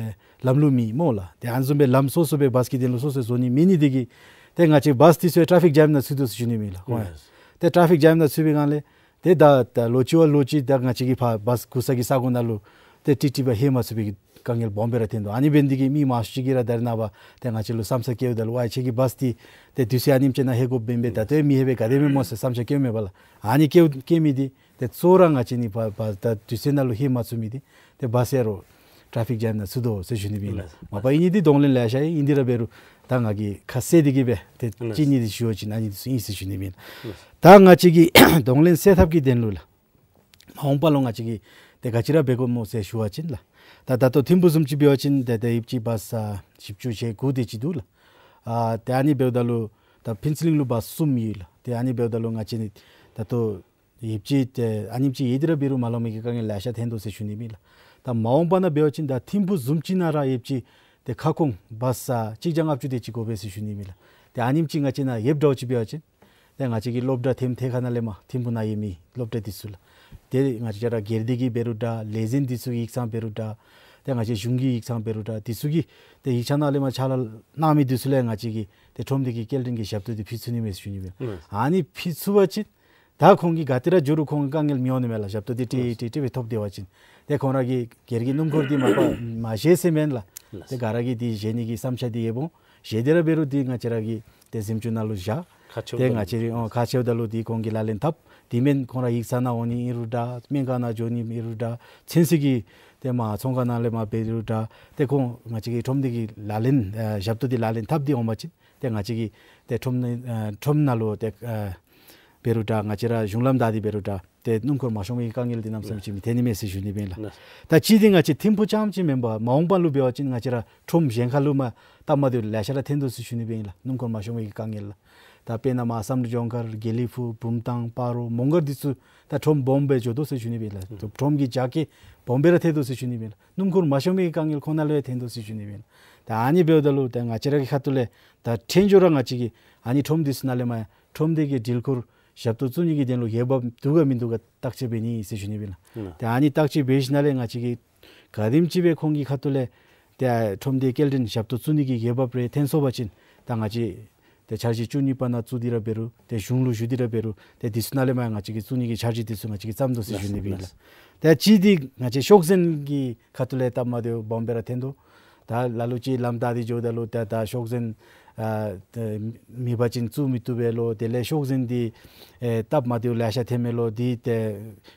ལམ་ལུགས་མེད་སྨོ་ལགས། ཏེ་ཨ་ནི་བཟུམ་སྦེ་ལམ་སོ་སོ་སྦེ་བཱས་ཀྱི་དོན་ལུ་སོ་སོ་བཟོ་ནི་མེད་ནི་འདི་གིས་ཏེ་ང་བཅས་བཱས་འདི་ཚུ་ཡང་ཊ་ཕིག་ཇེམ་ནང་ཚུད་དོ་ཟེར་ཞུ་ནི་སྦེ་ཨིན་ལགས། ཁོང་ཡང་ཏེ་ཊ་ཕིག་ཇེམ་ནང་ཚུད་པའི་སྒང་ལས་ཏེ་ད་ད་ལོག་ཅི་བ་ལོག་ཅི་ད་ང་བཅས་ཀྱི་ཕར་བཱས་འགོ་ས་གི་ས་གོ་ནང་ལུ་ཏེ་ཀྲིག་ཀྲི་སྦེ་ལྷོད་མ་ཚུགས་པའི་གི་དཀའ་ངལ་སྦོམ་སྦེ་ར་ཐོན་དོ། ཨ་ནི་འབད་ནི་འདི་གིས་མི་མང་ཤོས་ཅིག་གིས་ར་ད་རེས་ནངས་པ་ཏེ་ང་བཅས་ལུ་བསམ་འཆར་བཀོདཔ་ད་ལུ་ཝའི་ཁྱོད་ཀྱི་བཱས་འདི་ཏེ་དུས་ཚོད་ཨ་ནེམ་ཅིག་ནང་ལྷོད་དགོཔ་འབད་ནི་འབད་ད་ལྟོ་ཡང་མི་ལྷོད་པས་ག་དེ་སྦེ་སྨོ་ཟེར་བསམ་འཆར་བཀོདཔ་མས་པ་ལགས། ཨ་ནི་བཀོད་བཀོད་མི་འདི་ ཏེ་གཙོ་བོ་ར་ང་བཅས་ནི་བ་བ་ད་དུས་ཚོད་ནང་ལུ་ལྷོད་མ་ཚུགས་མི་འདི་ཏེ་བཱསི་ཡང་རོགས་ཊ་ཕིག་ཇམ་ནང་ཚུད་དོ་ཟེར་ཞུ་ནི་ཨིན་ལགས། ལགས། མ་པ་ཨིན་ནི་འདི་གདོང་ལེན་ལེ་ཤ་ཨིན། ཨིན་ཏེ་ར་འབད་རུང་ད་ང་གིས་ཁ་གསལ་འདི་གིས་སྦེ་ཏེ་ལགས། གཅིག་གཉིས་འདི་ཞུ་བ་ཅིན་ཨ་ནི་འདི་ཚུ་ཨིན་ཟེར་ཞུ་ནི་ཨིན་ལགས། ལགས། ད་ང་བཅས་ཀྱིས་གདོང་ལེན་སེལ་ཐབས་ཀྱི་དོན་ལུ་ལགས། མ་འོངས་པ་ལུ་ང་བཅས་ཀྱིས་ཏེ་ག་ཅི་ར་འབད་དགོཔ་སྨོ་ཟེར་ཞུ་བ་ཅིན་ལགས། ད་ད་ལྟོ་ཐིམ་ཕུག་བཟུམ་ཅིག་འབད་བ་ཅིན་ཏེ་ཏེ་ཡོདཔ་ཅིག་བཱསི་ཨ་བཞི་བཅུ་ཞེ་དགུ་དེ་ཅིག་འདུག་ལགས། ཨ་ཏེ་ཨ་ནི་འབདཝ་ད་ལུ་ད་ཕུན་ཚོགས་གླིང་ལུ་བཱསི་གསུམ་ཡོད་ལགས། ཏེ་ཨ་ནི་འབདཝ་ད་ལུ་ང་བཅས་ནི་ད་ལྟོ་ཡོདཔ་ཅིག་ཏེ་ཨ་ནེམ་ཅིག་ཡོད་དེ་ར་འབད་རུང་མ་ལོང་མི་གི་དཀའ་ངལ་ལེ་ཤ་ཐོན་དོ་ཟེར་ཞུ་ནི་ཨིན་ལགས། ད་མ་འོངས་པ་ནང་འབད་བ་ཅིན་ད་ཐིམ་ཕུག་བཟུམ་ཅིག་ནང་ར་ཡོདཔ་ཅིག་ཏེ་ཁ་སྐོང་བཱསི་ཨ་གཅིག་བརྒྱ་ལྔ་བཅུ་དེ་ཅིག་དགོ་པས་ཟེར་ཞུ་ནི་ཨིན་ལགས། ཏེ་ཨ་ནེམ་ཅིག་ང་བཅས་ནང་ཡོདཔ་འདྲཝ་ཅིག་འབད་བ་ཅིན་ཏེ་ང་བཅས་ཀྱི་སློབ་གྲྭ་ཐེམ་ཐེ་ཁ་ནང་ལས་མར་ཐིམ་ཕུག་ནང་ཡོད་མི་སློབ་གྲྭ་འདི་ཚུ་ལགས། ཏེ་ང་བཅས་ར་སྒེར་སྡེ་གི་འབད་རུང་འདྲ་ལས་འཛིན་འདི་ཚུ་གི་ཡིག་ཚང་འབད་རུང་འདྲ་ཏེ་ང་བཅས་གཞུང་གི་ཡིག་ཚང་འབད་རུང་འདྲ་འདི་ཚུ་གི་ཏེ་ཡིག་ཚང་ནང་ལས་མར་ཕྱག་ལཱ་གནང་མི་འདི་ཚུ་ལུ་ང་བཅས་ཀྱིས་ཏེ་ཁྲོམ་སྡེ་གི་སྐྱེལ་འདྲེན་གྱི་ཞབས་ཏོག་འདི་ཕུལ་ཚུགས་ནི་མས་ཟེར་ཞུ་ནི་ཨིན་ལགས། ཨ་ནི་ཕུལ་ཚུགས་པ་ཅིན་ད་ཁོང་གིས་ག་ཏེ་ར་འགྱོ་རུང་ཁོང་དཀའ་ངལ་མི་འོང་ནི་མས་ལགས། ཞབས་ཏོག་འདི་ཏེ་ཏེ་ཏེ་སྦེ་ཐོབ་སྡོད་པ་ཅིན། ཏེ་ཁོང་ར་གིས་སྒེར་གྱི་སྣུམ་འཁོར་འདི་མ་པ་མ་བཞེས་ཟེར་མེན་ལགས། ཏེ་ག་ར་གིས་འདི་བཞེས་ནི་གི་བསམ་འཆར་འདི་ཡོདཔ་འོང་། བཞེས་ཏེ་ར་འབད་རུང་འདི་ང་བཅས་ར་གིས་ཏེ་གཟིམ་ཅུང་ནང་ལུ་བཞག། ཏེ་ང་བཅས་ར་ཨོ་ཁ་ཕྱེཝ་ད་ལུ་འདི་ཁོང་གིས་ལག་ལེན་འཐབ། འདི་མེན་ཁོང་ར་ཡིག་ཚང་ནང་འོང་ནི་ཨིན་རུང་འདྲ་སྨན་ཁང་ནང་འགྱོ་ནི་ཨིན་རུང་འདྲ་ཚོད་བསྲེ་གི་ཏེ་མར་ཚོང་ཁང་ནང་ལས་མར་འབད་རུང་འདྲ་ཏེ་ཁོང་ང་བཅས་ཀྱི་ཁྲོམ་སྡེ་གི་ལག་ལེན་ཨ་ཞབས་ཏོག་འདི་ལག་ལེན་འཐབ་སྟེ་འོང་པ་ཅིན་ཏེ་ང་བཅས་ཀྱི་ཏེ་ཁྲོམ་ནང་ཨ་ཁྲོམ་ནང་ལུ་ཏེ་ཨ་འབད་རུང་འདྲ་ང་བཅས་ར་གཞུང་ལམ་བདའ་སྟེ་འབད་རུང་འདྲ་ཏེ་སྣུམ་འཁོར་མ་ཤོང་མི་གི་དཀའ་ངལ་འདི་གནམ་མེད་ས་མེད་ཅིག་མི་ཐོན་ནི་མས་ཟེར་ཞུ་ནི་ཨིན་ལགས། ད་གཅིག་འདི་ང་བཅས་ཐིམ་ཕུག་རྐྱངམ་ཅིག་མེན་པར་མ་འོངས་པ་ལུ་འབད་བ་ཅིན་ང་བཅས་ར་ཁྲོམ་གཞན་ཁ་ལུ་མར་སྟབས་མ་བདེཝ་ལེ་ཤ་ར་ཐོན་དོ་ཟེར་ཞུ་ནི་ཨིན་ལགས། སྣུམ་འཁོར་མ་ཤོང་མི་གི་དཀའ་ངལ་ལགས། ད་དཔེར་ན་མར་བསམ་གྲུབ་ལྗོངས་མཁར་དགེ་ལེགས་ཕུག་བུམ་ཐང་སྤ་རོ་མོང་སྒར་འདི་ཚུ་ད་ཁྲོམ་སྦོམ་སྦེ་འགྱོ་དོ་ཟེར་ཞུ་ནི་ཨིན་ལགས། ཁྲོམ་གྱི་རྒྱ་སྐྱེད་སྦོམ་སྦེ་ར་ཐོན་དོ་ཟེར་ཞུ་ནི་ཨིན་ལགས། སྣུམ་འཁོར་མ་ཤོང་མི་གི་དཀའ་ངལ་ཁོང་ནང་ལུ་ཡང་ཐོན་དོ་ཟེར་ཞུ་ནི་ཨིན་ལགས། ད་ཨ་ནི་འབདཝ་ད་ལུ་ད་ང་བཅས་ར་གི་ཁ་ཐུག་ལས་ད་ཕྲན་བཅས་ར་ང་བཅས་ཀྱིས་ཨ་ནི་ཁྲོམ་འདི་ཚུ་ནང་ལས་མར་ཁྲོམ་སྡེ་གི་འགྲུལ་འཁོར་ཞབས་ཏོག་བཙུགས་ནི་གི་དོན་ལུ་འོས་འབབ་འདུག་ག་མིན་འདུག་ག་བརྟག་དཔྱད་འབད་ནི་ཟེར་ཞུ་ནི་ཨིན་ལགས། ཨ་ཏེ་ཨ་ནི་བརྟག་དཔྱད་འབད་ཞིནམ་ལས་ང་བཅས་ཀྱིས་ག་དེམ་ཅིག་སྦེ་ཁོང་གི་ཁ་ཐུག་ལས་ཏེ་ཁྲོམ་སྡེ་སྐྱེལ་འདྲེན་ཞབས་ཏོག་བཙུགས་ནི་གི་འོས་འབབ་རེ་ཐོན་སོང་པ་ཅིན་ད་ང་བཅས་ཏེ་འཆར་གཞི་བཅུ་གཉིས་པ་ནང་བཙུགས་ཏེ་ར་འབད་རུང་ཏེ་གཞུང་ལུ་ཞུ་སྟེ་ར་འབད་རུང་ཏེ་འདི་ཚུ་ནང་ལས་མར་ང་བཅས་ཀྱིས་བཙུགས་ནི་གི་འཆར་གཞི་འདི་ཚུ་ང་བཅས་ཀྱིས་བརྩམ་དོ་ཟེར་ཞུ་ནི་ཨིན་ལགས། ཏེ་གཅིག་འདི་ང་བཅས་ཤོག་འཛིན་གྱི་ཁ་ཐུག་ལས་སྟབས་མ་བདེཝ་སྦོམ་སྦེ་ར་ཐོན་དོ། ད་ལ་ལུ་ཅིག་ལམ་བདའ་སྟེ་འགྱོཝ་ད་ལུ་ད་ད་ཤོག་འཛིན་ཨ་ཏེ་མེད་པ་ཅིན་བཙུགས་མི་བཏུབ་པས་ལོ། དེ་ལས་ཤོག་འཛིན་འདི་ཨེ་སྟབས་མ་བདེཝ་ལེ་ཤ་ཐོནམ་མས་ལོ། འདི་ཏེ་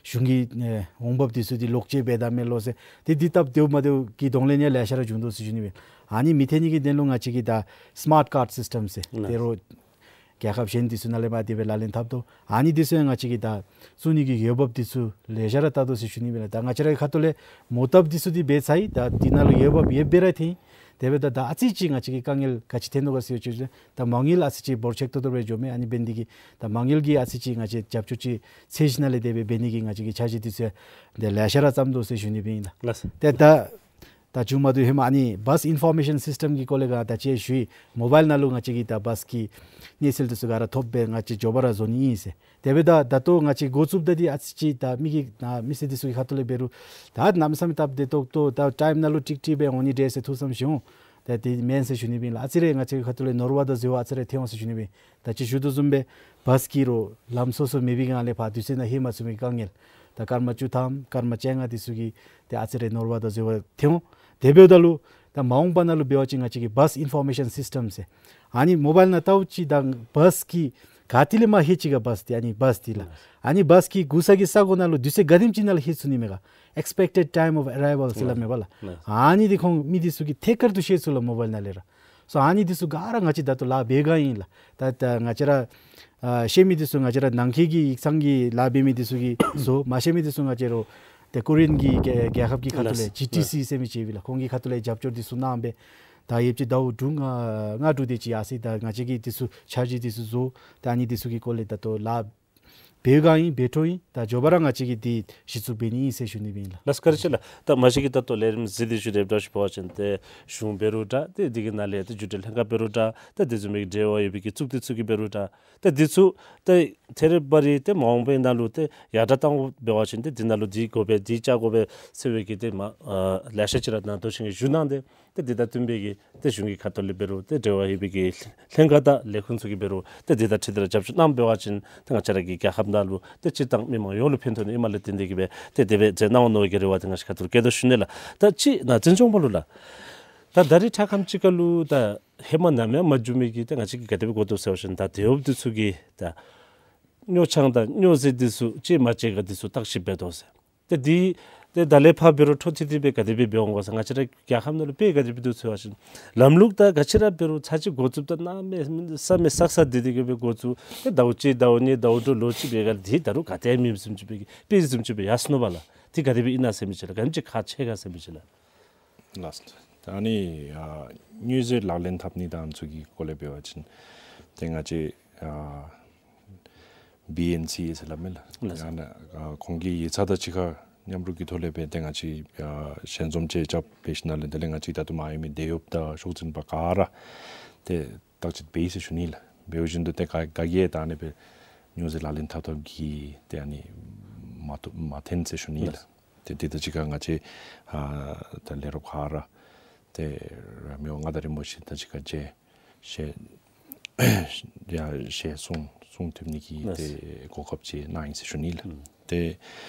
གཞུང་གི་ཨེ་འོང་འབབ་འདི་ཚུ་འདི་ལོག་སྤྱོད་འབད་དོ་མས་ལོ་ཟེར་འདི་འདི་སྟབས་བདེཝ་མ་བདེཝ་གི་གདོང་ལེན་ཡང་ལེ་ཤ་ར་བྱུང་དོ་ཟེར་ཞུ་ནི་ཨིན། ཨ་ནི་མི་ཐོན་ནི་གི་དོན་ལུ་ང་བཅས་ཀྱིས་ད་སི་མཱརཊ་ཀཱརཌ་སིསི་ཊམ་ཟེར་ཏེ་རོགས་རྒྱལ་ཁབ་གཞན་འདི་ཚུ་ནང་ལས་མར་དེ་སྦེ་ལག་ལེན་འཐབ་དོ། ཨ་ནི་འདི་ཚུ་ཡང་ང་བཅས་ཀྱིས་ད་བཙུགས་ནི་གི་འོས་འབབ་འདི་ཚུ་ལེ་ཤ་ར་བལྟ་དོ་ཟེར་ཞུ་ནི་ཨིན་ལགས། ད་ང་བཅས་ར་གི་ཁ་ཐུག་ལས་མོ་བཏབ་འདི་ཚུ་འདི་འབད་ཚར་ཡི། ད་འདི་ནང་ལུ་འོས་འབབ་ཡོདཔ་སྦེ་ར་ཐོན། དེ་འབདཝ་ད་ད་ཨ་ཙི་ཅིག་ང་བཅས་ཀྱི་དཀའ་ངལ་ག་ཅི་ཐོན་དོ་ག་ཟེར་ཞུ་ཅི་ད་མ་དངུལ་ཨ་ཙི་ཅིག་འབོར་ཆེ་ཏོག་ཏོ་སྦེ་འགྱོཝ་མས། ཨ་ནི་འབད་ནི་འདི་གིས་ད་མ་དངུལ་གྱི་ཨ་ཙི་ཅིག་ང་བཅས་རྒྱབ་སྐྱོར་ཅིག་འཚོལ་ཞིནམ་ལས་དེ་སྦེ་འབད་ནི་གི་ང་བཅས་ཀྱིས་འཆར་གཞི་འདི་ཚུ་ཡང་ཏེ་ལེ་ཤ་ར་བརྩམ་དོ་ཟེར་ཞུ་ནི་ཨིན་ལགས། ལགས་སོ། ཏེ་ད་ད་ཅི་མ་བདེཝ་ཧེ་མ་ཨ་ནི་བཱསི་ཨིན་ཕོར་མེ་ཤཱན་སིསི་ཊམ་གྱི་སྐོར་ལས་ག་ད་ཅི་ཞུ་ཡི། མོ་བཱའིལ་ནང་ལུ་ང་བཅས་ཀྱིས་ད་བཱསི་གི་གནས་ཚུལ་འདི་ཚུ་ག་ར་ཐོབ་སྦེ་ང་བཅས་མགྱོགས་པ་ར་བཟོ་ནི་ཨིན་ཟེར། དེ་འབདཝ་ད་ད་ལྟོ་ང་བཅས་འགོ་བཙུགསཔ་ད་འདི་ཨ་ཙི་ཅིག་ད་མི་གི་ཨ་མི་སེར་འདི་ཚུ་གི་ཁ་ཐུག་ལས་འབད་རུང་ད་གནམ་མེད་ས་མེད་སྟབས་བདེ་ཏོག་ཏོ་ད་ཊའིམ་ནང་ལུ་ཀྲིག་ཀྲི་སྦེ་འོང་ནི་འདྲས་ཟེར་ཐུགས་བསམ་བཞེས་འོང་། ད་འདི་མེན་ཟེར་ཞུ་ནི་ཨིན་ལགས། ཨ་ཙི་རེ་ང་བཅས་ཀྱི་ཁ་ཐུག་ལས་ནོར་བ་དང་འཛོལ་བ་ཨ་ཙི་རེ་ཐོན་འོང་ཟེར་ཞུ་ནི་ཨིན། ད་ཅི་ཞུ་དོ་བཟུམ་སྦེ་བཱསི་གི་རོགས་ལམ་སོ་སོ་མེད་པའི་སྒང་ལས་ཕར་དུས་ཚོད་ནང་ལྷོད་མ་ཚུགས་མི་གི་དཀའ་ངལ། ད་སྐར་མ་བཅུ་ཐམ་སྐར་མ་བཅོ་ལྔ་འདི་ཚུ་གི་ཏེ་ཨ་ཙི་རེ་ནོར་བ་དང་འཛོལ་བ་ཐོན་འོང་། དེ་འབདཝ་ད་ལུ་ད་མ་འོངས་པ་ནང་ལུ་འབད་བ་ཅིན་ང་བཅས་ཀྱིས་བཱསི་ཨིན་ཕོར་མེ་ཤཱན་སིསི་ཊམ་ཟེར་ཨ་ནི་མོ་བཱའིལ་ནང་བལྟཝ་ཅིག་ད་བཱསི་གི་ག་ཏེ་ལས་མར་ལྷོད་ཅི་ག་བཱསི་འདི་ཨ་ནི་བཱསི་འདི་ལགས། ཨ་ནི་བཱསི་གི་འགོ་ས་གི་ས་གོ་ནང་ལུ་དུས་ཚོད་ག་དེམ་ཅིག་ནང་ལུ་ལྷོད་ཚུགས་ནི་མས་ག། ཨེགསི་པེག་ཊེཌ་ཊའིམ་ཨོཕ་ཨ་རའི་ཝཱལ་ཟེར་སླབ་མས་པ་ལགས། ཨ་ནི་འདི་ཁོང་མི་འདི་ཚུ་གིས་ཐད་ཀར་དུ་ཤེས་ཚུགས་ལགས་མོ་བཱའིལ་ནང་ལས་ར། སོ་ཨ་ནི་འདི་ཚུ་ག་ར་ང་བཅས་ད་ལྟོ་ལཱ་འབད་བའི་སྒང་ཨིན་ལགས། ད་ད་ང་བཅས་ར་ཨ་ཤེས་མི་འདི་ཚུ་ང་བཅས་ར་ནང་འཁོད་ཀྱི་ཡིག་ཚང་གི་ལཱ་འབད་མི་འདི་ཚུ་གིས་བཟོ། མ་ཤེས་མི་འདི་ཚུ་ང་བཅས་ར་ཏེ་ཀོ་རི་ཡཱན་གྱི་རྒྱལ་རྒྱལ་ཁབ་ཀྱི་ཁ་ཐུག་ལས་ལགས། ཇི་ཊི་སི་ཟེར་མི་ཅིག་ཡོད་པས་ལགས། ཁོང་གི་ཁ་ཐུག་ལས་རྒྱབ་སྐྱོར་འདི་ཚུ་གནང་སྦེ་ད་ཡོདཔ་ཅིག་ཟླཝ་དྲུག་ལྔ་ལྔ་དྲུག་དེ་ཅིག་ཡར་སོ་ཡི། ད་ང་བཅས་ཀྱིས་འདི་ཚུ་འཆར་གཞི་འདི་ཚུ་བཟོ། ད་ཨ་ནི་འདི་ཚུ་གི་སྐོར་ལས་ད་ལྟོ་ལཱ་འབད་བའི་སྒང་ཨིན། འབད་འཕྲོ་ཨིན། ད་མགྱོགས་པ་ར་ང་བཅས་ཀྱིས་འདི་གཞི་བཙུགས་འབད་ནི་ཨིན་ཟེར་ཞུ་ནི་ཨིན་ལགས། ལགས་བཀའ་དྲིན་ཆེ་ལགས། ད་མ་གཞི་གི་ད་ལྟོ་ལས་རིམ་གཟིགས་ཏེ་བཞུགས་ཏེ་འབད་བ་ཅིན་ཏེ་གཞུང་འབད་རུང་འདྲ་ཏེ་འདི་གི་ནང་ལས་ཏེ་རྒྱུན་གྲོན་ལྷན་ཁག་འབད་རུང་འདྲ་ཏེ་དེ་བཟུམ་མའི་འབྲེལ་བ་ཡོད་པའི་གི་གཙུག་སྡེ་ཚུ་གིས་འབད་རུང་འདྲ་ཏེ་འདི་ཚུ་ཏེ་ཐད་རི་བ་རི་ཏེ་མ་འོངས་པའི་ནང་ལུ་ཏེ་ཡར་དྲག་གཏང་དགོ་འབད་བ་ཅིན་ཏེ་འདི་ནང་ལུ་འདི་དགོ་པས་འདི་བཅའ་དགོ་པས་ཟེར་བའི་གི་ཏེ་མ་ཨ་ལེ་ཤ་ཅིག་ར་ནང་དོ་ཤིང་གི་ཞུ་གནང་སྟེ་ཏེ་འདི་དང་བསྟུན་པའི་གི་ཏེ་གཞུང་གི་ཁ་ཐུག་ལས་འབད་རུང་ཏེ་འབྲེལ་བ་ཡོད་པའི་གི་ལྷན་ཁག་དང་ལས་ཁུངས་ཚུ་གིས་འབད་རུང་ཏེ་འདི་དང་འཁྲིལ་ཏེ་ར་རྒྱབ་སྐྱོར་གནང་འབད་བ་ཅིན་ཏེ་ང་བཅས་ར་གི་རྒྱལ་ཁབ་ནང་ལུ་ཏེ་སྤྱིར་བཏང་མི་མང་ཡོངས་ལུ་ཕན་ཐོགས་ནི་ཨིནམ་ལས་བརྟེན་ཏེ་གིས་སྦེ་ཏེ་དེ་སྦེ་མཛད་གནང་འོང་མནོ་བའི་གི་རེ་བ་ཏེ་ང་བཅས་ཁ་ཐུག་བསྐྱེད་དོ་ཞུ་ནི་ལགས། ད་ཅི་ན་འཛིན་སྐྱོང་པ་ལུ་ལགས། ད་ད་རིས་ཁྲ་ཁམས་ཅིག་ཁར་ལུ་ད་ཧེ་མ་ནམ་ཡང་མ་བྱུང་མི་གི་ཏེ་ང་བཅས་ཀྱིས་ག་དེ་སྦེ་གོ་དོ་ཟེར་བ་ཅིན་ད་དེད་གཡོགཔ་འདི་ཚུ་གིས་ད་ སྨྱོ་ཆང་དང་སྨྱོ་རྫས་འདི་ཚུ་ཅིག་མ་ཅིག་ག་འདི་ཚུ་བརྟག་ཞིབ་འབད་དོ་ཟེར། ཏེ་འདི་ཏེ་ད་ལས་ཕར་འབད་རུང་འཕྲོ་མཐུད་དེ་སྦེ་ག་དེ་སྦེ་འབད་འོང་ག་ཟེར། ང་བཅས་ར་རྒྱལ་ཁབ་ནང་ལུ་དཔེ་ག་དེ་སྦེ་འདུག་ཟེར་བ་ཅིན་ལམ་ལུགས་ད་ག་ཅི་ར་འབད་རུང་ཚར་གཅིག་འགོ་བཙུགསཔ་ད་གནམ་མེད་ས་མེད་བསག་བསག་སྟེ་དེ་གིས་སྦེ་འགོ་བཙུགས། ཏེ་ཟླཝ་གཅིག་ཟླཝ་གཉིས་ཟླཝ་དྲུག་ལོ་གཅིག་སྦེ་ག་ལས་ཏེ་ད་རུང་ག་ཏེ་མེདཔ་བཟུམ་ཅིག་སྦེ་དཔེ་བཟུམ་ཅིག་སྦེ་ཡར་སོ་ནུག་པ་ལགས། ཏེ་ག་དེ་སྦེ་ཨིན་ན་ཟེར་མི་ཅིག་ལགས། ག་དེམ་ཅིག་ཁག་ཆེ་ག་ཟེར་མི་ཅིག་ལགས། ལགས། ད་ཨ་ནི་ཨ་སྨྱོ་རྫས་ལག་ལེན་འཐབ་ནི་དང་ཚུ་གི་སྐོར་ལས་འབད་བ་ཅིན་ཏེ་ང་བཅས་ཨ་བི་ཨེན་སི་ཨེ་ཟེར་སླབ་མས་ལགས། ལགས། ཡང་ན་ཨ་ཁོང་གི་ཡིག་ཚང་དང་གཅིག་ཁར་མཉམ་རུབ་ཀྱི་ཐོག་ལས་སྦེ་ཏེ་ང་བཅས་ཨ་ཞལ་འཛོམས་ཅིག་རྐྱབ་སྦེ་ཞིནམ་ལས་དེ་ལས་ང་བཅས་ད་ལྟོ་མར་ཡོད་མི་འབྲེལ་ཡོད་དང་ཤོག་འཛིན་པ་ག་ར་ཏེ་བརྟག་དཔྱད་འབད་ཡི་ཟེར་ཞུ་ནི་ལགས། འབད་བ་ཅིན་ཏེ་ག་ག་གིས་ད་ཨ་ནི་སྦེ་སྨྱོ་རྫས་ལག་ལེན་འཐབ་འཐབ་ཀྱི་ཏེ་ཨ་ནི་མ་ཐོ་མ་ཐོན་ཟེར་ཞུ་ནི་ལགས། ལགས། ཏེ་དེ་དང་གཅིག་ཁར་ང་བཅས་ཨ་ད་ལས་རོགས་ག་ར་ཏེ་ར་མི་དབང་མངའ་བདག་རིན་པོ་ཆེ་དང་གཅིག་ཁར་མཇལ་ཞལ་ཡ་ཞལ་གསུང་གསུང་ཐོབ་ནི་གི་ལགས། ཏེ་གོ་སྐབས་ཅིག་གནང་ཡི་ཟེར་ཞུ་ནི་ལགས། ཨུམ། ཏེ་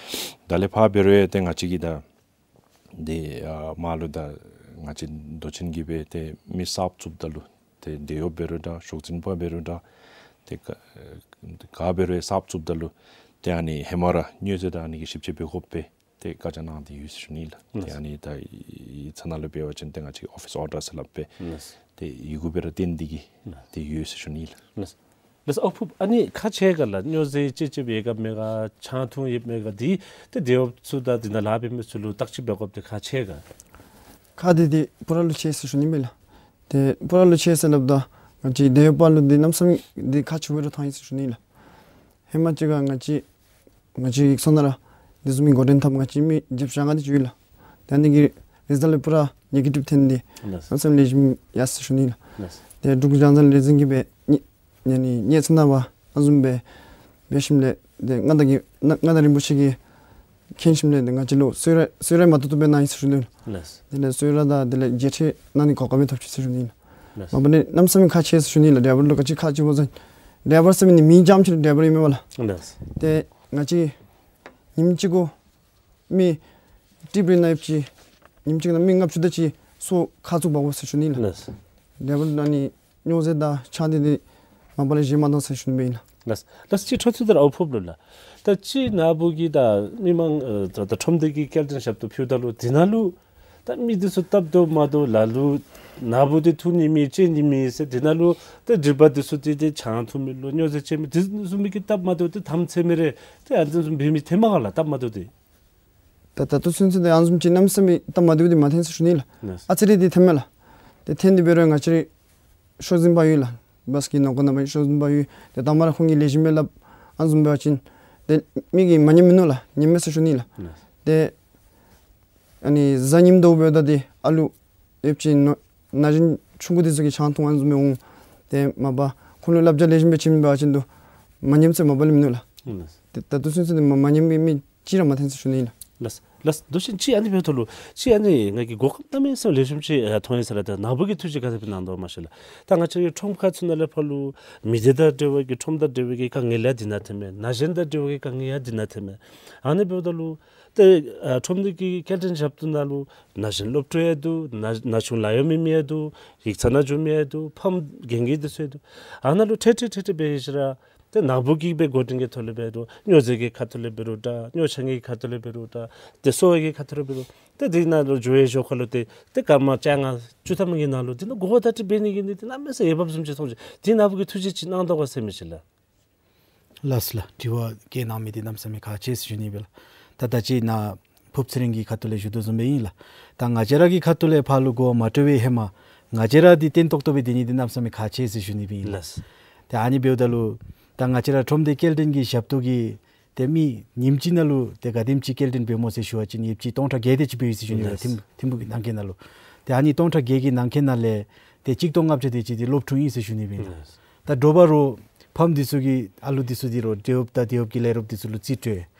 ད་ལས་ཕར་འབད་རུང་ཏེ་ང་བཅས་ཀྱིས་ད་ཏེ་ཨ་མར་ལུ་ད་ང་བཅས་མདོ་ཆེན་གྱིས་སྦེ་ཏེ་མི་གསརཔ་བཙུགསཔ་ད་ལུ་ཏེ་འབྲེལ་ཡོད་འབད་རུང་འདྲ་ཤོག་འཛིན་པ་འབད་རུང་འདྲ་ཏེ་ག་ག་འབད་རུང་གསརཔ་བཙུགསཔ་ད་ལུ་ཏེ་ཨ་ནི་ཧེ་མ་ར་སྨྱོ་རྫས་དང་ཨ་ནི་གི་ཞིབ་དཔྱད་འབད་དགོ་པས། ཏེ་བཀའ་རྒྱ་གནང་སྟེ་ཡོད་ཟེར་ཞུ་ནི་ལགས། ལགས། ཏེ་ཨ་ནི་ད་ཡིག་ཚང་ནང་ལུ་འབད་བ་ཅིན་ཏེ་ང་བཅས་ཨོ་ཕིས་ཨོར་ཌར་ཟེར་སླབ་པས། ལགས། ཏེ་ཡི་གུ་སྦེ་ར་བཏོན་ཏེ་གིས་ལགས། ཏེ་ཡོད་ཟེར་ཞུ་ནི་ལགས། ལགས། ལགས། ཨོ་ཕུབ་ཨ་ནི་ཁག་ཆེ་ག་ལགས། སྨྱོ་རྫས་ཅིག་ཅིག་འབད་ག་མེད་ག་ཆང་འཐུང་ཡོད་མེད་ག་འདི་ཏེ་འབྲེལ་ཡོད་ཚུ་དང་འདི་ནང་ལཱ་འབད་མི་ཚུ་ལུ་བརྟག་དཔྱད་འབད་དགོཔ་འདི་ཁག་ཆེ་ག། ཁག་འདི་འདི་པུ་ར་ལུ་ཆེ་ཟེར་ཞུ་ནི་མས་ལགས། ཏེ་པུ་ར་ལུ་ཆེ་ཟེར་སླབ་ད་ང་བཅས་འབྲེལ་ཡོད་པ་ལུ་འདི་གནམ་མེད་ས་མེད་འདི་ཁག་ཆེ་བའི་ར་མཐོང་ཡི་ཟེར་ཞུ་ནི་ལགས། ཧེ་མ་ཅིག་ཁར་ང་བཅས་ང་བཅས་ཡིག་ཚང་ནང་ར་འདི་བཟུམ་མའི་འགོ་འདྲེན་འཐབ་ང་བཅས་མི་བརྒྱད་ཅུ་གྱ་ལྔ་དེ་ཅིག་ཡོད་ལགས། ད་ཨ་ནི་གི་རི་ཛལཊ་པུ་ར་ནེ་གེ་ཊིབ་ཐོན་ཏེ་ལགས། གནམ་མེད་ས་མེད་ལེགས་ཤོམ་ཡར་སོང་ཟེར་ཞུ་ནི་ལགས། ལགས། ཏེ་འབྲུག་རྒྱང་མཚོ་ལས་འཛིན་གྱིས་སྦེ་ནི་ནི་ནི་གནས་ཚད་ནང་བ་ཨ་བཟུམ་སྦེ་འབད་ཞིནམ་ལས་ཏེ་མངའ་བདག་གིས་མངའ་མངའ་བདག་རིན་པོ་ཆེ་གིས་མཁྱེན་ཞིནམ་ལས་ཏེ་ང་བཅས་ལུ་གསོལ་རས་གསོལ་རས་མ་ཏོག་ཏོ་སྦེ་གནང་ཡི་ཟེར་ཞུ་ནི་ལགས། ལགས། དེ་ལས་གསོལ་རས་དང་དེ་ལས་མཇལ་ཕྲད་གནང་ནི་གོ་སྐབས་སྦེ་ཐོབ་ཅི་ཟེར་ཞུ་ནི་ལགས། ལགས། མ་པ་ནི་གནམ་མེད་ས་མེད་ཁག་ཆེ་ཟེར་ཞུ་ནི་ལགས། ཌའི་བར་ལུ་ག་ཅི་ཁག་ཆེ་བ་ཟེར་ཌའི་བར་ཟེར་མི་འདི་མི་རྐྱངམ་ཅིག་ལུ་ཌའི་བར་ཨིན་མས་པ་ལགས། ལགས། ཏེ་ང་བཅས་ཉིནམ་གཅིག་གུ་མི་ཊིབ་རེ་ནང་ཡོདཔ་ཅིག་ཉིནམ་གཅིག་ནང་མི་ལྔ་བཅུ་དེ་ཅིག་སོ་ཁ་བཙུགས་འབག་དགོ་ཟེར་ཞུ་ནི་ལགས། ལགས། ཌའི་བར་ཨ་ནི་སྨྱོ་རྫས་དང་ཆང་འདི་འདི་མ་པ་ལས་བཞེས་མ་གཏང་ཟེར་ཞུ་ནི་སྦེ་ཨིན་ལགས། ལགས། ལགས། ཅིག་འཕྲོ་མཐུད་དེ་ར་ཨོ་ཕུབ་ལུ་ལགས། ད་ཅིག་ནཱ་བུ་གིས་ད་མི་མང་ཨ་ད་ད་ཁྲོམ་སྡེ་གི་སྐྱེལ་འདྲེན་ཞབས་ཏོག་ཕུལཝ་ད་ལུ་འདི་ནང་ལུ་ད་མི་འདི་ཚུ་བཏབ་དོ་མ་དོ་ལ་ལུ་ནཱ་བུ་འདི་འཐུང་ནི་མེད་སྐྱེལ་ནི་མེད་ཟེར་འདི་ནང་ལུ་ད་སྒྲིག་པ་འདི་ཚུ་འདི་ཏེ་ཆང་འཐུང་མི་ལོ་སྨྱོ་རྫས་སྐྱེལ་མི་འདི་ཚུ་མི་གིས་བཏབ་མ་དོ་ཏེ་དམ་འཛིན་མི་རེ་ཏེ་ཨ་ནི་ཚུ་འབད་མི་ཐོན་མས་ག་ལགས། བཏབ་མ་དོ་ཏེ། ད་ད་ལྟོ་ཚུན་ཚོད་འདི་ཨ་ནི་བཟུམ་ཅིག་གནམ་མེད་ས་མེད་བཏབ་མ་དོ་འདི་མ་ཐོན་ཟེར་ཞུ་ནི་ལགས། ལགས། ཨ་ཙི་རེ་འདི་ཐོནམ་མས་ལགས། ཏེ་ཐོན་ཏེ་འབད་རུང་ང་བཅས་རའི་ཤོག་འཛིན་པ་ཡོད་ལགས། བཱས་ཀྱི་ནང་འཁོད་ནང་མ་ཤོག་འཛིན་པ་ཡོད། ཏེ་དང་པ་ར་ཁོང་གིས་ལེགས་ཤོམ་སྦེ་སླབ་ཨ་ནི་བཟུམ་འབད་བ་ཅིན་ཏེ་མི་གིས་མ་ཉནམ་མིན་ནུག་ལགས། ཉནམ་མས་ཟེར་ཞུ་ནི་ལགས། ལགས། ཏེ་ཨ་ནི་གཟའ་ཉིམ་དོ་འབདཝ་ད་འདི་ཨ་ལུ་ཡོདཔ་ཅིག་ན་ན་གཞོན་ཆུང་ཀུ་འདི་ཚུ་གིས་ཆང་འཐུང་ཨ་ནི་བཟུམ་སྦེ་འོང་། ཏེ་མ་པ་ཁོང་ལུ་བསླབ་བྱ་ལེགས་ཤོམ་སྦེ་བྱིན་མ་འབད་བ་ཅིན་འདུག་མ་ཉནམ་ཟེར་མ་པ་ལས་མིན་ནུག་ལགས། ལགས། ཏེ་ད་ལྟོ་ཚུན་ཚོད་འདི་མ་མ་ཉནམ་མི་མི་གཅིག་ར་མ་ཐོན་ཟེར་ཞུ་ནི་ཨིན་ལགས། ལགས། ལགས། མདོ་ཆེན་ཅིག་ཨ་ནི་འབདཝ་ད་ལུ་ཅིག་ཨ་ནི་ང་གིས་གོ་སྐབས་གནམ་མེད་ས་མེད་ལེགས་ཤོམ་ཅིག་ཨ་མཐོང་ཡི་ཟེར་ལགས། ད་ནཱ་བུ་གིས་ཐུགས་རྗེ་ག་དེ་སྦེ་གནང་དོ་མ་ཤེས་ལགས། ད་ང་བཅས་ཀྱི་ཁྲོམ་ཁ་ཚུ་ནང་ལས་ཕར་ལུ་མི་སྡེ་དང་འབྲེལ་བའི་གི་ཁྲོམ་དང་འབྲེལ་བའི་གི་དཀའ་ངལ་ཡང་འདི་ནང་ཐོནམ་མས། ན་གཞོན་དང་འབྲེལ་བའི་གི་དཀའ་ངལ་ཡང་འདི་ནང་ཐོནམ་མས། ཨ་ནི་འབདཝ་ད་ལུ་ཏེ་ཨ་ཁྲོམ་སྡེ་གི་སྐྱེལ་འདྲེན་ཞབས་ཏོག་ནང་ལུ་ན་གཞོན་སློབ་ཕྲུག་ཡང་འདུག། ན་ན་ཆུང་ལཱ་གཡོག་མི་མི་ཡང་འདུག། ཡིག་ཚང་ནང་འགྱོ་མི་ཡང་འདུག། ཕམ་རྒན་རྒས་འདི་ཚུ་ཡང་འདུག། ཨ་ནཱ་ལུ་ཐད་ཐད་ཐད་ཐད་འབད་ཞིནམ་ར་ཏེ་ནཱ་བུ་གིས་སྦེ་འགོ་འདྲེན་གྱི་ཐོག་ལས་འབད་རུང་སྨྱོ་རྫས་ཀྱི་ཁ་ཐུག་ལས་འབད་རུང་འདྲ། སྨྱོ་ཆང་གི་ཁ་ཐུག་ལས་འབད་རུང་འདྲ། ཏེ་སོ་གི་ཁ་ཐུག་ལས་འབད་རུང་ཏེ་འདི་ནང་ལུ་འགྱོ་བའི་ཞོར་ཁ་ལུ་ཏེ་ཏེ་སྐར་མ་བཅོ་ལྔ་བཅུ་ཐམ་གྱི་ནང་ལུ་འདི་ནང་འགོ་བདག་འདི་འབད་ནི་གི་ནི་འདི་གནམ་མེད་ས་མེད་འོས་འབབ་བཟུམ་ཅིག་མཐོང་ཅི། འདི་ནཱ་བུ་གིས་ཐུགས་རྗེ་ཅིག་གནང་དོ་ག་ཟེར་མི་ཅིག་ལགས། ལགས་ལགས། དྲི་བ་བཀོད་གནང་མི་འདི་གནམ་མེད་ས་མེད་ཁག་ཆེ་ཟེར་ཞུ་ནི་ཨིན་པས་ལགས། ད་ད་ཅི་ནཱ་ཕུབ་ཚེ་རིང་གི་ཁ་ཐུག་ལས་ཞུ་དོ་བཟུམ་སྦེ་ཨིན་ལགས། ད་ང་བཅས་ར་གི་ཁ་ཐུག་ལས་ཕར་ལུ་གོ་བ་མ་སྤྲོད་པའི་ཧེ་མ་ང་བཅས་ར་འདི་བརྟན་ཏོག་ཏོ་སྦེ་སྡོད་ནི་འདི་གནམ་མེད་ས་མེད་ཁག་ཆེ་ཟེར་ཞུ་ནི་སྦེ་ཨིན་ལགས། ལགས། ཏེ་ཨ་ནི་འབདཝ་ད་ལུ་ད་ང་བཅས་ར་ཁྲོམ་སྡེ་སྐྱེལ་འདྲེན་གྱི་ཞབས་ཏོག་གིས་ཏེ་མི་ཉིནམ་གཅིག་ནང་ལུ་ཏེ་ག་དེམ་ཅིག་སྐྱེལ་འདྲེན་འབད་སྨོ་ཟེར་ཞུ་བ་ཅིན་ཡོདཔ་ཅིག་སྟོང་ཕྲག་བརྒྱད་དེ་ཅིག་འབད་ཡོད་ཟེར་ཞུ་ནི་ལགས། ལགས། ཐིམ་ཐིམ་ཕུག་གི་ནང་འཁོད་ནང་ལུ། ཏེ་ཨ་ནི་སྟོང་ཕྲག་བརྒྱད་ཀྱི་ནང་འཁོད་ནང་ལས་ཏེ་གཅིག་སྟོང་ལྔ་བརྒྱ་དེ་ཅིག་འདི་སློབ་ཕྲུག་ཨིན་ཟེར་ཞུ་ནི་སྦེ་ཨིན་ལགས། ལགས། ད་དྲོ་པ་རུང་ཕམ་འདི་ཚུ་གིས་ཨ་ལུ་འདི་ཚུ་འདི་རུང་འབྲེལ་ཡོདཔ་དང་འབྲེལ་ཡོདཔ་ཀྱི་ལས་རོགསཔ་འདི་ཚུ་ལུ་རྩིས་སྤྲོད།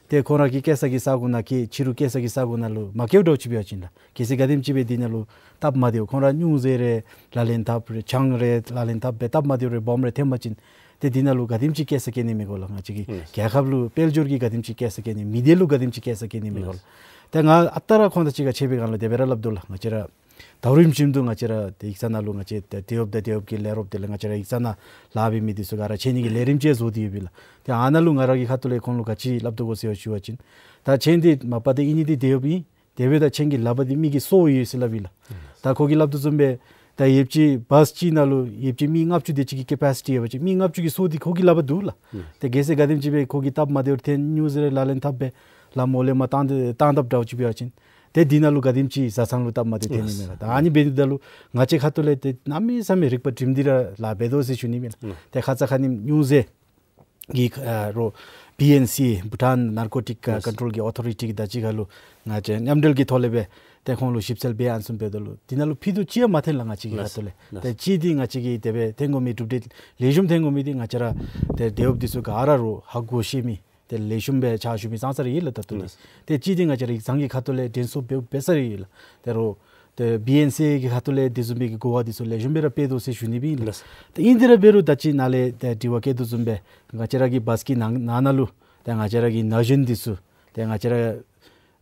ཏེ་ཁོང་ར་གི་སྐྱེལ་ས་གི་ས་གོ་ནང་སྐྱེལ། ཕྱི་རུ་སྐྱེལ་ས་གི་ས་གོ་ནང་ལུ་མ་སྐྱེལཝ་འདྲཝ་ཅིག་འབད་བ་ཅིན་ལགས། གལ་སྲིད་ག་དེམ་ཅིག་སྦེ་འདི་ནང་ལུ་སྟབས་མ་བདེཝ་ཁོང་ར་སྨྱོ་རྫས་རེ་ལག་ལེན་འཐབ་རེ་ཆང་རེ་ལག་ལེན་འཐབ་སྦེ་སྟབས་མ་བདེཝ་རེ་སྦོམ་རེ་ཐོན་པ་ཅིན་ཏེ་འདི་ནང་ལུ་ག་དེམ་ཅིག་སྐྱེལ་ས་སྐྱེལ་ནི་མས་གོ་ལགས། ང་བཅས་ཀྱི་ལགས། རྒྱལ་ཁབ་ལུ་དཔལ་འབྱོར་གྱི་ག་དེམ་ཅིག་སྐྱེལ་ས་སྐྱེལ་ནི། མི་སྡེ་ལུ་ག་དེམ་ཅིག་སྐྱེལ་ས་སྐྱེལ་ནི་མས་གོ་ལགས། ལགས། ཏེ་ང་ཨ་རྟག་ར་ཁོང་དང་གཅིག་ཁར་ཕྱད་པའི་སྒང་ལུ་དེ་སྦེ་ར་སླབ་དོ་ལགས། ང་བཅས་ར་ ད་རིམ་བཞིན་དུ་ང་བཅས་ར་ཏེ་ཡིག་ཚང་ནང་ལུ་ང་བཅས་ཏེ་འབྲེལ་ཡོད་དང་འབྲེལ་ཡོད་ཀྱི་ལས་རོགསཔ་དེ་ལས་ང་བཅས་ར་ཡིག་ཚང་ནང་ལཱ་འབད་མི་འདི་ཚུ་ག་ར་ཕྱད་ནི་གི་ལས་རིམ་ཅིག་བཟོ་སྟེ་ཡོད་པས་ལགས། ཏེ་ཨ་ནཱ་ལུ་ང་ར་གི་ཁ་ཐུག་ལས་ཁོང་ལུ་ག་ཅི་སླབ་དོ་གོ་ཟེར་བ་ཞུ་བ་ཅིན་ད་ཁྱེད་འདི་མ་པ་ཏེ་ཨིན་ནི་འདི་འབྲེལ་ཡོདཔ་ཨིན། དེ་འབདཝ་ད་ཁྱེད་ཀྱི་ལག་པར་འདི་མི་གི་སོ་ཡོད་ཟེར་སླབ་ཨིན་ལགས། ད་ཁོ་གིས་སླབ་དོ་བཟུམ་སྦེ་ད་ཡོདཔ་ཅིག་བཱས་ཅིག་ནང་ལུ་ཡོདཔ་ཅིག་མི་ལྔ་བཅུ་དེ་ཅིག་གི་ཀེ་པེ་སི་ཊི་ཡོད་པ་ཅིན་མི་ལྔ་བཅུ་གི་སོ་འདི་ཁོ་གི་ལག་པར་འདུག་ལགས། ཏེ་གལ་སྲིད་ག་དེམ་ཅིག་སྦེ་ཁོ་གིས་སྟབས་མ་བདེཝ་འཐོན་ཉུ་ཟེར་ལག་ལེན་འཐབ་སྦེ་ལམ་འོག་ལས་མར་བཏང་སྟེ་བཏང་དཔ་འདྲཝ་ཅིག་འབད་བ་ཅིན་ཏེ་འདི་ནང་ལུ་ག་དེམ་ཅིག་བཟའ་ཚང་ལུ་སྟབས་མ་བདེཝ་འཐོན་ནི་མས་ལགས། ད་ཨ་ནི་འབདཝ་ད་ལུ་ང་བཅས་ཁ་ཐུག་ལས་ཏེ་གནམ་མེད་ས་མེད་རིག་པ་བསྒྲིམས་ཏེ་ར་ལཱ་འབད་དོ་ཟེར་ཞུ་ནི་མས་ལགས། ཏེ་ཁ་ཙ་ཁ་ཉིནམ་ཉུ་ཟེར་གི་ཨ་རོགས་བི་ཨེན་སི་Bhutan Narcotic Control གི་ཨོ་ཐོ་རི་ཊི་གི་དང་གཅིག་ཁར་ལུ་ང་བཅས་མཉམ་འབྲེལ་གྱི་ཐོག་ལས་སྦེ་ཏེ་ཁོང་ལུ་ཞིབ་འཚོལ་འབད་ཨ་ནི་བཟུམ་འབདཝ་ད་ལུ་འདི་ནང་ལུ་ཕུད་རྡོག་གཅིག་ཡང་མ་འཐོན་ལགས། ང་བཅས་ཀྱི་ཁ་ཐུག་ལས་ཏེ་གཅིག་འདི་ང་བཅས་ཀྱིས་དེ་སྦེ་འཐོན་དགོ་མི་གྲུབ་འབྲས་ལེགས་ཤོམ་འཐོན་དགོ་མི་འདི་ང་བཅས་ར་ཏེ་འབྲེལ་ཡོདཔ་འདི་ཚུ་ག་ར་རོགས་ཧ་གོ་ཤེས་མི་ཏེ་ལེགས་ཤོམ་སྦེ་ཕྱག་ཞུ་མི་ཙང་ཙ་ར་ཨིན་ལགས། ད་ལྟོ་འདི་ཏེ་གཅིག་འདི་ང་བཅས་ར་ཡིག་ཚང་གི་ཁ་ཐུག་ལས་དྲན་གསོ་འབད་འབད་ས་ར་ཨིན་ལགས། ཏེ་རོགས་ཏེ་བི་ཨེན་སི་གི་ཁ་ཐུག་ལས་དེ་བཟུམ་མའི་གི་གོ་བ་འདི་ཚུ་ལེགས་ཤོམ་སྦེ་ར་སྤེལ་དོ་ཟེར་ཞུ་ནི་སྦེ་ཨིན་ལགས། ཏེ་ཨིན་དེ་ར་འབད་རུང་ད་ཅི་ནཱ་ལས་ཏེ་དྲི་བ་བཀོད་དོ་བཟུམ་སྦེ་ང་བཅས་ར་གི་བཱས་ཀྱི་ནང་ནང་ན་ལུ་ཏེ་ང་བཅས་ར་གི་ན་གཞོན་འདི་ཚུ་ཏེ་ང་བཅས་ར་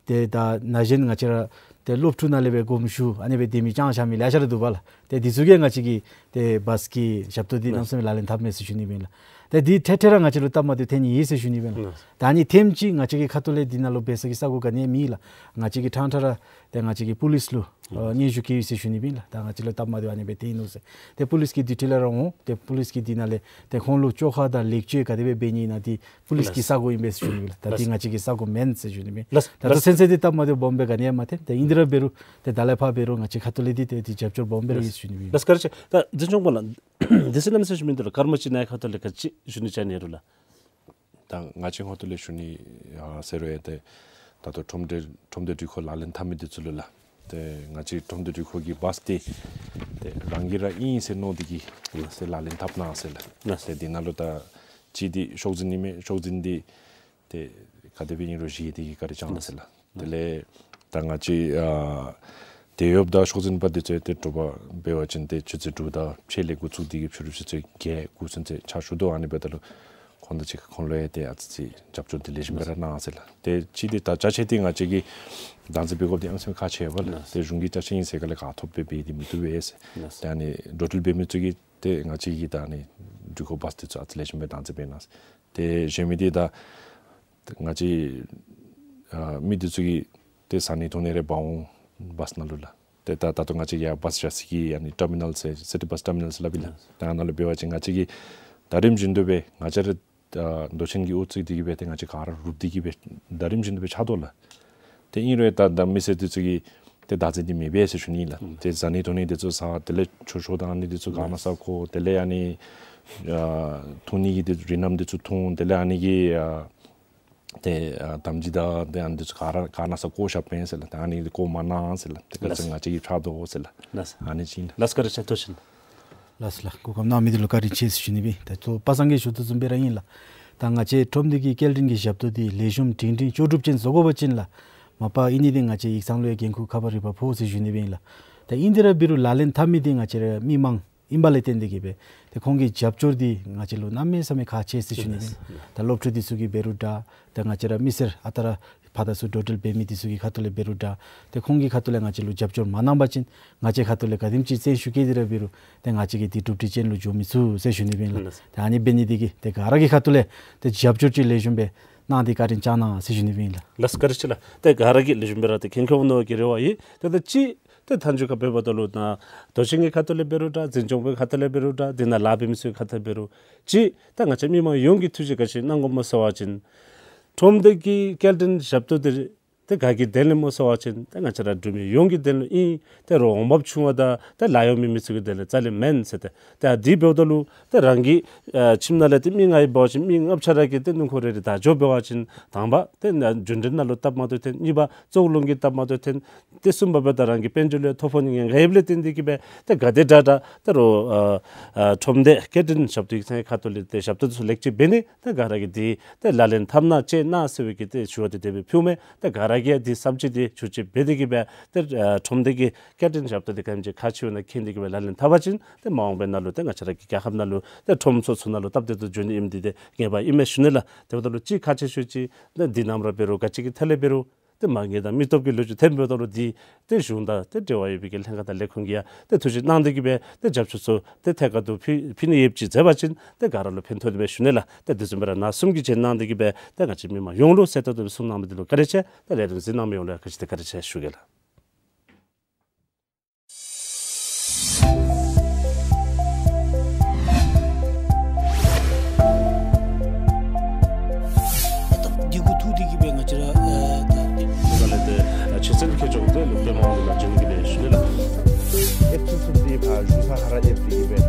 ཏེ་ད་ན་གཞོན་ང་བཅས་ར་ཏེ་སློབ་ཕྲུག་ནང་ལས་སྦེ་དགོངསམ་ཞུ་ཨ་ནི་སྦེ་སྡོད་མི་ཅང་ཤ་མི་ལེ་ཤ་ར་འདུག་པ་ལགས། ཏེ་འདི་ཚུ་གིས་ང་བཅས་ཀྱི་ཏེ་བཱས་ཀྱི་ཞབས་ཏོག་འདི་གནམ་མེད་ས་མེད་ལག་ལེན་འཐབ་མས་ཟེར་ཞུ་ནི་སྦེ་ཨིན་ལགས། ཏེ་འདི་འཕྲལ་འཕྲལ་ར་ང་བཅས་ལུ་སྟབས་མ་བདེཝ་འཐོན་ནི་ཨིན་ཟེར་ཞུ་ནི་སྦེ་ཨིན་ལགས། ད་ཨ་ནི་ཐེངས་ཅིག་ང་བཅས་ཀྱི་ཁ་ཐུག་ལས་འདི་ནང་ལུ་འབད་ས་གི་ས་གོ་ག་ནི་ཡང་མེད་ལགས། ང་བཅས་ཀྱིས་ཕྲང་ཕྲང་ར་ཏེ་ང་བཅས་ཀྱི་པོ་ལིསི་ལུ་ཨ་སྙན་ཞུ་བཀོད་ཡི་ཟེར་ཞུ་ནི་སྦེ་ཨིན་ལགས། ད་ང་བཅས་ལུ་སྟབས་མ་བདེཝ་ཨ་ནི་སྦེ་ཐོན་ནུག་ཟེར། ཏེ་པོ་ལིསི་གི་འདི་འཕྲལ་ལས་ར་འོང་ཏེ་པོ་ལིསི་གིས་འདི་ནང་ལས་ཏེ་ཁོང་ལུ་བཅོ་ཁ་དང་ལེགས་བཅོས་ག་དེ་སྦེ་འབད་ནི་ཨིན་ན་འདི་པོ་ལིསི་གི་ས་གོ་ཨིན་པས་ཟེར་ཞུ་ནི་སྦེ་ཨིན་ལགས། ད་འདི་ང་བཅས་ཀྱི་ས་གོ་མེན་ཟེར་ཞུ་ནི་སྦེ་ཨིན་ལགས། ད་ལྟོ་ཚུན་ཚོད་འདི་སྟབས་མ་བདེཝ་སྦོམ་སྦེ་ག་ནི་ཡང་མ་ཐོན། ཏེ་ཨིན་དེ་ར་འབད་རུང་ཏེ་ད་ལས་ཕར་འབད་རུང་ང་བཅས་ཁ་ཐུག་ལས་འདི་ཏེ་འདི་རྒྱབ་སྐྱོར་སྦོམ་སྦེ་ར་ཡོད་ཟེར་ཞུ་ནི་སྦེ་ཨིན་ལགས། ལགས་བཀའ་དྲིན་ཆེ། ད་འདི་ཚུ་བྱུང་པ་ལགས། འདི་ཚུ་གནམ་མེད་ས་མེད་ཞུ་མི་འདུག་ལགས། སྐར་མ་གཅིག་ནང་ཁ་ཐུག་ལས་ག་ཅི་ཞུ་ནི་ཅིག་ཨ་ནི་ཡོད་རུང་ལགས། ད་ང་བཅས་ཁ་ཐུག་ལས་ཞུ་ནི་ཨ་ཟེར་རུང་ཡང་ཏེ་ད་ལྟོ་ཁྲོམ་སྡེ་ཁྲོམ་སྡེ་སྒྲིག་ཁོངས་ལག་ལེན་འཐབ་མི་འདི་ཚུ་ལུ་ལགས། ཏེ་ང་བཅས་ཁྲོམ་སྡེ་སྒྲིག་ཁོངས་ཀྱི་བཱས་འདི་ཏེ་རང་གི་ར་ཨིན་ཟེར་མནོ་སྟེ་གིས་ཏེ་ལག་ལེན་འཐབ་གནང་ཟེར་ལགས། ཏེ་འདི་ནང་ལུ་ད་གཅིག་འདི་ཤོག་འཛིན་ཨིན་མས། ཤོག་འཛིན་འདི་ཏེ་ག་དེ་སྦེ་ཨིན་རུང་བཞེས་ཏེ་གིས་བཀའ་དྲིན་བསྐྱང་གནང་ཟེར་ལགས། དེ་ལས་ད་ང་བཅས་ཨ་དེད་གཡོགཔ་དང་ཤོག་འཛིན་པ་འདི་ཚུ་ཏེ་དྲོ་པ་འབད་བ་ཅིན་ཏེ་ཆུ་ཚོད་དྲུག་དང་ཕྱེད་ལས་འགོ་བཙུགས་ཏེ་གིས་ཕྱི་རུ་ཆུ་ཚོད་བརྒྱད་དགུ་ཚུན་ཚོད་ཕྱག་ཞུ་དོ། ཨ་ནི་འབདཝ་ད་ལུ་ཁོང་དང་གཅིག་ཁར་ཁོང་ལུ་ཡང་ཏེ་ཨ་ཙི་ཅིག་རྒྱབ་སྐྱོར་འདི་ལེགས་ཤོམ་སྦེ་ར་གནང་ཟེར་ལགས། ཏེ་གཅིག་འདི་ད་ཅ་ཆས་འདི་ང་བཅས་ཀྱིས་བདག་འཛིན་འབད་དགོཔ་འདི་ཨ་ཙི་ཁག་ཆེ་བས་ལགས། ཏེ་གཞུང་གི་ཅ་ཆས་ཨིན་ཟེར་ག་ལས་ག་ཐོབ་སྦེ་འབད་དེ་མི་བཏུབ་པས་ཟེར། ཏེ་ཨ་ནི་འགྲོ་འགྲུལ་འབད་མི་ཚུ་གིས་ཏེ་ང་བཅས་ཀྱི་ད་ཨ་ནི་སྒྲིག་ཁོངས་བཱས་འདི་ཚུ་ཨ་ཙི་ལེགས་ཤོམ་སྦེ་བདག་འཛིན་འབད་གནང་ཟེར། ཏེ་གཞན་མི་འདི་ད་ང་བཅས་ཨ་མི་འདི་ཚུ་གིས་ཏེ་བཟའ་ནི་འཐུང་ནི་རེ་འབག་འོང་བཱས་ནང་ལུ་ལགས། ཏེ་ད་ད་ལྟོ་ང་བཅས་ཀྱི་ཡར་བཱས་བཞག་ས་གི་ཨ་ནི་ཊར་མི་ནཱལ་ཟེར་སི་ཊི་བཱས་ཊར་མི་ནཱལ་ཟེར་སླབ་ཨིན་ལགས། ཏེ་ཨ་ནཱ་ལུ་འབད་བ་ཅིན་ང་བཅས་ཀྱིས་ད་རིམ་བཞིན་དུ་སྦེ་ང་བཅས་ར་ཨ་མདོ་ཆེན་གྱི་དབུ་བཙུགས་ཏེ་གིས་སྦེ་ཏེ་ང་བཅས་ག་ར་རུབ་སྟེ་གིས་སྦེ་ད་རིམ་བཞིན་དུ་སྦེ་ཆགས་དོ་ལགས། ཏེ་ཨིན་རུང་ད་ད་མི་སེར་འདི་ཚུ་གིས་ཏེ་བདག་འཛིན་འདི་མི་འབད་ཟེར་ཞུ་ནི་ལགས། ཏེ་བཟའ་ནི་འཐུང་ནི་འདི་ཚུ་བཟའ། དེ་ལས་མཆོད་བཤམ་དང་ཨ་ནི་འདི་ཚུ་ག་ན་ས་མཁོ། དེ་ལས་ཨ་ནི་ཨ་འཐུང་ནི་གི་འདི་རིགས་རྣམས་འདི་ཚུ་འཐུང་། དེ་ལས་ཨ་ནི་གི་ཨ་ཏེ་ཨ་དམ་སྦྱིས་དང་ཏེ་ཨ་ནི་འདི་ཚུ་ག་ར་ག་ན་ས་བཀོ་བཞག་པས་ཟེར་ལགས། ཏེ་ཨ་ནི་འདི་བཀོ་མ་གནང་ཟེར་ལགས། ཏེ་ག་ཅི་ང་བཅས་ཀྱིས་ཕྱག་དོ་ཟེར་ལགས། ལགས། ཨ་ནི་ཅིག་ཨིན་ལགས། ལགས་སོ། བཀའ་དྲིན་ཆེ། ཐུགས་རྗེ་ཆེ། ལགས་ལགས། གོ་སྐབས་གནང་མི་འདི་ལུ་བཀའ་དྲིན་ཆེ་ཟེར་ཞུ་ནི་སྦེ་ཨིན། ད་གཙོ་བོ་པ་སངས་རྒྱས་ཞུ་དོ་བཟུམ་སྦེ་ར་ཨིན་ལགས། ད་ང་བཅས་ཁྲོམ་སྡེ་གི་སྐྱེལ་འདྲེན་གྱི་ཞབས་ཏོག་འདི་ལེགས་ཤོམ་སྒྲིང་སྒྲིང་ལྕོགས་གྲུབ་ཅན་བཟོ་དགོ་པ་ཅིན་ལགས། མ་པ་ཨིན་ནི་འདི་ང་བཅས་ཡིག་ཚང་ལུ་ཡང་འགན་ཁུར་ཁག་པ་རིག་པ་ཕོག་ཟེར་ཞུ་ནི་སྦེ་ཨིན་ལགས། ད་ཨིན་དེ་ར་འབད་རུང་ལག་ལེན་འཐབ་མི་འདི་ང་བཅས་ར་མི་མང་ཨིན་པ་ལས་བརྟེན་ཏེ་གིས་སྦེ་ཏེ་ཁོང་གི་རྒྱབ་སྐྱོར་འདི་ང་བཅས་ལུ་གནམ་མེད་ས་མེད་ཁག་ཆེ་ཟེར་ཞུ་ནི་སྦེ་ཨིན། ད་སློབ་ཕྲུག་འདི་ཚུ་གིས་འབད་རུང་འདྲ། ད་ང་བཅས་ར་མི་སེར་ཨ་རྟག་ར་ཕར་དང་ཚུར་འགྲོ་འགྲུལ་འབད་མི་འདི་ཚུ་གི་ཁ་ཐུག་ལས་འབད་རུང་འདྲ། ཏེ་ཁོང་གི་ཁ་ཐུག་ལས་ང་བཅས་ལུ་རྒྱབ་སྐྱོར་མ་གནང་པ་ཅིན་ང་བཅས་ཁ་ཐུག་ལས་ག་དེམ་ཅིག་བརྩོན་ཤུགས་བསྐྱེད་དེ་ར་འབད་རུང་ཏེ་ང་བཅས་ཀྱིས་འདི་གྲུབ་འབྲས་ཅན་ལུ་འགྱོ་མི་ཚུགས་ཟེར་ཞུ་ནི་སྦེ་ཨིན་ལགས། ཏེ་ཨ་ནི་འབད་ནི་འདི་གིས་ཏེ་ག་ར་གི་ཁ་ཐུག་ལས་ཏེ་རྒྱབ་སྐྱོར་ཅིག་ལེགས་ཤོམ་སྦེ་གནང་སྟེ་བཀའ་དྲིན་བསྐྱང་གནང་ཟེར་ཞུ་ནི་སྦེ་ཨིན་ལགས། ལགས་བཀའ་དྲིན་ཆེ་ལགས། ཏེ་ག་ར་གིས་ལེགས་ཤོམ་སྦེ་ར་ཏེ་མཁྱེན་མཁྱེནམ་འོང་མནོ་བའི་རེ་བ་ཡོད། ཏེ་ད་ཅི་ཏེ་མཐའ་མཇུག་ཁར་འབདཝ་ད་ལུ་ནཱ་མདོ་ཆེན་གྱི་ཁ་ཐུག་ལས་འབད་རུང་འདྲ། འཛིན་སྐྱོང་པའི་ཁ་ཐུག་ལས་འབད་རུང་འདྲ། འདི་ནང་ལཱ་འབད་མི་ཚུ་གི་ཁ་ཐུག་འབད་རུང་ཅིག་ད་ང་བཅས་མི་མང་ཡོངས་ཀྱིས་ཐུགས་རྗེ་ག་ཅི་གནང་དགོཔ་སྨོ་ཟེར་བ་ཅིན་ཁྲོམ་སྡེ་གི་སྐྱེལ་འདྲེན་ཞབས་ཏོག་འདི་ཏེ་ག་གི་དོན་ལུ་སྨོ་ཟེར་བ་ཅིན་ཏེ་ང་བཅས་ར་འབྲུག་མི་ཡོངས་ཀྱི་དོན་ལུ་ཨིན། ཏེ་རོགས་འོང་འབབ་ཆུང་བ་དང་ཏེ་ལཱ་གཡོག་མེད་མི་ཚུ་གི་དོན་ལུ་རྩ་ལས་མེན་ཟེར། ཏེ་ཏེ་འདི་འབདཝ་ད་ལུ་ཏེ་རང་གི་ཨ་ཁྱིམ་ནང་ལས་ཏེ་མི་ལྔ་ཡོད་པ་ཅིན་མི་ལྔ་ཆ་ར་གིས་ཏེ་སྣུམ་འཁོར་རེ་རེ་བདའ་འགྱོ་འབད་བ་ཅིན་དང་པ་ཏེ་ན་རྒྱུན་འགྲུལ་ནང་ལུ་སྟབས་མ་བདེཝ་འཐོན། གཉིས་པ་བཙོག་རླུང་གིས་སྟབས་མ་བདེཝ་འཐོན། ཏེ་གསུམ་པ་འབདཝ་ད་རང་གི་དཔལ་འབྱོར་ལུ་ཐོ་ཕོག་ནི་ཉེན་ཁ་ཡོདཔ་ལས་བརྟེན་ཏེ་གིས་སྦེ་ཏེ་ག་དེ་དྲག་དྲག་ཏེ་རོགས་ཨ་ཨ་ཁྲོམ་སྡེ་སྐྱེལ་འདྲེན་ཞབས་ཏོག་ཡིག་ཚང་གི་ཁ་ཐུག་ལས་ཏེ་ཞབས་ཏོག་འདི་ཚུ་ལེགས་ཅིག་འབད་ནི་ཏེ་ག་ར་གིས་འདི་ཏེ་ལག་ལེན་འཐབ་གནང་ཅིག་གནང་ཟེར་བའི་གི་ཏེ་ཞུ་བ་འདི་དེ་སྦེ་ཕུལཝ་མས། ཏེ་ག་ར་གིས་འདི་བསམ་ཅིག་འདི་ཞུ་ཅིག་འབད་དེ་གིས་སྦེ་ཏེ་ཨ་ཁྲོམ་སྡེ་གི་སྐྱེལ་འདྲེན་ཞབས་ཏོག་འདི་ག་དེམ་ཅིག་ཁག་ཆེཝ་ཨིན་ན་མཁྱེན་ཏེ་གིས་སྦེ་ལག་ལེན་འཐབ་པ་ཅིན་ཏེ་མ་འོངས་པའི་ནང་ལུ་ཏེ་ང་བཅས་ར་གི་རྒྱལ་ཁབ་ནང་ལུ་ཏེ་ཁྲོམ་སོ་སོ་ནང་ལུ་སྟབས་བདེ་ཏོག་ཏོ་འགྱོ་ནི་ཨིནམ་འདི་ཏེ་ངེས་པ་ཨིན་མས་ཞུ་ནི་ལགས། དེ་འབདཝ་ད་ལུ་ཅིག་ཁག་ཆེ་ཤོས་ཅིག་ཏེ་འདི་ནམ་ར་འབད་རུང་ག་ཅི་གི་ཐད་ལས་འབད་རུང་ ཏེ་མ་ངེས་དང་མི་སྟོབས་ཀྱི་ལོ་རྒྱུས་ཐོན་འབདཝ་ད་ལུ་འདི་ཏེ་གཞུང་དང་ཏེ་འབྲེལ་བ་ཡོད་པའི་གི་ལྷན་ཁག་དང་ལས་ཁུངས་ཀྱིས་ཡང་ཏེ་ཐུགས་ཞིབ་གནང་སྟེ་གི་སྦེ་ཏེ་རྒྱབ་སྐྱོར་ཚུ་ཏེ་ཐད་ཀར་དུ་ཕུལ་ཕུལ་ནི་ཡོདཔ་ཅིག་མཛད་པ་ཅིན་ཏེ་ག་ར་ལུ་ཕན་ཐོགས་ཏེ་སྦེ་ཞུ་ནི་ལགས། ཏེ་དེ་བཟུམ་སྦེ་ར་ནཱ་གསུམ་གྱི་རྗེས་གནང་སྟེ་གི་སྦེ་ཏེ་ང་བཅས་མི་མང་ཡོངས་ལུ་གསལ་ཏོག་ཏོ་སྦེ་གསུང་གནང་མི་འདི་ལུ་བཀའ་དྲིན་ཆེ། ཏེ་ལས་རིམ་གཟིགས་གནང་མི་ཡོངས་ལུ་ཡང་ག་ཅི་ཏེ་བཀའ་དྲིན་ཆེ་ཞུ་གེ་ལགས། ད་འདི་གུ་ཐུག་སྟེ་གི་སྦེ་ང་བཅས་ར་ཨ་ད་ད་ལས་ཏེ་ཨ་ཆེ་སེམས་ཁྱེད་ཅོག་ཏེ་ལུ་པདྨ་དབང་འདུས་ལགས་བྱོན་གི་སྦེ་ཞུ་ནི་ལགས། ཨེབ་ཚུ་ཚུ་འདི་ཕར་གཞུང་ས་ཁར་ར་ཨེབ་སྟེ་གི་སྦེ་